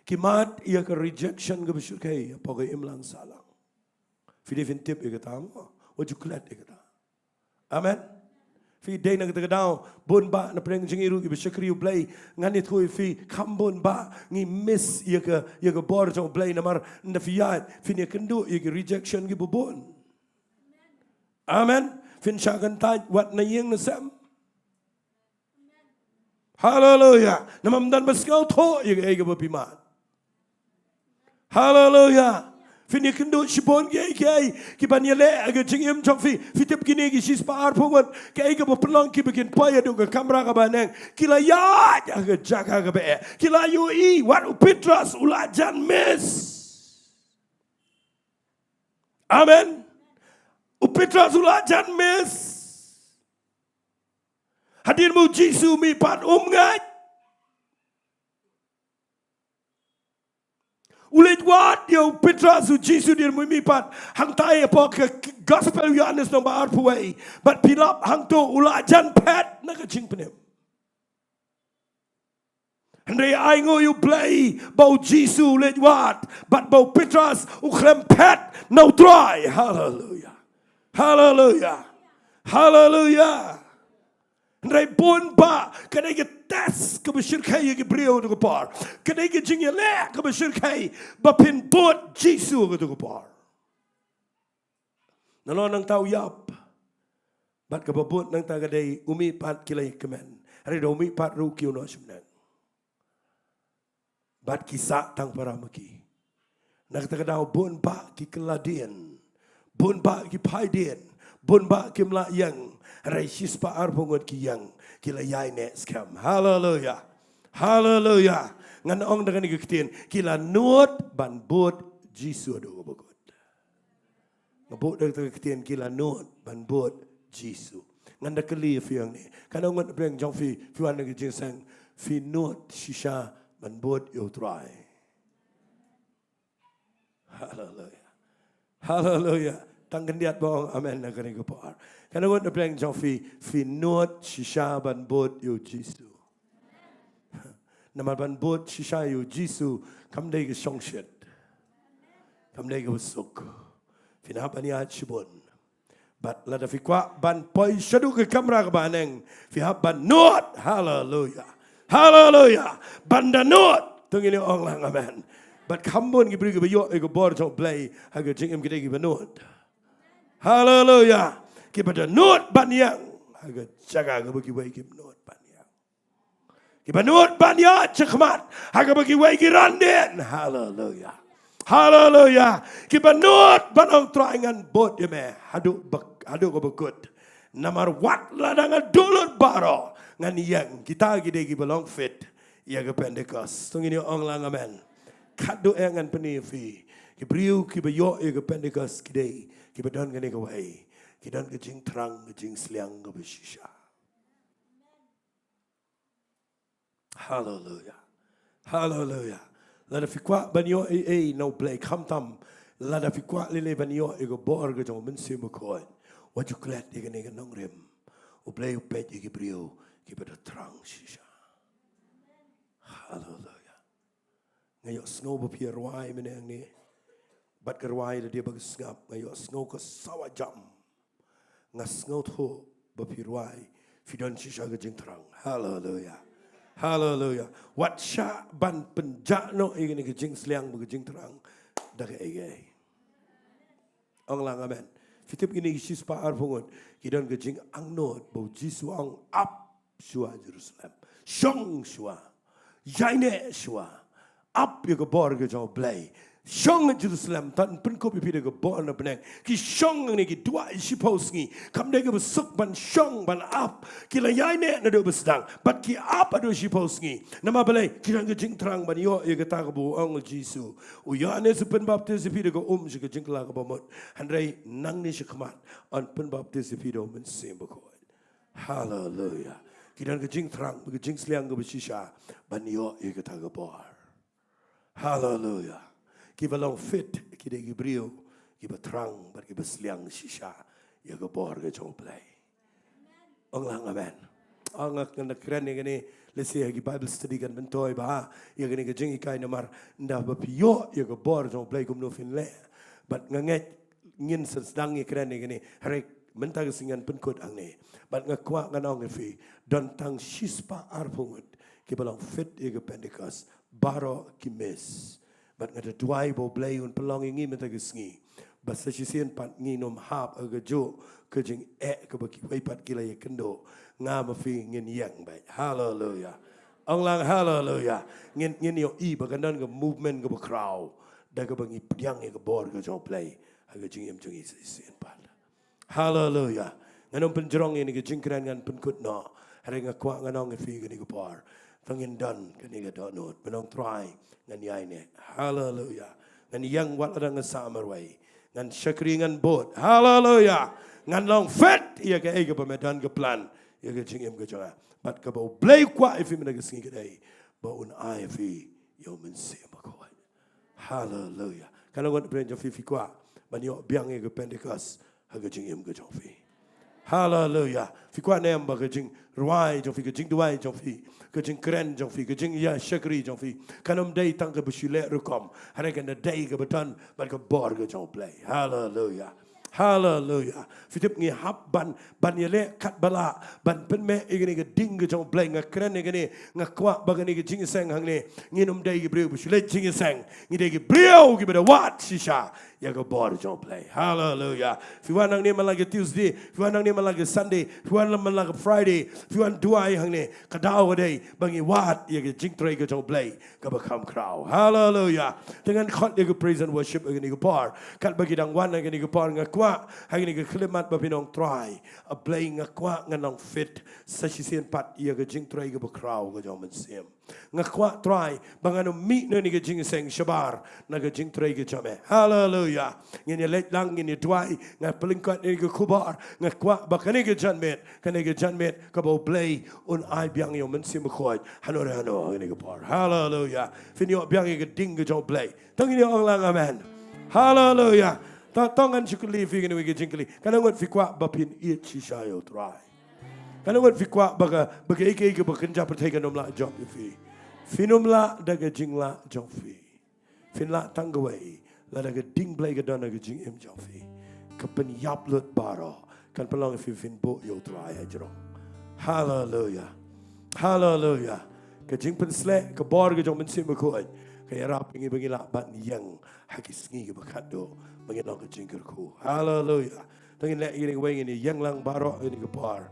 Ki mad ïa ka rejection kaba shyrkhei hapoh ka imlang sahlang. Phi dei phin tip ïa kata mo, wat ju klet ïa kata. Amen. Phi, dei na kata ka daw bun bah na pdeng jong ngi ruh kiba shakri U Blei, ngan ïathuh ïa phi, kham bun bah ngi miss ïa ka, ïa ka bor jong U Blei namar ynda phi ïaid phin ïakynduh ïa ki rejection kiba bun. Amen. Phin shah kyntait wat na ïing na sem. Haleluya. Namar ym don ba sngewthuh ïa kaei kaba phi mad. Haleluya. Phin ïakynduh shibun kiei kiei kiban ïaleh ha ka jingim jong phi. Phi tip kine ki shispah arphew ngut, kaei kaba pynlong, kiba kin poi haduh ka kamra kaba haneng, ki la ïaid ha ka jaka kaba eh. Ki la ïohi wat u Petros u la jan miss. Amen. U Petros u la jan miss. Hadien ba U Jisu u mihpat, um ngeit. U leit wad ïa u Petros U Jisu hadien ba u mihpat. Hangtai hapoh ka Gospel u Ïoannis lynnong ba arphew wei. Bad phi lap hangto u la jan phet na ka jingpynim. Hynrei ainguh ïa U Blei ba U Jisu u leit wad bad ba u Petros u khlem phet na U Trai. Haleluya. Haleluya. Haleluya. Hynrei bun bah ka dei ka test kaba shyrkhei ïa ki briew ha kata ka por. Ka dei ka jingïaleh kaba shyrkhei ba phin bud Jisu ha kata ka por. Nalor nangta u ïap. Bad kaba bud nangta ka dei u mihpat, ki la ïakmen. Hynrei da u mihpat ruh ki ïoh noh shim nang. Bad ki sah tang para ma ki. Na kata ka daw bun bah ki kylla dien, bun bah ki phai dien, bun bah kim lah ïeng. Hynrei shispah arphew ngut ki ïeng, ki la ïaineh skhem. Haleluya. Haleluya. Ngan ong da kane ka ktien, ki la nud ban bud Jisu haduh kaba kut. Nga buh da kata ka ktien, ki la nud ban bud Jisu. Ngan da kylli ïa phi hangne. Katno ngut na pdeng jong phi, phi wan na ka jingïaseng, phi nud shisha ban bud ïa u Trai? Haleluya. Haleluya. Tang khyndiat ba ong amen na kane ka por. Katno ngut na pdeng jong phi, phi nud shisha ban bud ïa u Jisu? Namar ban bud shisha ïa u Jisu kam dei ka shongshit, kam dei kaba suk. Phin hap ban ïaid shibun. Bad lada phi kwah ban poi shaduh ka kamra kaba haneng, phi hap ban nud. Haleluya. Haleluya. Ban da nud. To ngin ong lang amen. Bad kham bun ki briew kiba ïoh ïa ka bor jong U Blei ha ka jingim ki dei kiba nud. Haleluya. Kiba da nud ban ïeng ha ka jaka kaba kiwei kim nud ban ïeng. Kiba nud ban ïaid shakhmat ha kaba kiwei ki randien. Haleluya. Haleluya. Kiba nud ban ong, Trai, ngan bud ïa me haduh ba, haduh kaba kut. Namar wat lada nga duh lut baroh, ngan ïeng. Kita ki dei kiba long fit ïa ka Pentekost. To ngin ïa ong lang amen. Khadduh eh ngan pyni ïa phi, ki briew kiba ïoh ïa ka Pentekost ki dei kiba don kane kawei. Ki don ka jingthrang, ka jingsliang kaba shisha. Haleluya. Haleluya. Lada phi kwah ban ïoh ei ei na U Blei, khamtam lada phi kwah lei lei ban ïoh ïa ka bor ka jong U Mynsiem Bakhuid, wat ju klet ïa kane ka nongrim. U Blei u peit ïa ki briew kiba da thrang shisha. Haleluya. Nga ïohsngew ba phi rwai mynne hangne. Bad ka rwai da dei ba ka sngap, nga ïohsngew ka sawa jam. Nga sngewthuh ba phi rwai, phi don shisha ka jingthrang. Haleluya. Haleluya. Wat shah ban pynjah noh ïa kane ka jingsliang bad ka jingthrang da kaei kaei. Ong lang amen. Phi tip kine ki shispah arphew ngut ki don ka jingangnud ba U Jisu u ong, ap shuwa Jerusalem. Shong shuwa. Ïaineh shuwa. Ap ïa ka bor ka jong U Blei. Shong Jerusalem, tang pynkup ïa phi da ka bor na bneng. Ki shong hangne ki duwai shiphew sngi. Kam dei kaba suk ban shong ban ap. Ki la ïaineh naduh ba sdang. Bad ki ap haduh shiphew sngi. Namar balei? Ki don ka jingthrang ban ïoh ïa kata kaba u ong U Jisu. U Ïoannis u pynbaptis ïa phi da ka um sha ka jingkylla kaba mut. Hynrei nangne shakhmat yn pynbaptis ïa phi da U Mynsiem Bakhuid. Haleluya. Ki don ka jingthrang, ka jingsliang kaba shisha ban ïoh ïa kata ka bor. Haleluya. Kiba long fit ki dei ki briew kiba thrang bad kiba sliang shisha ïa ka bor ka jong U Blei. Ong lang amen. Ong, nga kren ïa kane lehse ha ki Bible study kan myntoi bha ïa kane ka jinghikai, namar ynda ba phi ïoh ïa ka bor jong U Blei kumno phin leh. Bad nga ngeit ngin sa sdang ïa kren ïa kane, hynrei mynta ka sngi ngan pynkut hangne. Bad nga kwah ngan ong ïa phi, don tang shispah arphew ngut kiba long fit ïa ka Pentekost, baroh ki miss. Bad nga da duwai ba U Blei un pynlong ïa ngi mynta ka sngi ba sa shisien pat ngin ym hap ha kajuh ka jingeh kaba kiwei pat ki la ïakynduh. Nga ma phi ngin ïeng beit. Haleluya. Ong lang haleluya. Ngin, ngin ïohi ba kan don ka movement kaba khraw da kaba ngi pdiang ïa ka bor ka jong U Blei ha ka jingim jong ngi sa shisien pat. Haleluya. Ngan ym pynjrong ïa kane ka jingkren, ngan pynkut noh. Hynrei nga kwah ngan ong ïa phi kane ka por, to ngin don kane ka dohnud ban ong, Trai, ngan ïaineh. Haleluya. Ngan ïeng wat la dang nga sah marwei. Ngan shakri, ngan bud. Haleluya. Ngan long fit ïa kaei kaba me don ka plan ïa ka jingim ka jong nga. Bad kaba U Blei u kwah ïa phi mynta ka sngi ka dei ba un ai ïa phi ïa U Mynsiem Bakhuid. Haleluya. Katno ngut na pdeng jong phi, phi kwah ban ïoh biang ïa ka Pentekost ha ka jingim ka jong phi? Haleluya. Phi kwah ne em ba ka jingrwai jong phi, ka jingduwai jong phi, ka jingkren jong phi, ka jingïashakri jong phi kan ym dei tang kaba shu leh rukom, hynrei kan da dei kaba don bad ka bor ka jong U Blei? Haleluya. Haleluya. Phi tip ngi hap ban, ban ïaleh katba lah ban pynmih ïa kane ka ding ka jong U Blei. Nga kren ïa kane, nga kwah ba kane ka jingïaseng hangne ngin ym dei ki briew ba shu leit jingïaseng, ngi dei ki briew kiba da wad shisha ïa ka bor jong U Blei. Haleluya. Phi wan hangne man la ka Tuesday, phi wan hangne man la ka Sunday, phi wan man la ka Friday, phi wan duwai hangne, ka daw ka dei ba ngi wad ïa ka jingtrei ka jong U Blei kaba kham khraw. Haleluya. Te ngan khot ïa ka praise and worship ïa kane ka por. Katba ki dang wan ïa kane ka por, nga kwah ha kane ka khyllipmat ba phin ong, Trai, A Blei, nga kwah ngan long fit sa shisien pat ïa ka jingtrei kaba khraw ka jong U Mynsiem. Nga kwah, Trai, ba ngan ym mih na kane ka jingïaseng shabar na ka jingtrei ka jong Me. Haleluya. Ngin ïa leit lang, ngin ïa duwai. Nga pynlyngkot ïa kane ka khubor. Nga kwah ba kane ka janmiet, kane ka janmiet kaba U Blei un ai biang ïa U Mynsiem Bakhuid hano re hano ha kane ka por. Haleluya. Phin ïoh biang ïa ka ding ka jong U Blei. To ngin ïa ong lang amen. Haleluya. To, to ngan shu kylli phi kane kawei ka jingkylli. Katno ngut phi kwah ba phin ïeit shisha ïa U Trai? Katno ngut phi kwah ba ka, ba kaei kaei kaba kynja pyrthei kan ym lah jop ïa phi? Phin ym lah da ka jinglah jong phi. Phin lah tang kawei, lada ka ding Blei ka don ha ka jingim jong phi, ka pynïap lut baroh, kan pynlong ïa phi phin buh ïa U Trai hajrong. Haleluya. Haleluya. Ka jingpynsleh ka bor ka jong U Mynsiem Bakhuid ka ïarap ïa ngi ba ngin lah ban ïeng ha ki sngi kiba khatduh ba ngin long ka jingkyrkhu. Haleluya. To ngin leh ïa kane kawei, ngin ïeng lang baroh ïa kane ka por.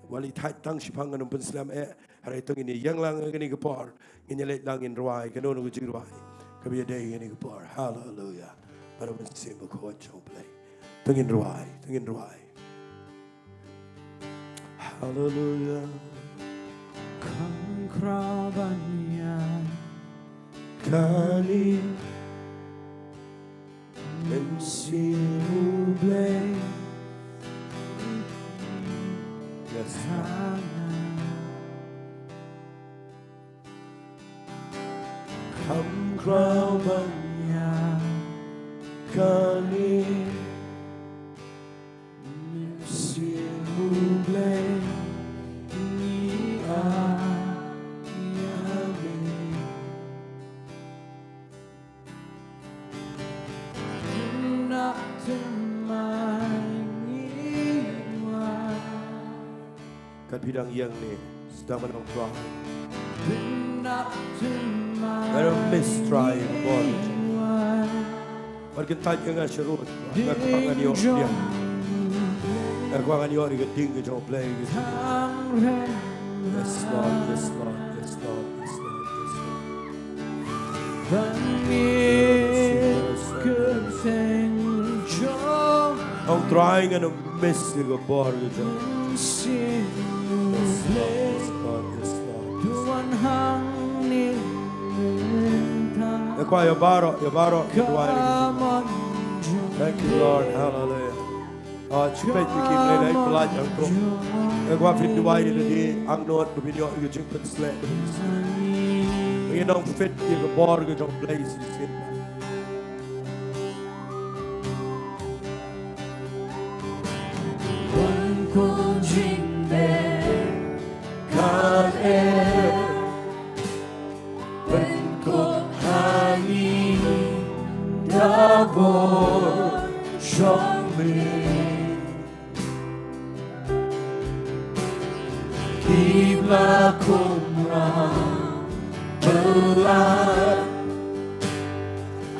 Wat la thait tang shiphang, ngan ym pynslem eh. Hynrei to ngin ïeng lang ïa kane ka por. Ngin ïa leit lang, ngin rwai kano kano ka jingrwai kaba ïadei ïa kane ka por. Haleluya. Bad U Mynsiem Bakhuid jong U Blei. To ngin rwai, to ngin rwai. Haleluya. Kham khraw ban ïa kali Mynsiem U Blei. Yes, Lord. Kham khraw ban ïa kali Mynsiem U Blei, ngi ai ïa Me. Nap thymmai ngi wan. Kat phi dang ïeng ne, sdang ban ong Trai. Nap thymmai. Ngan ym miss Trai ka bor. Wat kyntait ïa nga sha rud. Nga kwah ngan ïoh ïa, nga kwah ngan ïoh ïa ka ding ka jong U Blei. Yes, Lord, yes, Lord, yes, Lord, yes, Lord, yes, Lord. Ong Trai, ngan ym miss ïa ka bor ka jong. Yes, Lord, yes, Lord, yes, Lord. Nga kwah ïa baroh, ïa baroh, ïa duwai. Thank you, Lord. Hallelujah. Ah, shu peit ïa ki, Blei dei pyllait hangto. Nga kwah phin duwai ïa lade, angnud ba phin ïoh ïa ka jingpynsleh. Ba ngin long fit ïa ka bor ka jong U Blei shisien. Pynkup jingpynkup ka eh, pynkup ha ngi da bor jong Me. Kibla kumra, bela,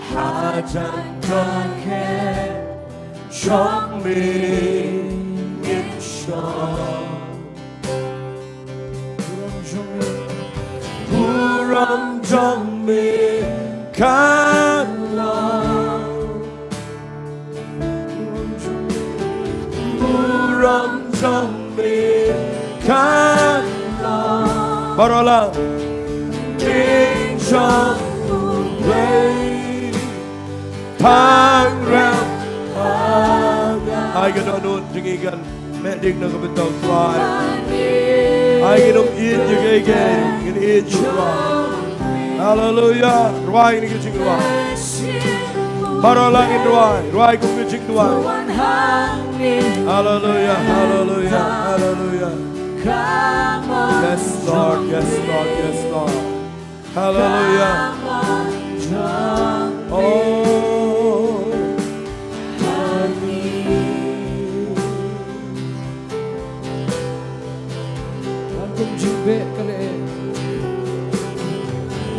hajan ka khet jong Me ngin shong. Burom jong Me kan long. Burom jong Me kan long. Baroh lang. Ding jong U Blei. Tang rem. Ai ka dohnud jong ngi kan meh ding na ka bynta U Trai. Ai ngin ym ïeit ïa kiei kiei, ngin ïeit ïa U Trai. Haleluya. Rwai ngin ki jingrwai. Baroh lang ngin rwai, rwai kum ki jingduwai. Haleluya, haleluya, haleluya. Yes, Lord, yes, Lord, yes, Lord. Hallelujah. Oh.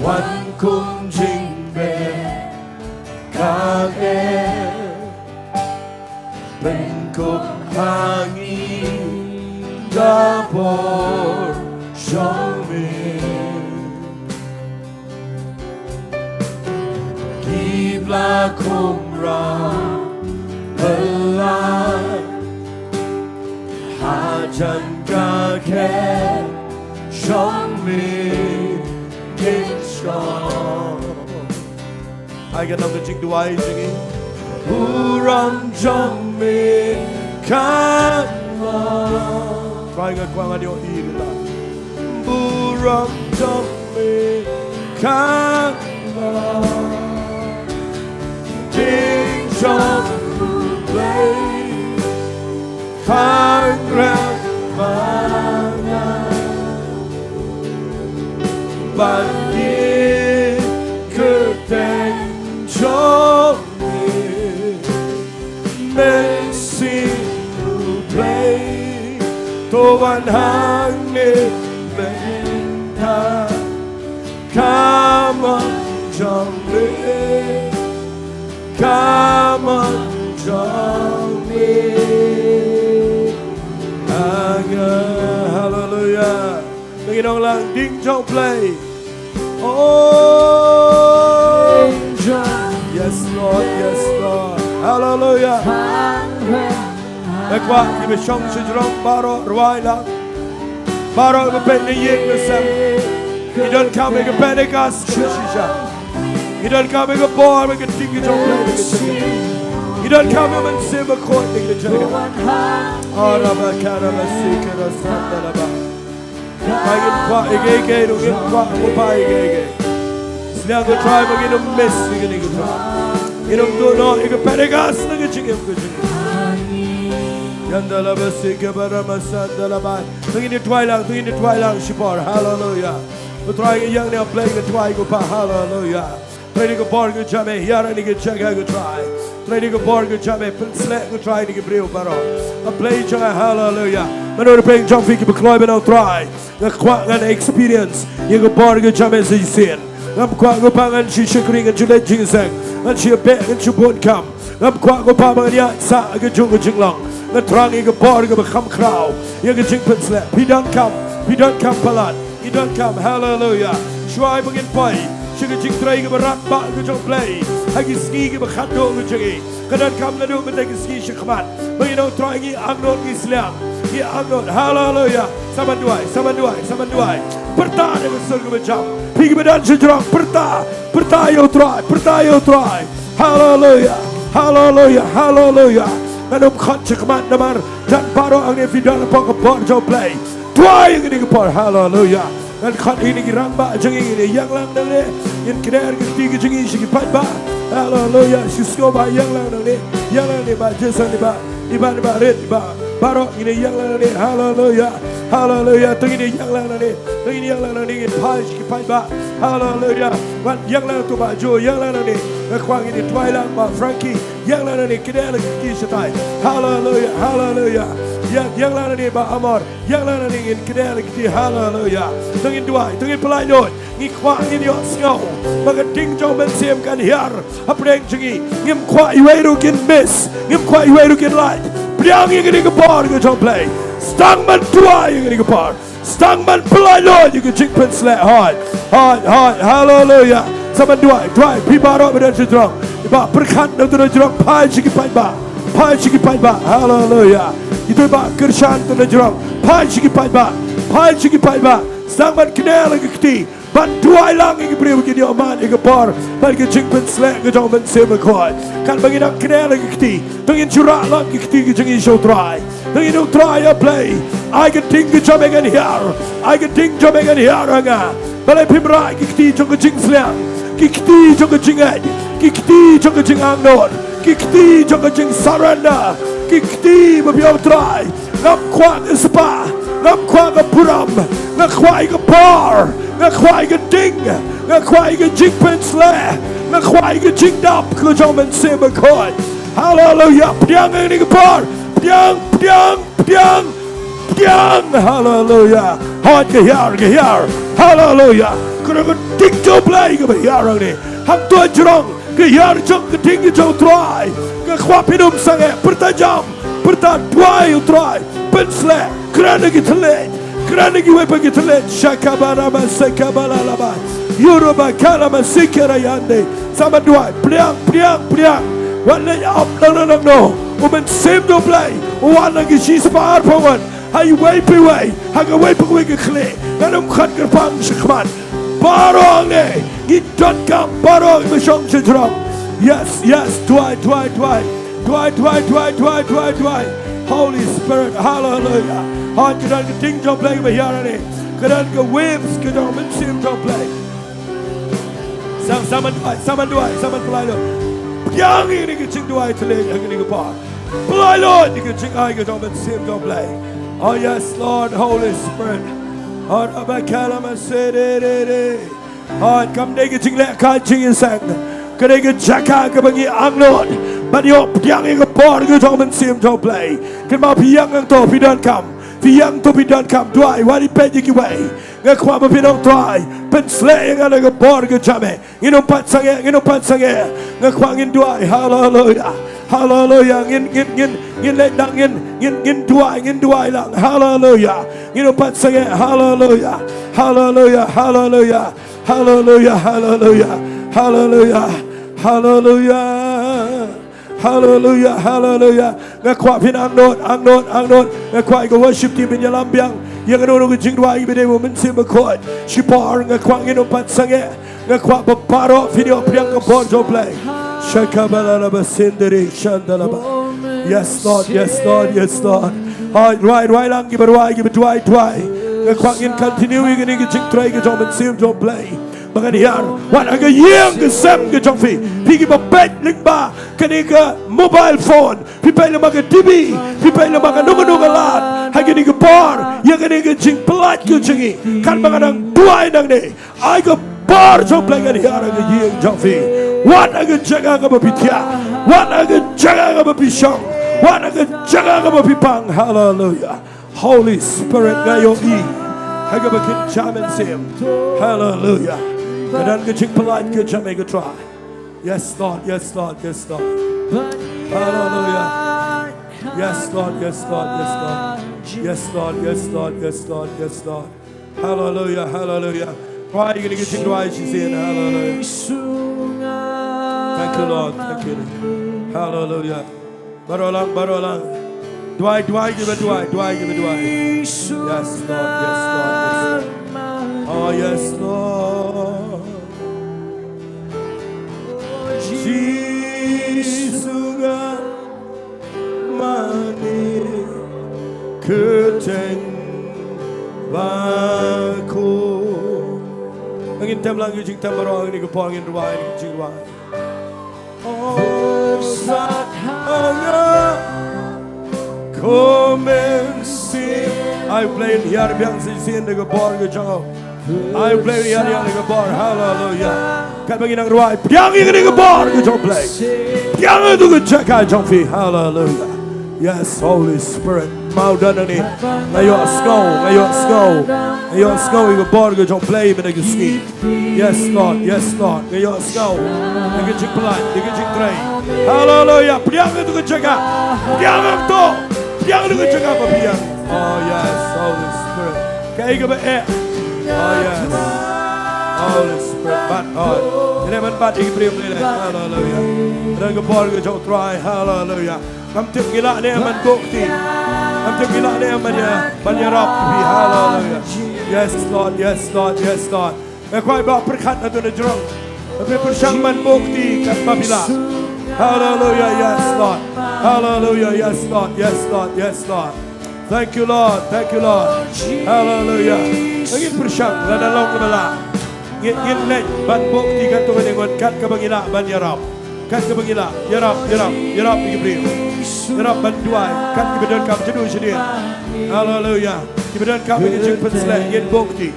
Wan kum jingpyrkhat, pynkup ha ngi ka bor jong me. Ki la khum rah, la hajan ka khet jong me kin shong. Ai ka nam ka jingduwai jong ngi. Burom jong me ka long. Trai nga kwah ngan ïohi kita. Burom jong me ka long. Ding jong U Blei. Pang rang mana ban ki kyrteng jong me. Mynsiem U Blei to wan hangne mynta. Ka mon jong me, ka mon jong me. Haleluya. Ngi ong lang ding jong U Blei. Oh. Yes, Lord, yes, Lord. Haleluya. Nga kwah kiba shong sha jrong baroh rwai lang. Baroh ba peit na ïing na sem. Ngi donkam ïa ka Pentecost ka shisha. Ngi donkam ïa ka bor bad ka ding ka jong U Blei. Ngi donkam ïa U Mynsiem Bakhuid na ka jong ngi. Araba karaba sikara santa laba. Ba ngim kwah ïa kiei kiei, ngim kwah ïa kiei kiei. Sliang ko Trai ba ngin ym miss ïa kane ko Trai. Ngin ym duh noh ïa ka Pentecost na ka jingim ka jong ngi. Yandalaba sikabarama sandalaba. To ngin ïa duwai lang, to ngin ïa duwai lang shipor. Haleluya. Ko Trai, ngi ïeng ne U Blei, ngi duwai ko Pa. Haleluya. Trai, da ka bor ka jong me, hiar ïa kane ka jaka ko Trai. Trai, da ka bor ka jong me, pynshlur ko Trai ïa ki briew baroh. U Blei jong nga, haleluya. Mano ruh pyrshang jong phi kiba kloi ban ong Trai. Nga kwah ngan experience ïa ka bor ka jong me sa shisien. Ngam kwah ko Pa ngan shu shakri, ngan shu leit jingïaseng, ngan shu beh, ngan shu bun kam. Ngam kwah ko Pa ba ngan ïaid sah ha kajuh ka jinglong. Nga thrang ïa ka bor kaba kham khraw, ïa ka jingpynshlur. Phi donkam, phi donkam palat, phi donkam, haleluya. Shuwa ba ngin poi sha ka jingtrei kaba rangbah ka jong U Blei ha ki sngi kiba khatduh ka jong ngi, ka donkam naduh mynta ki sngi sha khmat. Ba ngin ong Trai, ngi angnud, ngi sliang, ngi angnud. Haleluya. Sa ban duwai, sa ban duwai, sa ban duwai. Pyrta da ka sur kaba jam. Phi kiba don sha jrong, pyrta, pyrta ïa U Trai, pyrta ïa U Trai. Haleluya, haleluya, haleluya. Ngan ym khot sha khmat namar jan baroh hangne phi don hapoh ka bor jong U Blei. Duwai ïa kane ka por, haleluya. Ngan khot ïa kine ki rangbah jong ngi, ngin ïeng lang nangne. Ngin kner ka kti ka jong ngi sha ki paidbah. Haleluya. Shu sngew ba ïeng lang nangne. Ïeng lang nangne, Bah Jason, Bah Iban, Bah Rit, Bah, baroh ngin ïeng lang nangne. Haleluya. Haleluya. To ngin ïeng lang nangne. To ngin ïeng lang nangne, ngin phai sha ki paidbah. Haleluya. Wan ïeng lang to Bah Jo, ïeng lang nangne. Nga kwah ngin ïa duwai lang, Bah Frankie. Ïeng lang nangne, kner la ki kti shatai. Haleluya, haleluya. Ïeng, ïeng lang nangne Bah Amor. Ïeng lang nangne, ngin kner la ki kti. Haleluya. To ngin duwai, to ngin pynlait lut. Ngi kwah ngin ïohsngew ba ka ding jong U Mynsiem kan hiar hapdeng jong ngi. Ngim kwah iwei ruh kin miss. Ngim kwah iwei ruh kin lait. Pdiang ïa kane ka bor ka jong U Blei. Sdang ban duwai ïa kane ka bor. Sdang ban pynlait lut ïa ka jingpynshlur. Hooid, hooid, hooid. Haleluya. Sa ban duwai, duwai. Phi baroh ba don sha jrong. Bah Pyrkhat na to na jrong. Phai sha ki paidbah. Phai sha ki paidbah. Haleluya. Ito Bah Kyrshan to na jrong. Phai sha ki paidbah. Phai sha ki paidbah. Sdang ban kner la ki kti. Ban duwai lang ïa ki briew ba kin ïoh mad ïa ka bor bad ka jingpynshlur ka jong U Mynsiem Bakhuid. Katba ngi dang kner la ki kti, to ngin shu rah lang ki kti ki jong ngi sha U Trai. To ngin ong Trai, ïa Blei, ai ka ding ka jong me kan hiar. Ai ka ding jong me kan hiar ha nga. Balei phim rah ki kti jong ka jingsliang, ki kti jong ka jingngeit, ki kti jong ka jingangnud, ki kti jong ka jingsurrender, ki kti ba phi ong Trai, ngam kwah ka spah, ngam kwah ka burom, nga kwah ïa ka bor, nga kwah ïa ka ding, nga kwah ïa ka jingpynshlur, nga kwah ïa ka jingdap ka jong U Mynsiem Bakhuid. Haleluya. Pdiang ïa kane ka bor. Pdiang, pdiang, pdiang, pdiang. Haleluya. Hooid, ka hiar, ka hiar. Haleluya. Kren ka ding jong U Blei kaba hiar hangne. Hangto jrong ka hiar jong ka ding jong U Trai. Nga kwah phin ym sangeh, pyrta jam, pyrta duwai U Trai. Pynshlei, kren ïa ki thylliej, kren ïa kiwei pat ki thylliej. Shakabarama sekabalalaba. Yuruba kalama sikerayande. Sa man duwai, pdiang, pdiang, pdiang. Wat leit ap lang lang no. U Mynsiem jong U Blei u wan na ki shispah arphew ngut. Ha iwei pa iwei, ha kawei pa kawei ka khlieh. Ngan ym khot kyrpang shakhmat. Baroh ne, ngi donkam baroh kiba shong shajrong. Yes, yes, duwai, duwai, duwai. Duwai, duwai, duwai, duwai, duwai, duwai. Holy Spirit, hallelujah. Hooid, ka don ka ding jong U Blei kaba hiar hangne. Ka don ka waves ka jong U Mynsiem jong U Blei. Sa, sa man duwai, sa man duwai, sa man pynlait lut. Pdiang ïa kane ka jingduwai thylliej ha kane ka por. Pynlait lut ïa ka jingai ka jong U Mynsiem jong U Blei. Oh yes, Lord, Holy Spirit. Oh, rabakalamasiririri. Oh, kam dei ka jingleh ka jingïaseng. Ka dei ka jaka kaba ngi angnud ban ïoh pdiang ïa ka bor ka jong U Mynsiem jong U Blei. Kynmaw phi ïeng hangto phi donkam. Phi ïeng to phi donkam, duwai, wat ïa peit ïa kiwei. Nga kwah ba phin ong Trai, pynshlei ïa nga da ka bor ka jong me. Ngin ym pat sangeh, ngin ym pat sangeh. Nga kwah ngin duwai, haleluya. Haleluya, ngin, ngin, ngin, ngin leit lang, ngin, ngin, ngin duwai, ngin duwai lang, haleluya. Ngin ym pat sangeh, haleluya. Haleluya, haleluya. Haleluya, haleluya. Haleluya. Haleluya. Haleluya, haleluya. Nga kwah phin angnud, angnud, angnud. Nga kwah ïa ka worship team phin ïalam biang ïa kano kano ka jingduwai ba dei bad U Mynsiem Bakhuid. Shipor nga kwah ngin ym pat sangeh. Nga kwah ba baroh phin ïoh pdiang ka bor jong U Blei. Shakabalarabasindiri shandalaba. Yes, Lord, yes, Lord, yes, Lord. Hooid, rwai, rwai lang kiba rwai, kiba duwai, duwai. Nga kwah ngin continue ïa kane ka jingtrei ka jong U Mynsiem jong U Blei. Ba ngan hiar, wat ha ka ïing ka sem ka jong phi. Phi kiba peit lyngba kane ka mobile phone, phi peit lyngba ka T V, phi peit lyngba kano kano ka lad. Ha kane ka por, ïa kane ka jingpynlait ka jong ngi. Katba nga dang duwai nangne, ai ka bor jong U Blei ngan hiar ha ka ïing jong phi. Wat ha ka jaka kaba phi thiah, wat ha ka jaka kaba phi shong, wat ha ka jaka kaba phi pang. Haleluya. Holy Spirit, nga ïohi ha kaba kin jam mynsiem. Haleluya. Ka don ka jingpynlait ka jong me ko Trai. Yes, Lord, yes, Lord, yes, Lord. Haleluya. Yes, Lord, yes, Lord, yes, Lord. Yes, Lord, yes, Lord, yes, Lord, yes, Lord. Haleluya, haleluya. Rwai kine ki jingduwai shisien, haleluya. Thank you, Lord. Thank you. Haleluya. Baroh lang, baroh lang. Duwai, duwai, kiba duwai, duwai, kiba duwai. Yes, Lord, yes, Lord, yes, Lord. Oh, yes, Lord. Jisu nga mane kyrteng ba ko. Ngin tem lang ki jingtem baroh, ngin ki por ngin duwai, ngin jingduwai. Oh, sat hanga. Ai U Blei un hiar biang shisien da ka bor ka jong u. Ai U Blei un hiar ïa da ka bor. Haleluya. Katba ngi nang rwai, pdiang ïa da ka bor ka jong U Blei. Pdiang ïa da ka jaka jong phi. Haleluya. Yes, Holy Spirit. Mawdan nang ni. Nga ïohsngew, nga ïohsngew. Nga ïohsngew ïa ka bor ka jong U Blei mynta ka sngi. Yes, Lord. Yes, Lord. Nga ïohsngew ïa ka jingpynlait, ïa ka jingtrei. Haleluya. Pdiang ïa da ka jaka. Pdiang ïa da ka jaka ba pdiang. Oh, yes, Holy Spirit. Kaei kaba eh. Oh, yes. Holy Spirit. Bat, oh. Ïa leh ban bat ïa ki briew leh. Haleluya. Ïa da ka bor ka jong U Trai. Haleluya. Ngam tip ngi lah ne em ban bukti. Ngam tip ngi lah ne em ban ïa, ban ïarap ïa phi. Haleluya. Yes, Lord, yes, Lord, yes, Lord. Nga kwah ba pyrkhat na tu na jrong. Ba pyrshang ban bukti katba phi lah. Haleluya, yes, Lord. Haleluya, yes, Lord, yes, Lord, yes, Lord. Thank you, Lord, thank you, Lord. Haleluya. Ngin pyrshang lada long kaba lah. Ngin, ngin leit ban bukti katto katne ngut kat kaba ngi lah ban ïarap. Kat kaba ngi lah, ïarap, ïarap, ïarap ïa ki briew. Ïarap ban duwai, kat kiba donkam jadu jadien. Haleluya. Kiba donkam ïa ki jingpynsleh, ngin bukti.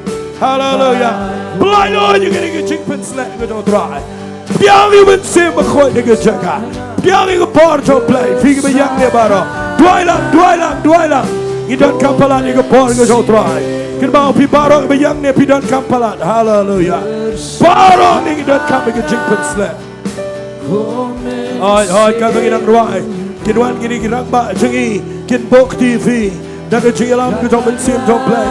Haleluya. Pynlait noh ïa kine ki jingpynsleh ka jong U Trai. Pdiang ïa U Mynsiem Bakhuid da ka jaka. Pdiang ïa ka bor jong U Blei. Phi kiba ïeng ne baroh. Duwai lang, duwai lang, duwai lang. Ngi donkam palat ïa ka bor ka jong U Trai. Kynmaw phi baroh ba ïeng ne phi donkam palat. Haleluya. Baroh ne ngi donkam ïa ka jingpynshlur. Hooid, hooid, katba ngi dang rwai, kin wan kine ki rangbah jong ngi, kin buh kti ïa phi da ka jingïalam ka jong u Mynsiem jong U Blei.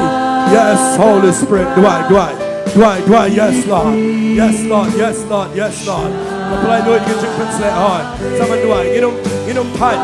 Yes, Holy Spirit, duwai, duwai, duwai, duwai. Yes, Lord. Yes, Lord. Yes, Lord. Yes, Lord. Ka pynlait lut ka jingpynshlur, hooid. Sa man duwai, ngin ym, ngin ym pait.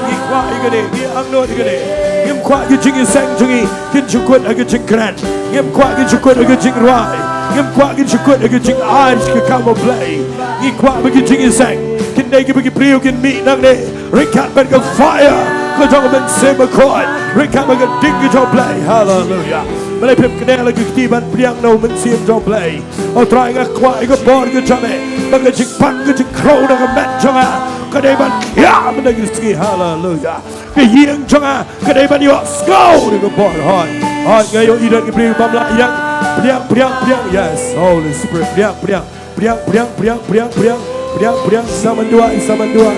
Ngi kwah ïa kane, ngi angnud ïa kane. Ngim kwah ka jingïaseng jong ngi kin shu kut ha ka jingkren. Ngim kwah kin shu kut ha ka jingrwai. Ngim kwah kin shu kut ha ka jingai ka kam U Blei. Ngi kwah ba ki jingïaseng kin dei kiba ki briew kin mih nangne ryngkat bad ka fire ka jong u Mynsiem Bakhuid, ryngkat bad ka ding ka jong U Blei. Haleluya. Balei phim kynnoh la ki kti ban pdiang na u Mynsiem jong U Blei? O Trai, nga kwah ïa ka bor ka jong me, ba ka jingpang ka jingkhrew na ka met jong nga ka dei ban khia mynta ka sngi. Haleluya. Ka ïing jong nga ka dei ban ïohsngew ïa ka bor. Hooid, hooid, nga ïohi don ki briew bym lah ïeng. Pdiang, pdiang, pdiang. Yes, Holy Spirit, pdiang, pdiang. Pdiang, pdiang, pdiang, pdiang, pdiang. Pdiang, pdiang, sa man duwai, sa man duwai.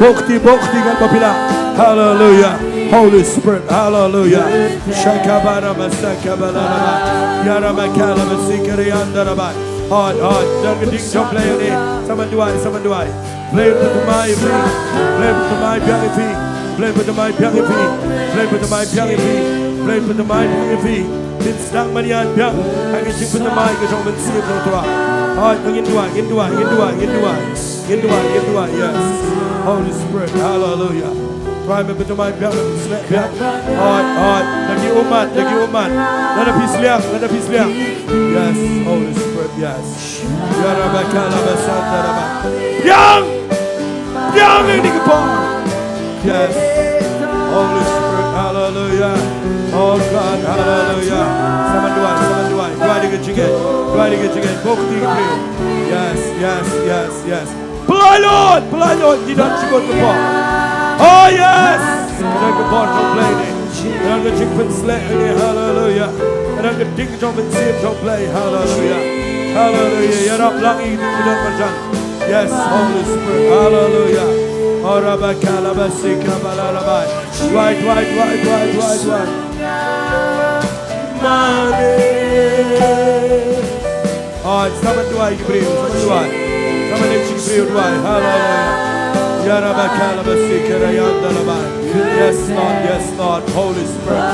Buh kti, buh kti katba phi lah. Haleluya. Holy Spirit, haleluya. Shakabara masakabara raba. Yara makala masikari andaraba. Hooid, hooid. Don ka ding jong U Blei hangne. Sa man duwai, sa man duwai. Blei pynthymmai ïa phi. Blei pynthymmai biang ïa phi. Blei pynthymmai biang ïa phi. Blei pynthymmai biang ïa phi. Blei pynthymmai biang ïa phi. Phin sdang ban ïaid biang ha ka jingpynthymmai ka jong u Mynsiem jong U Trai. Hooid, ngin duwai, ngin duwai, ngin duwai, ngin duwai. Ngin duwai, ngin duwai, yes. Holy Spirit, haleluya. Trai me pynthymmai biang, me pynshlur biang. Hooid, hooid. Da ki ummat, da ki ummat. Lada phi sliang, lada phi sliang. Yes, Holy Spirit, yes. Ya Rabakala Basanta Rabak. Biang! Biang ïa kane ka por. Yes. Holy Spirit, hallelujah. Oh God, hallelujah. Sa man duwai, sa man duwai. Duwai da ka jingngeit. Duwai da ka jingngeit. Buh kti ki briew. Yes, yes, yes, yes. Pynlait lut, pynlait lut. Ngi don shibun ka por. Oh yes. Ngi don ka por jong U Blei ne. Ngi don ka jingpynshlur ne. Hallelujah. Ngi don ka ding jong U Mynsiem jong U Blei. Hallelujah. Hallelujah. Ïarap lang ïa kito ki don marjan. Yes, Holy Spirit. Hallelujah. Orabakalabasikabalabai. Duwai, duwai, duwai, duwai, duwai, duwai. Mane. Oh, sa man duwai ki briew, sa man duwai. Sa man duwai ki briew duwai. Hallelujah. Yarabakalabasikarayandaraba. Yes, Lord, yes, Lord. Holy Spirit.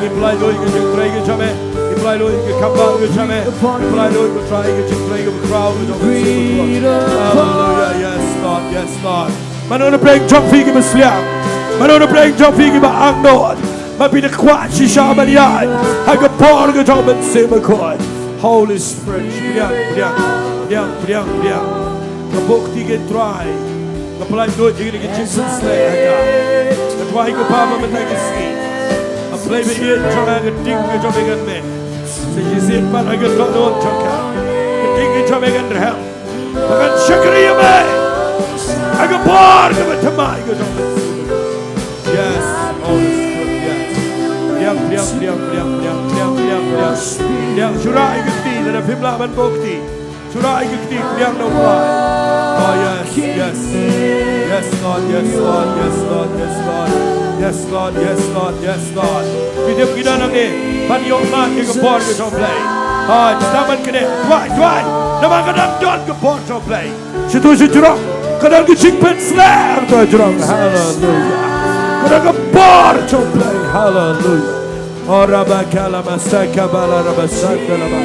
Ngi pynlait lut ïa ka jingtrei ka jong me. Ngi pynlait lut ïa ka kambah ka jong me. Ngi pynlait lut, Trai, ïa ka jingtrei kaba khraw ka jong me. Hallelujah. Yes, Lord, yes, Lord. Mano na pdeng jong phi kiba sliang? Mano na pdeng jong phi kiba angnud ba phi da kwah shisha ban ïaid ha ka por ka jong U Mynsiem Bakhuid? Holy Spirit, pdiang, pdiang, pdiang, pdiang, pdiang. Nga buh kti ïa ka, Trai. Nga pynlait lut ïa kane ka jingpynshlur ha ka. Nga duwai ko Kpa ba mynta ka sngi, A Blei ba ïeit jong nga, ka ding ka jong me kan mih. Sa shisien pat ha ka dohnud jong ka, ka ding ka jong me kan rhem. Ba kan shakri ïa me ha ka por kaba thymmai ka jong me. Yes, Holy Spirit, yes. Pdiang, pdiang, pdiang. Pdiang, shu rah ïa ka kti, lada phim lah ban buh kti. Shu rah ïa ka kti, pdiang na u Trai. Oh, yes, yes. Yes, Lord, yes, Lord, yes, Lord, yes, Lord. Yes, Lord, yes, Lord, yes, Lord. Phi tip ngi don hangne ban ïoh mad ïa ka bor ka jong U Blei. Ah, sdang ban kynnoh. Duwai, duwai. Namar ka dang don ka bor jong U Blei. Sha uto u jrong ka don ka jingpynshlur, uto u jrong. Hallelujah. Ka don ka bor jong U Blei. Hallelujah. Oh, rabakalamasakabalarabasandalaba.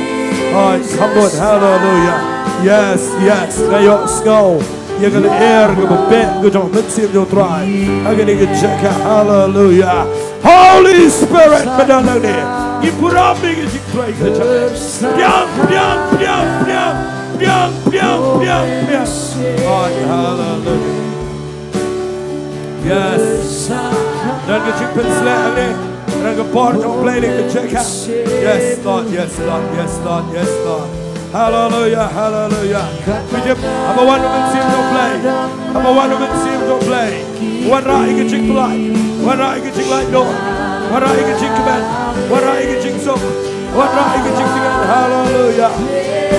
Oh, come on. Hallelujah. Yes, yes. Nga ïohsngew ïa ka lyer kaba beh ka jong U Mynsiem jong U Trai ha kane ka jaka. Hallelujah. Holy Spirit, mynta hangne ngi burom ïa ka jingtrei ka jong me. Pdiang, pdiang, pdiang, pdiang. Pdiang, pdiang, pdiang, pdiang. Oh, hallelujah. Yes. Don ka jingpynshlur hangne. Don ka bor jong U Blei ha kane ka jaka. Yes, Lord, yes, Lord, yes, Lord, yes, Lord. Hallelujah, hallelujah. Phi tip, haba wan u Mynsiem jong U Blei. Haba wan u Mynsiem jong U Blei. Wanrah ïa ka jingpyllait. Wanrah ïa ka jinglaitluid. Wanrah ïa ka jingkmen. Wanrah ïa ka jingsuk. Wanrah ïa ka jingtngen. Hallelujah.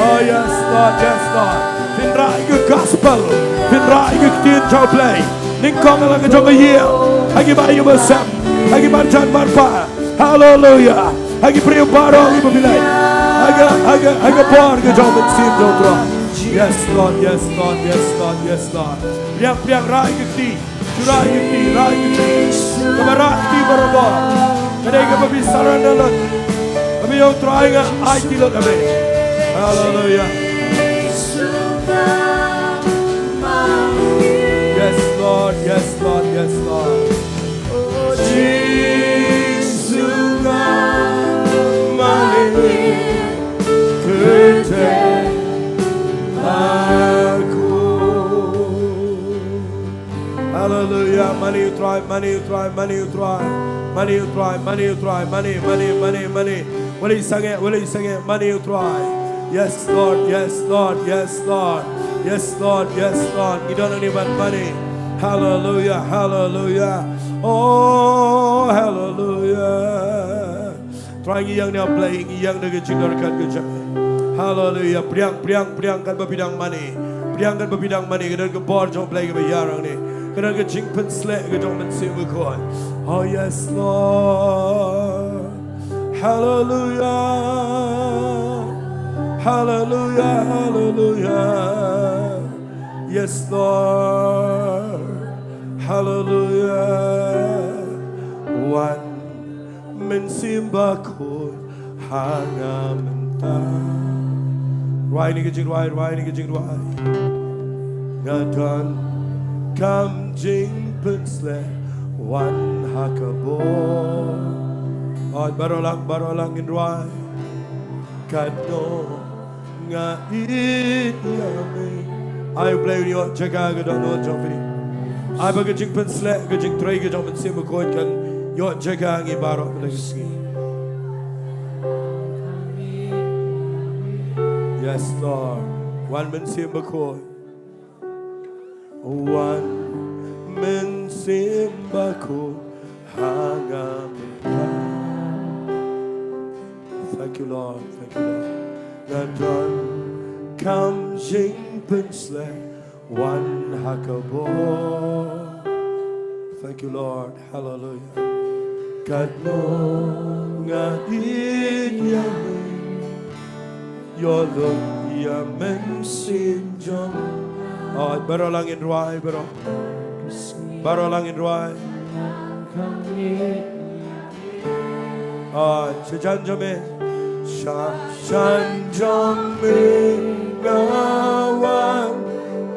Oh, yes, Lord, yes, Lord. Phin rah ïa ka gospel. Phin rah ïa ka ktien jong U Blei. Nyngkong ha la ka jong ka ïing. Ha ki bai ki basem. Ha ki marjan marpa. Hallelujah. Ha ki briew baroh kiba phi leh. Ha ka, ha ka, ha ka bor ka jong u Mynsiem jong u Trai. Yes, Lord, yes, Lord, yes, Lord, yes, Lord. Pdiang, pdiang, rah ïa ka kti. Shu rah ïa ka kti, rah ïa ka kti. Kaba rah ka kti barabor. Ka dei kaba phi surrender lut. Kaba ïa u Trai nga aiti lut ha me. Hallelujah. Yes, Lord, yes, Lord, yes, Lord. Jisu nga mane kyrteng bakhraw. Hallelujah. Mane u Trai, mane u Trai, mane u Trai. Mane u Trai, mane u Trai, mane, mane, mane, mane. Wat leit sangeh, wat leit sangeh, mane u Trai. Yes, Lord, yes, Lord, yes, Lord. Yes, Lord, yes, Lord. Ngi don hangne ban mane. Hallelujah, hallelujah. Oh, hallelujah. Trai ngi ïeng na U Blei, ngi ïeng da ka jingdonkam ka jong me. Hallelujah. Pdiang, pdiang, pdiang katba phi dang mane. Pdiang katba phi dang mane. Ka don ka bor jong U Blei kaba ïar hangne. Ka don ka jingpynsleh ka jong u Mynsiem Bakhuid. Oh yes, Lord. Hallelujah. Hallelujah, hallelujah. Yes, Lord. Hallelujah. Wan Mynsiem Bakhuid ha nga mynta. Rwai ïa kane ka jingrwai, rwai ïa kane ka jingrwai. Nga donkam jingpynsleh, wan ha ka bor. Oi, baroh lang, baroh lang ngin rwai. Katno nga ïeit ïa me. Ai U Blei un ïoh jaka ha ka dohnud jong phi. Ai ba ka jingpynsleh, ka jingtrei ka jong u Mynsiem Bakhuid kan ïoh jaka ha ngi baroh mynta ka sngi. Yes, Lord. Wan Mynsiem Bakhuid. Wan Mynsiem Bakhuid ha nga mynta. Thank you, Lord. Thank you, Lord. Nga donkam jingpynsleh, wan ha ka bor. Thank you, Lord. Hallelujah. Katno nga ïeit ïa me. Ïoh lut ïa u Mynsiem jong. Oi, baroh lang ngin rwai, baroh. Baroh lang ngin rwai. Oi, shajan jong me. Shajan jong me nga wan.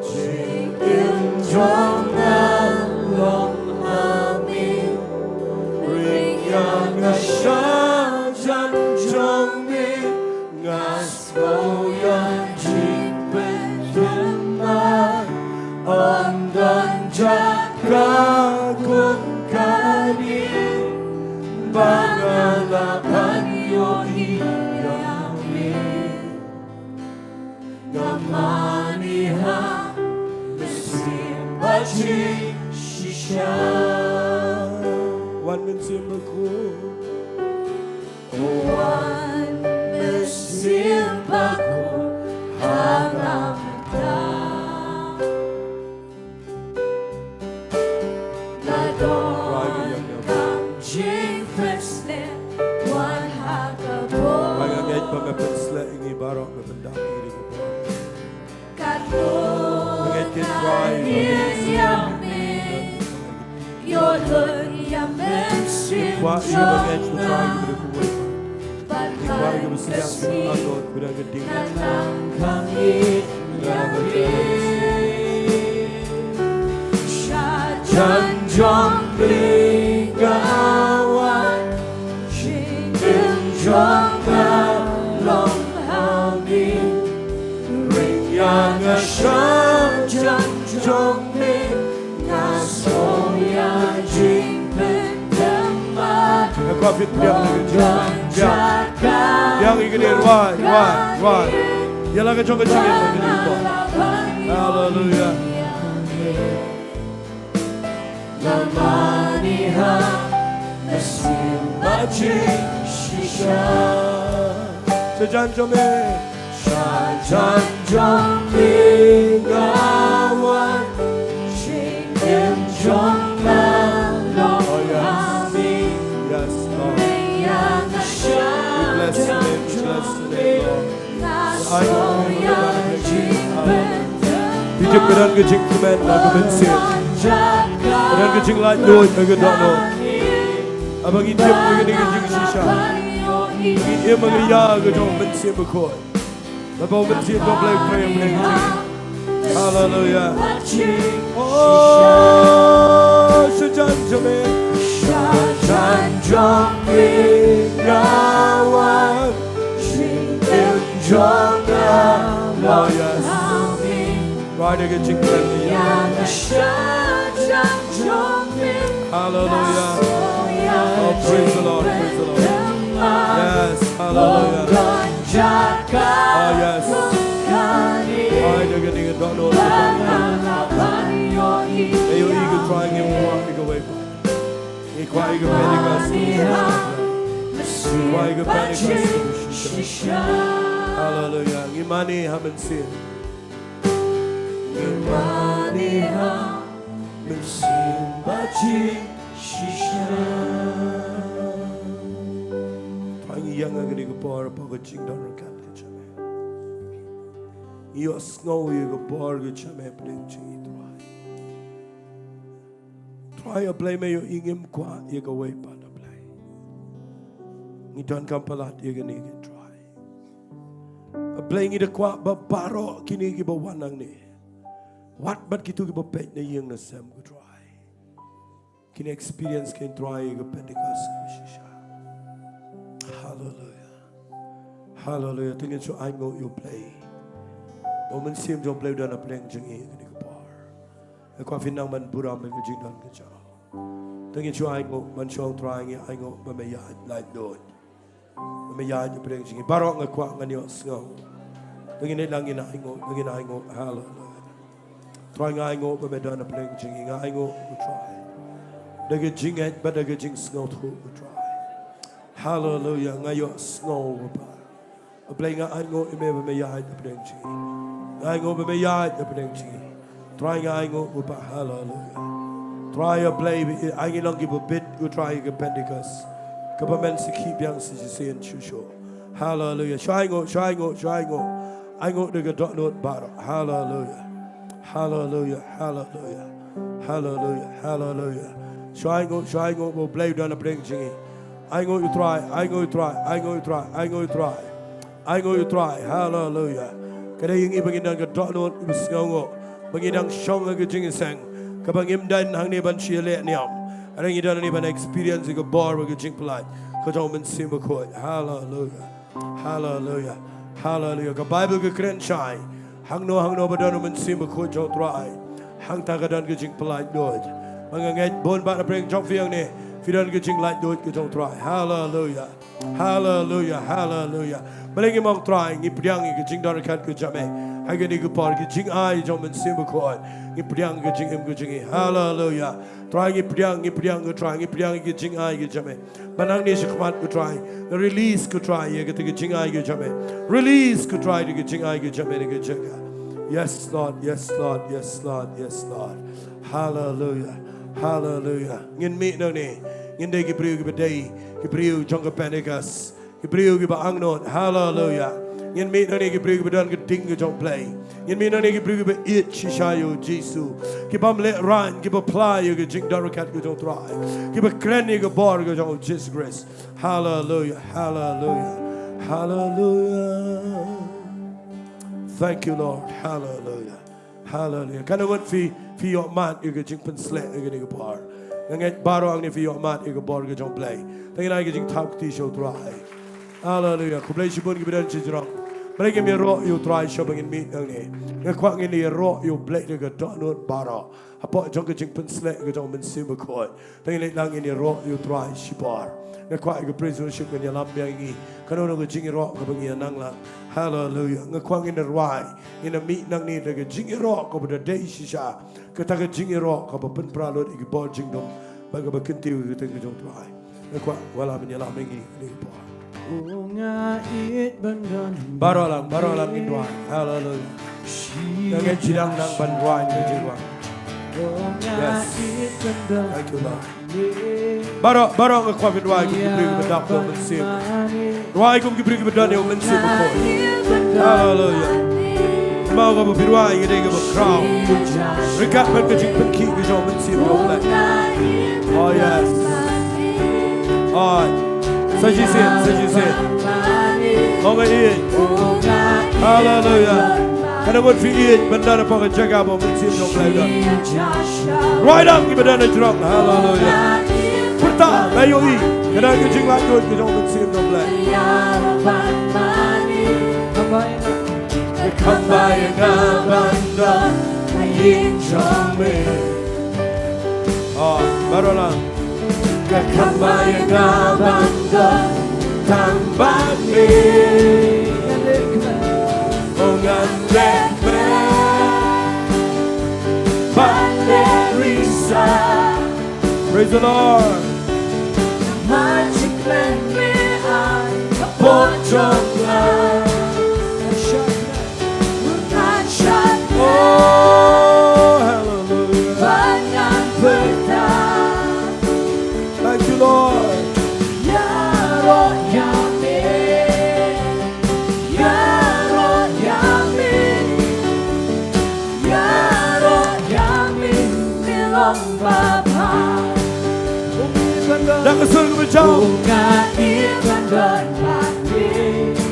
Jingim jong nga long ha me. Ring ïa nga shajan jong me. Nga sngew ïa jingpynthikna. Ym don jaka kum kane ba nga lah ban ïohi ïa me. Nga mane ha Mynsiem Bakhuid shisha. Wan Mynsiem Bakhuid. Wan Mynsiem Bakhuid ha nga mynta. Nga donkam jingpynsleh, wan ha ka bor. Nga ngeit ba me pynsleh ïa ngi baroh, me pyndap ïa ngi da ka bor. Katno nga ïeit ïa me. Ïoh lut ïa me. Kwah ïa me, nga kwah ïa me. Kwah ïa me, nga kwah ïa me. Shajan jong me nga wan. Jingim jong nga long ha me. Ring ïa nga shajan jong me. Nga sngew ïa jingpynthikna. Nga kwah phi pdiang ïa ka jingpynthikna. Pdiang ïa kane, rwai, rwai, rwai. Ïa la ka jong ka jingim, ka jingim. Hallelujah. Nga mane ha Mynsiem Bakhuid shisha. Shajan jong me. Shajan jong me nga wan. Jingim jong nga long ha me. Yes, Lord. Ring ïa nga shajan Ka don ka jingkmen ha ka mynsiem. Ka don ka jinglaitluid ha ka dohnud. Haba ngi tip ïa kane ka jingshisha, ngi im ha ka ïa ka jong u Mynsiem Bakhuid. Ba u Mynsiem jong U Blei u trei ha pdeng jong ngi. Haleluya. Oh, shajan jong me. Shajan jong me nga wan. Jingim jong nga. Oh, yes. Right again, jingkmen. Hallelujah. Oh, praise the Lord, praise the Lord. Yes, hallelujah. Oh, yes. Right again, you don't know. Ïohi ïa U Trai, ngim kwah ïa kawei pat. Ngi kwah ïa ka Pentecost. Ngi kwah ïa ka Pentecost. Hallelujah. Ngi mane ha Mynsiem. Ngi mane ha Mynsiem Bajing shisha. Trai, ngi ïeng ha kane ka por hapoh ka jingdon ryngkat ka jong me. Ngi ïohsngew ïa ka bor ka jong me hapdeng jong ngi, Trai. Trai, A Blei, me ïohi ngim kwah ïa kawei pat, A Blei. Ngi donkam palat ïa kane, Trai. A Blei, ngi da kwah ba baroh kine kiba wan hangne, wat bad kito kiba peit na ïing na sem, ko Trai, kin experience, ko Trai, ïa ka Pentecost ka shisha. Hallelujah. Hallelujah. Te ngin shu ainguh ïa U Blei. U Mynsiem jong U Blei u don hapdeng jong ngi ha kane ka por. Nga kwah phin nang ban burom ha ka jingdon ka jong u. Te ngin shu ainguh, ban shong, Trai, ngi ainguh ba me ïaid laitluid. Ba me ïaid hapdeng jong ngi. Baroh nga kwah, ngan ïohsngew. Te ngin ïaid lang, ngin ainguh, ngin ainguh. Hallelujah. Trai, nga ainguh ba me don hapdeng jong ngi. Nga ainguh, ko Trai, da ka jingngeit bad da ka jingsngewthuh, ko Trai. Hallelujah. Nga ïohsngew, Kpa. A Blei, nga ainguh ïa me ba me ïaid hapdeng jong ngi. Nga ainguh ba me ïaid hapdeng jong ngi. Trai, nga ainguh, Kpa. Hallelujah. Trai, A Blei, ai ngi long kiba bit, ko Trai, ïa ka Pentecost kaba men sa khih biang sa shisien shuh shuh. Hallelujah. Shu ainguh, shu ainguh, shu ainguh. Ainguh da ka dohnud baroh. Hallelujah. Hallelujah, hallelujah, hallelujah, hallelujah. Shu ainguh, shu ainguh ba U Blei u don hapdeng jong ngi. Ainguh ïa U Trai, ainguh ïa U Trai, ainguh ïa U Trai, ainguh ïa U Trai. Ainguh ïa U Trai, hallelujah. Ka dei ïa ngi ba ngin don ka dohnud ba sngewnguh ba ngi dang shong ha ka jingïaseng kaba ngim don hangne ban shu ïaleh niam. Hynrei ngi don hangne ban experience ïa ka bor bad ka jingpyllait ka jong U Mynsiem Bakhuid. Hallelujah. Hallelujah. Hallelujah. Ka Baibl ka kren shai, hangno hangno ba don U Mynsiem Bakhuid jong U Trai, hangta ka don ka jingpyllait luid. Ba nga ngeit bun bah na pdeng jong phi hangne, phi don ka jinglaitluid ka jong U Trai. Hallelujah. Hallelujah. Hallelujah. Balei ngim ong, Trai, ngi pdiang ïa ka jingdon ryngkat ka jong me ha kane ka por, ka jingai jong U Mynsiem Bakhuid. Ngi pdiang ka jingim ka jong ngi. Hallelujah. Trai, ngi pdiang, ngi pdiang, ko Trai, ngi pdiang ïa ka jingai ka jong me. Ba nangne shakhmat, ko Trai, release, ko Trai, ïa kata ka jingai ka jong me. Release, ko Trai, da ka jingai ka jong me na ka jaka. Yes, Lord, yes, Lord, yes, Lord, yes, Lord. Hallelujah. Hallelujah. Ngin mih nangne, ngin dei ki briew kiba dei ki briew jong ka Pentecost. Ki briew kiba angnud. Hallelujah. Ngin mih nangne ki briew kiba don ka ding ka jong U Blei. Ngin mih nangne ki briew kiba ïeit shisha ïa U Jisu, ki bym lehraiñ, kiba phla ïa ka jingdon ryngkat ka jong U Trai, kiba kren ïa ka bor ka jong U Jisu Khrist. Hallelujah, hallelujah, hallelujah. Thank you, Lord. Hallelujah, hallelujah. Katno ngut phi, phi ïohmad ïa ka jingpynshlur ïa kane ka bor? Nga ngeit baroh hangne phi ïohmad ïa ka bor ka jong U Blei. Te ngin ai ka jingthap kti sha U Trai. Hallelujah. Khublei shibun kiba don shajrong. Balei ngim ïaroh ïa U Trai shuwa ba ngin mih nangne? Nga kwah ngin ïaroh ïa U Blei da ka dohnud baroh hapoh jong ka jingpynshlur ka jong U Mynsiem Bakhuid. Te ngin leit lang ngin ïaroh ïa U Trai shipor. Nga kwah ïa ka praise worship kan ïalam biang ïa ngi. Kano kano ka jingïaroh kaba ngi ïa nang lang. Hallelujah. Nga kwah ngin ïa rwai, ngin ïa mih nangne da ka jingïaroh kaba da dei shisha. Kata ka jingïaroh kaba pynpra lut ïa ki bor jingdum bad kaba kyntiew ïa ka kyrteng ka jong U Trai. Nga kwah, wat la ban ïalam ïa ngi ha kane ka por. Baroh lang, baroh lang ngin rwai. Hallelujah. Nga ngeit shi dang nang ban rwai, ka jingrwai. Yes. Thank you, Lord. Baroh, baroh nga kwah phin rwai kum ki briew kiba dap da U Mynsiem. Rwai kum ki briew kiba don ïa U Mynsiem Bakhuid. Hallelujah. Mo kaba phi rwai ka dei kaba khraw. Ryngkat bad ka jingpynkhih ka jong u Mynsiem jong U Blei. Oh yes. Oh. Sa shisien, sa shisien. Mo nga ïeit. Haleluya. Kane ngut phi ïeit ban don hapoh ka jaka ba u Mynsiem jong U Blei u don. Rwai dang kiba don ha jrong. Haleluya. Pyrta, nga ïohi. Ka don ka jinglaitluid ka jong u Mynsiem jong U Blei. Ka kham bha ïa nga ban don ha ïing jong me. Ah, baroh lang. Ka kham bha ïa nga ban don tang bad me. Oh ngan leh me ban leh risa. Praise the Lord. Namar jingkmen me ai hapoh jong nga. Ngan shad. Oh, hallelujah. Ba ngan pyrta. Thank you, Lord. Ïaroh ïa me. Ïaroh ïa me. Ïaroh ïa me. Me long babha. Da ka sur kaba jam.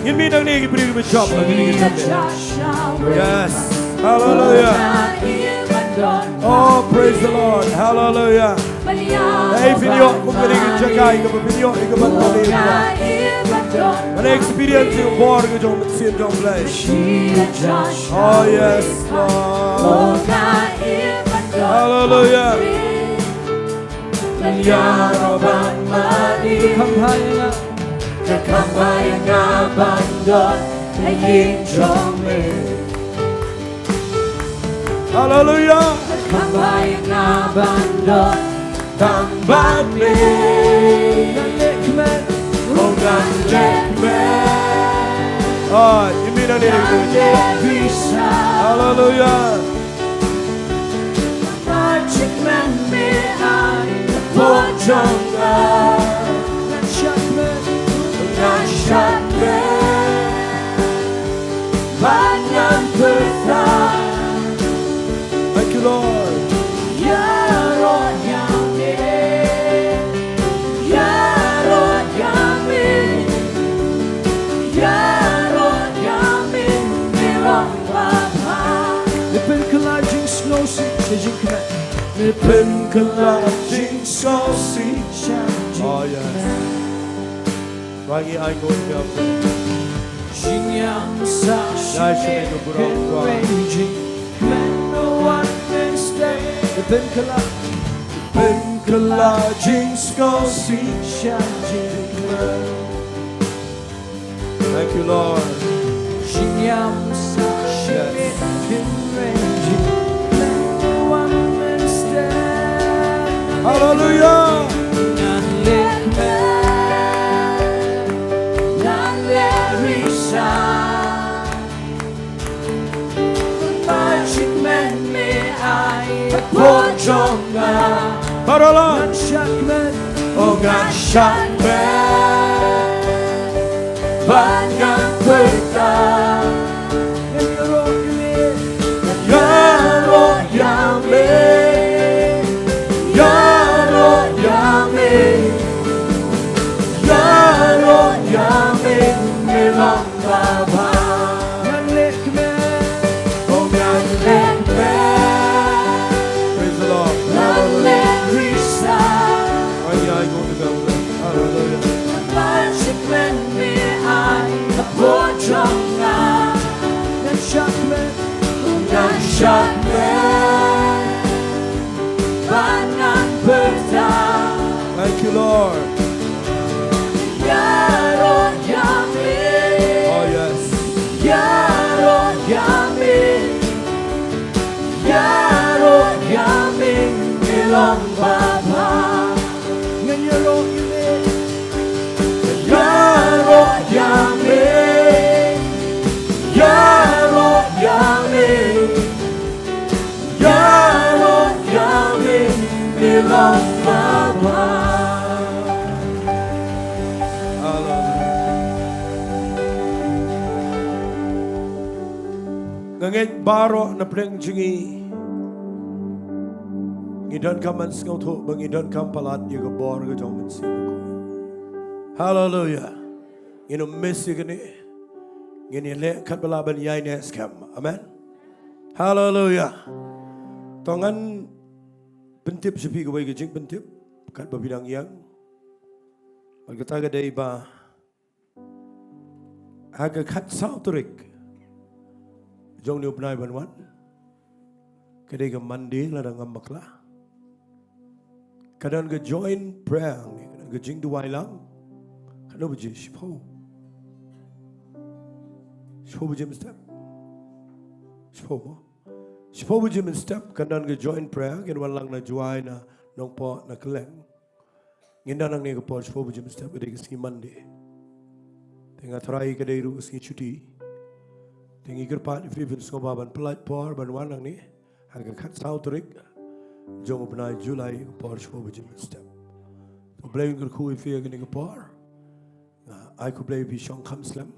Ngin mih nangne ki briew kiba jam, nangne ki briew kiba jam. Yes. Hallelujah. Oh, praise the Lord. Hallelujah. Hei, phin ïoh kum kane ka jaka ïa kaba phin ïoh ïa kaba phin ïoh. Ban experience ïa ka bor ka jong u Mynsiem jong U Blei. Oh, yes, Lord. Hallelujah. Ïaroh ban mane. Kham bha ïa nga. Ka kham bha ïa nga ban don ha ïing jong me. Hallelujah. Ka kham bha ïa nga ban don tang bad me. Ngan leh kmen. Oh, ngan leh kmen. Ah, ïa me ngan leh kmen. Ngan leh risa. Hallelujah. Namar jingkmen me ai hapoh jong nga. Ngan shad kmen. Ngan shad kmen. Ba ngan pyrta. Thank you, Lord. Ïaroh ïa me. Ïaroh ïa me. Ïaroh ïa me. Me long babha. Me pynkylla jingsngewsih sha jingkmen. Me pynkylla jingsngewsih sha jingkmen. Oh, yes. Ba ngi ai nguh ïa u. Jingïam sah sha me kynrei jingkmen. No one can stay. Me pynkylla. Me pynkylla jingsngewsih sha jingkmen. Thank you, Lord. Yes. Hallelujah. Ba ngan shad kmen. Oh, ngan shad kmen. Ba ngan pyrta. Ïaroh ïa me. Ïaroh ïa me. Ïaroh ïa me. Me long babha. Ngan leh kmen. Oh, ngan leh kmen. Praise the Lord. Ngan leh risa. Hallelujah. Namar jingkmen me ai hapoh jong nga. Ngan shad kmen. Ngan shad kmen. Ba ngan pyrta. Thank you, Lord. Ïaroh ïa me. Oh, yes. Ïaroh ïa me. Ïaroh ïa me. Me long babha. Ngan ïaroh ïa me. Ïaroh ïa me. Ïaroh ïa me. Ïaroh ïa me, me long babha. Hallelujah. Baroh na pdeng jong ngi, ngi donkam ban sngewthuh ba ngi donkam palat ïa ka bor ka jong u Mynsiem. Haleluia. Ngin ym miss ïa kane. Ngin ïaleh katba lah ban ïaineh skhem. Amen. Haleluia. To ngan pyntip sha phi kawei ka jingpyntip katba phi dang ïeng. Bad kata ka dei ba ha ka khatsaw tarik jong une u bnai ban wan, ka dei ka Monday lada ngam bakla, ka don ka joint prayer, ka don ka jingduwai lang. Katno baje? Shiphew. Shiphew baje mynstep. Shiphew mo. Shiphew baje mynstep ka don ka joint prayer, kin wan lang na Jowai, na Nongpoh, na Kylleng. Ngin don hangne ka por shiphew baje mynstep, ka dei ka sngi Monday. Te nga tharai ka dei ruh ka sngi chuti. Te ngi kyrpad ïa phi ban sngewbha ban pyllait por ban wan hangne ha ka khatsaw tarik jong u bnai July, ka por shiphew baje mynstep. To Blei un kyrkhu ïa phi ha kane ka por. Nga ai khublei ïa phi shong kham slem.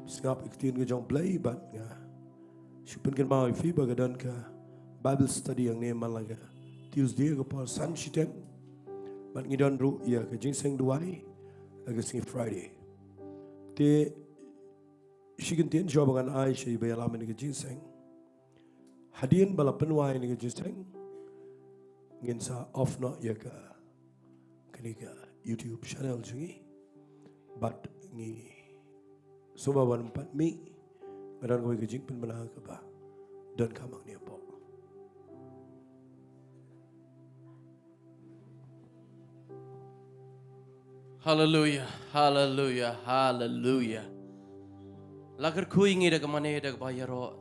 Sngap ïa ka ktien ka jong Blei bad nga shu pynkynmaw ïa phi ba ka don ka Bible study hangne man la ka Tuesday ka por san shiteng. Bad ngi don ruh ïa ka jingseng duwai ha ka sngi Friday. Te shi kyntien shuwa ba ngan ai sha iba ïalam ïa ka jingseng. Hadien ba la pynwai ïa ka jingseng, ngin sa off noh ïa ka kane ka YouTube channel jong ngi. Bad ngi sngewbha ban ym pat mih, nga don kawei ka jingpynbna kaba donkam hangne hapoh. Haleluia, haleluia, haleluia. La kyrkhu ïa ngi da ka mane, da kaba ïaroh,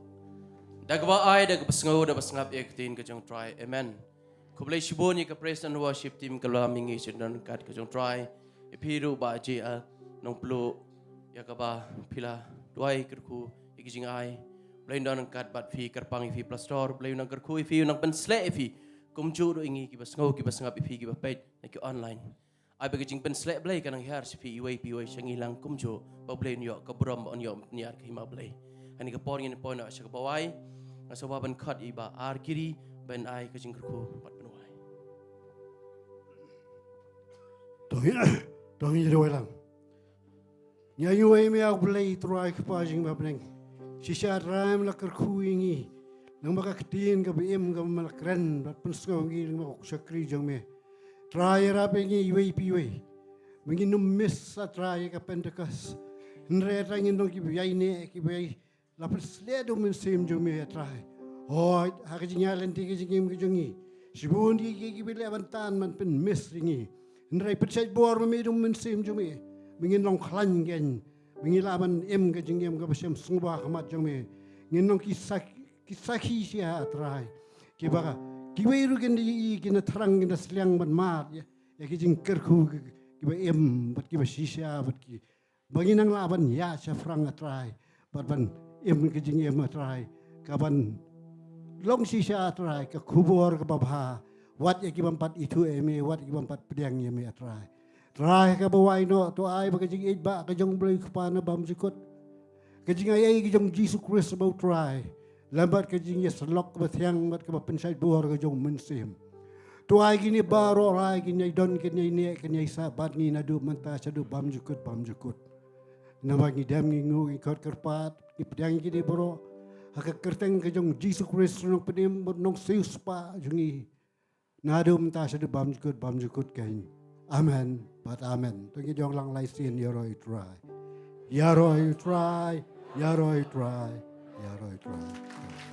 da kaba ai, da kaba sngew, da ba sngap ïa ka ktien ka jong U Trai. Amen. Khublei shibun ïa ka praise and worship team ka la mih ngi sha don kat ka jong U Trai. Ïa phi ruh Bah J L Nongpluh, ïa kaba phi la duwai kyrkhu ïa ki jingai. Blei un don ryngkat bad phi, kyrpang ïa phi pastor, Blei un nang kyrkhu ïa phi, un nang pynsleh ïa phi. Kumjuh ruh ïa ngi kiba sngew, kiba sngap, ïa phi kiba peit na ki online. Ai ba ka jingpynsleh Blei kan nang hiar sha phi iwei pa iwei, sha ngi lang kumjuh, ba U Blei un ïoh ka burom, un ïoh pynïar ka hima Blei. Ha kane ka por ngin poi noh sha kaba wai. Nga sngewbha ban khot ïa i Bah R Giri ban ai ka jingkyrkhu bad pynwai. To ngin, to ngin ïa duwai lang. Ngi ai nguh ïa me, A Blei Trai Kpa jong ngi ba ha bneng. Shisha Trai me la kyrkhu ïa ngi lyngba ka ktien kaba im kaba me la kren bad pynsngew ïa ngi lyngba u shakri jong me. Trai ïarap ïa ngi iwei pa iwei ba ngin ym miss, A Trai, ïa ka Pentekost. Hynrei Trai ngin long kiba ïaineh, kiba ïai la pynsleh da u Mynsiem jong me, A Trai. Hooid, ha ka jingïaid lynti ka jingim ka jong ngi, shibun ki, ki, kiba leh ban tan ban pynmiss ïa ngi. Hynrei pynshait bor ma me da u Mynsiem jong me ba ngin long khlaiñ keiñ, ba ngin lah ban im ka jingim kaba shem sngewbha ha khmat jong me. Ngin long ki sak-, ki sakhi shisha, A Trai. Kiba kiwei ruh kin da ïohi, kin da thrang, kin da sliang ban mad ïa, ïa ki jingkyrkhu ki, kiba im bad kiba shisha bad ki ba ngin nang lah ban ïaid shaphrang, A Trai, bad ban im ka jingim, A Trai, kaban long shisha, A Trai, ka khubor kaba bha, wat ïa ki bym pat ithuh ïa me, wat ïa ki bym pat pdiang ïa me, A Trai. Trai, kaba wai noh, to ai ba ka jingïeit ba ka jong U Blei U Kpa na bymjukut, ka jingaiei ka jong U Jisu Khrist ba U Trai, lem bad ka jingïasyllok kaba thiang bad kaba pynshait bor ka jong u Mynsiem. To ai kine baroh, Trai, kin ïai don, kin ïai neh, kin ïai sah bad ngi naduh mynta shaduh bymjukut bymjukut. Namar ngi dem, ngi nguh, ngi khot kyrpad, ngi pdiang ïa kine baroh ha ka kyrteng ka jong U Jisu Khrist, u nongpynim bad u nongsiewspah jong ngi, naduh mynta shaduh bymjukut bymjukut keiñ. Amen bad amen. To ngin ïa ong lang lai sien: Ïaroh ïa U Trai. Ïaroh ïa U Trai. Ïaroh ïa U Trai. Ïaroh ïa U Trai.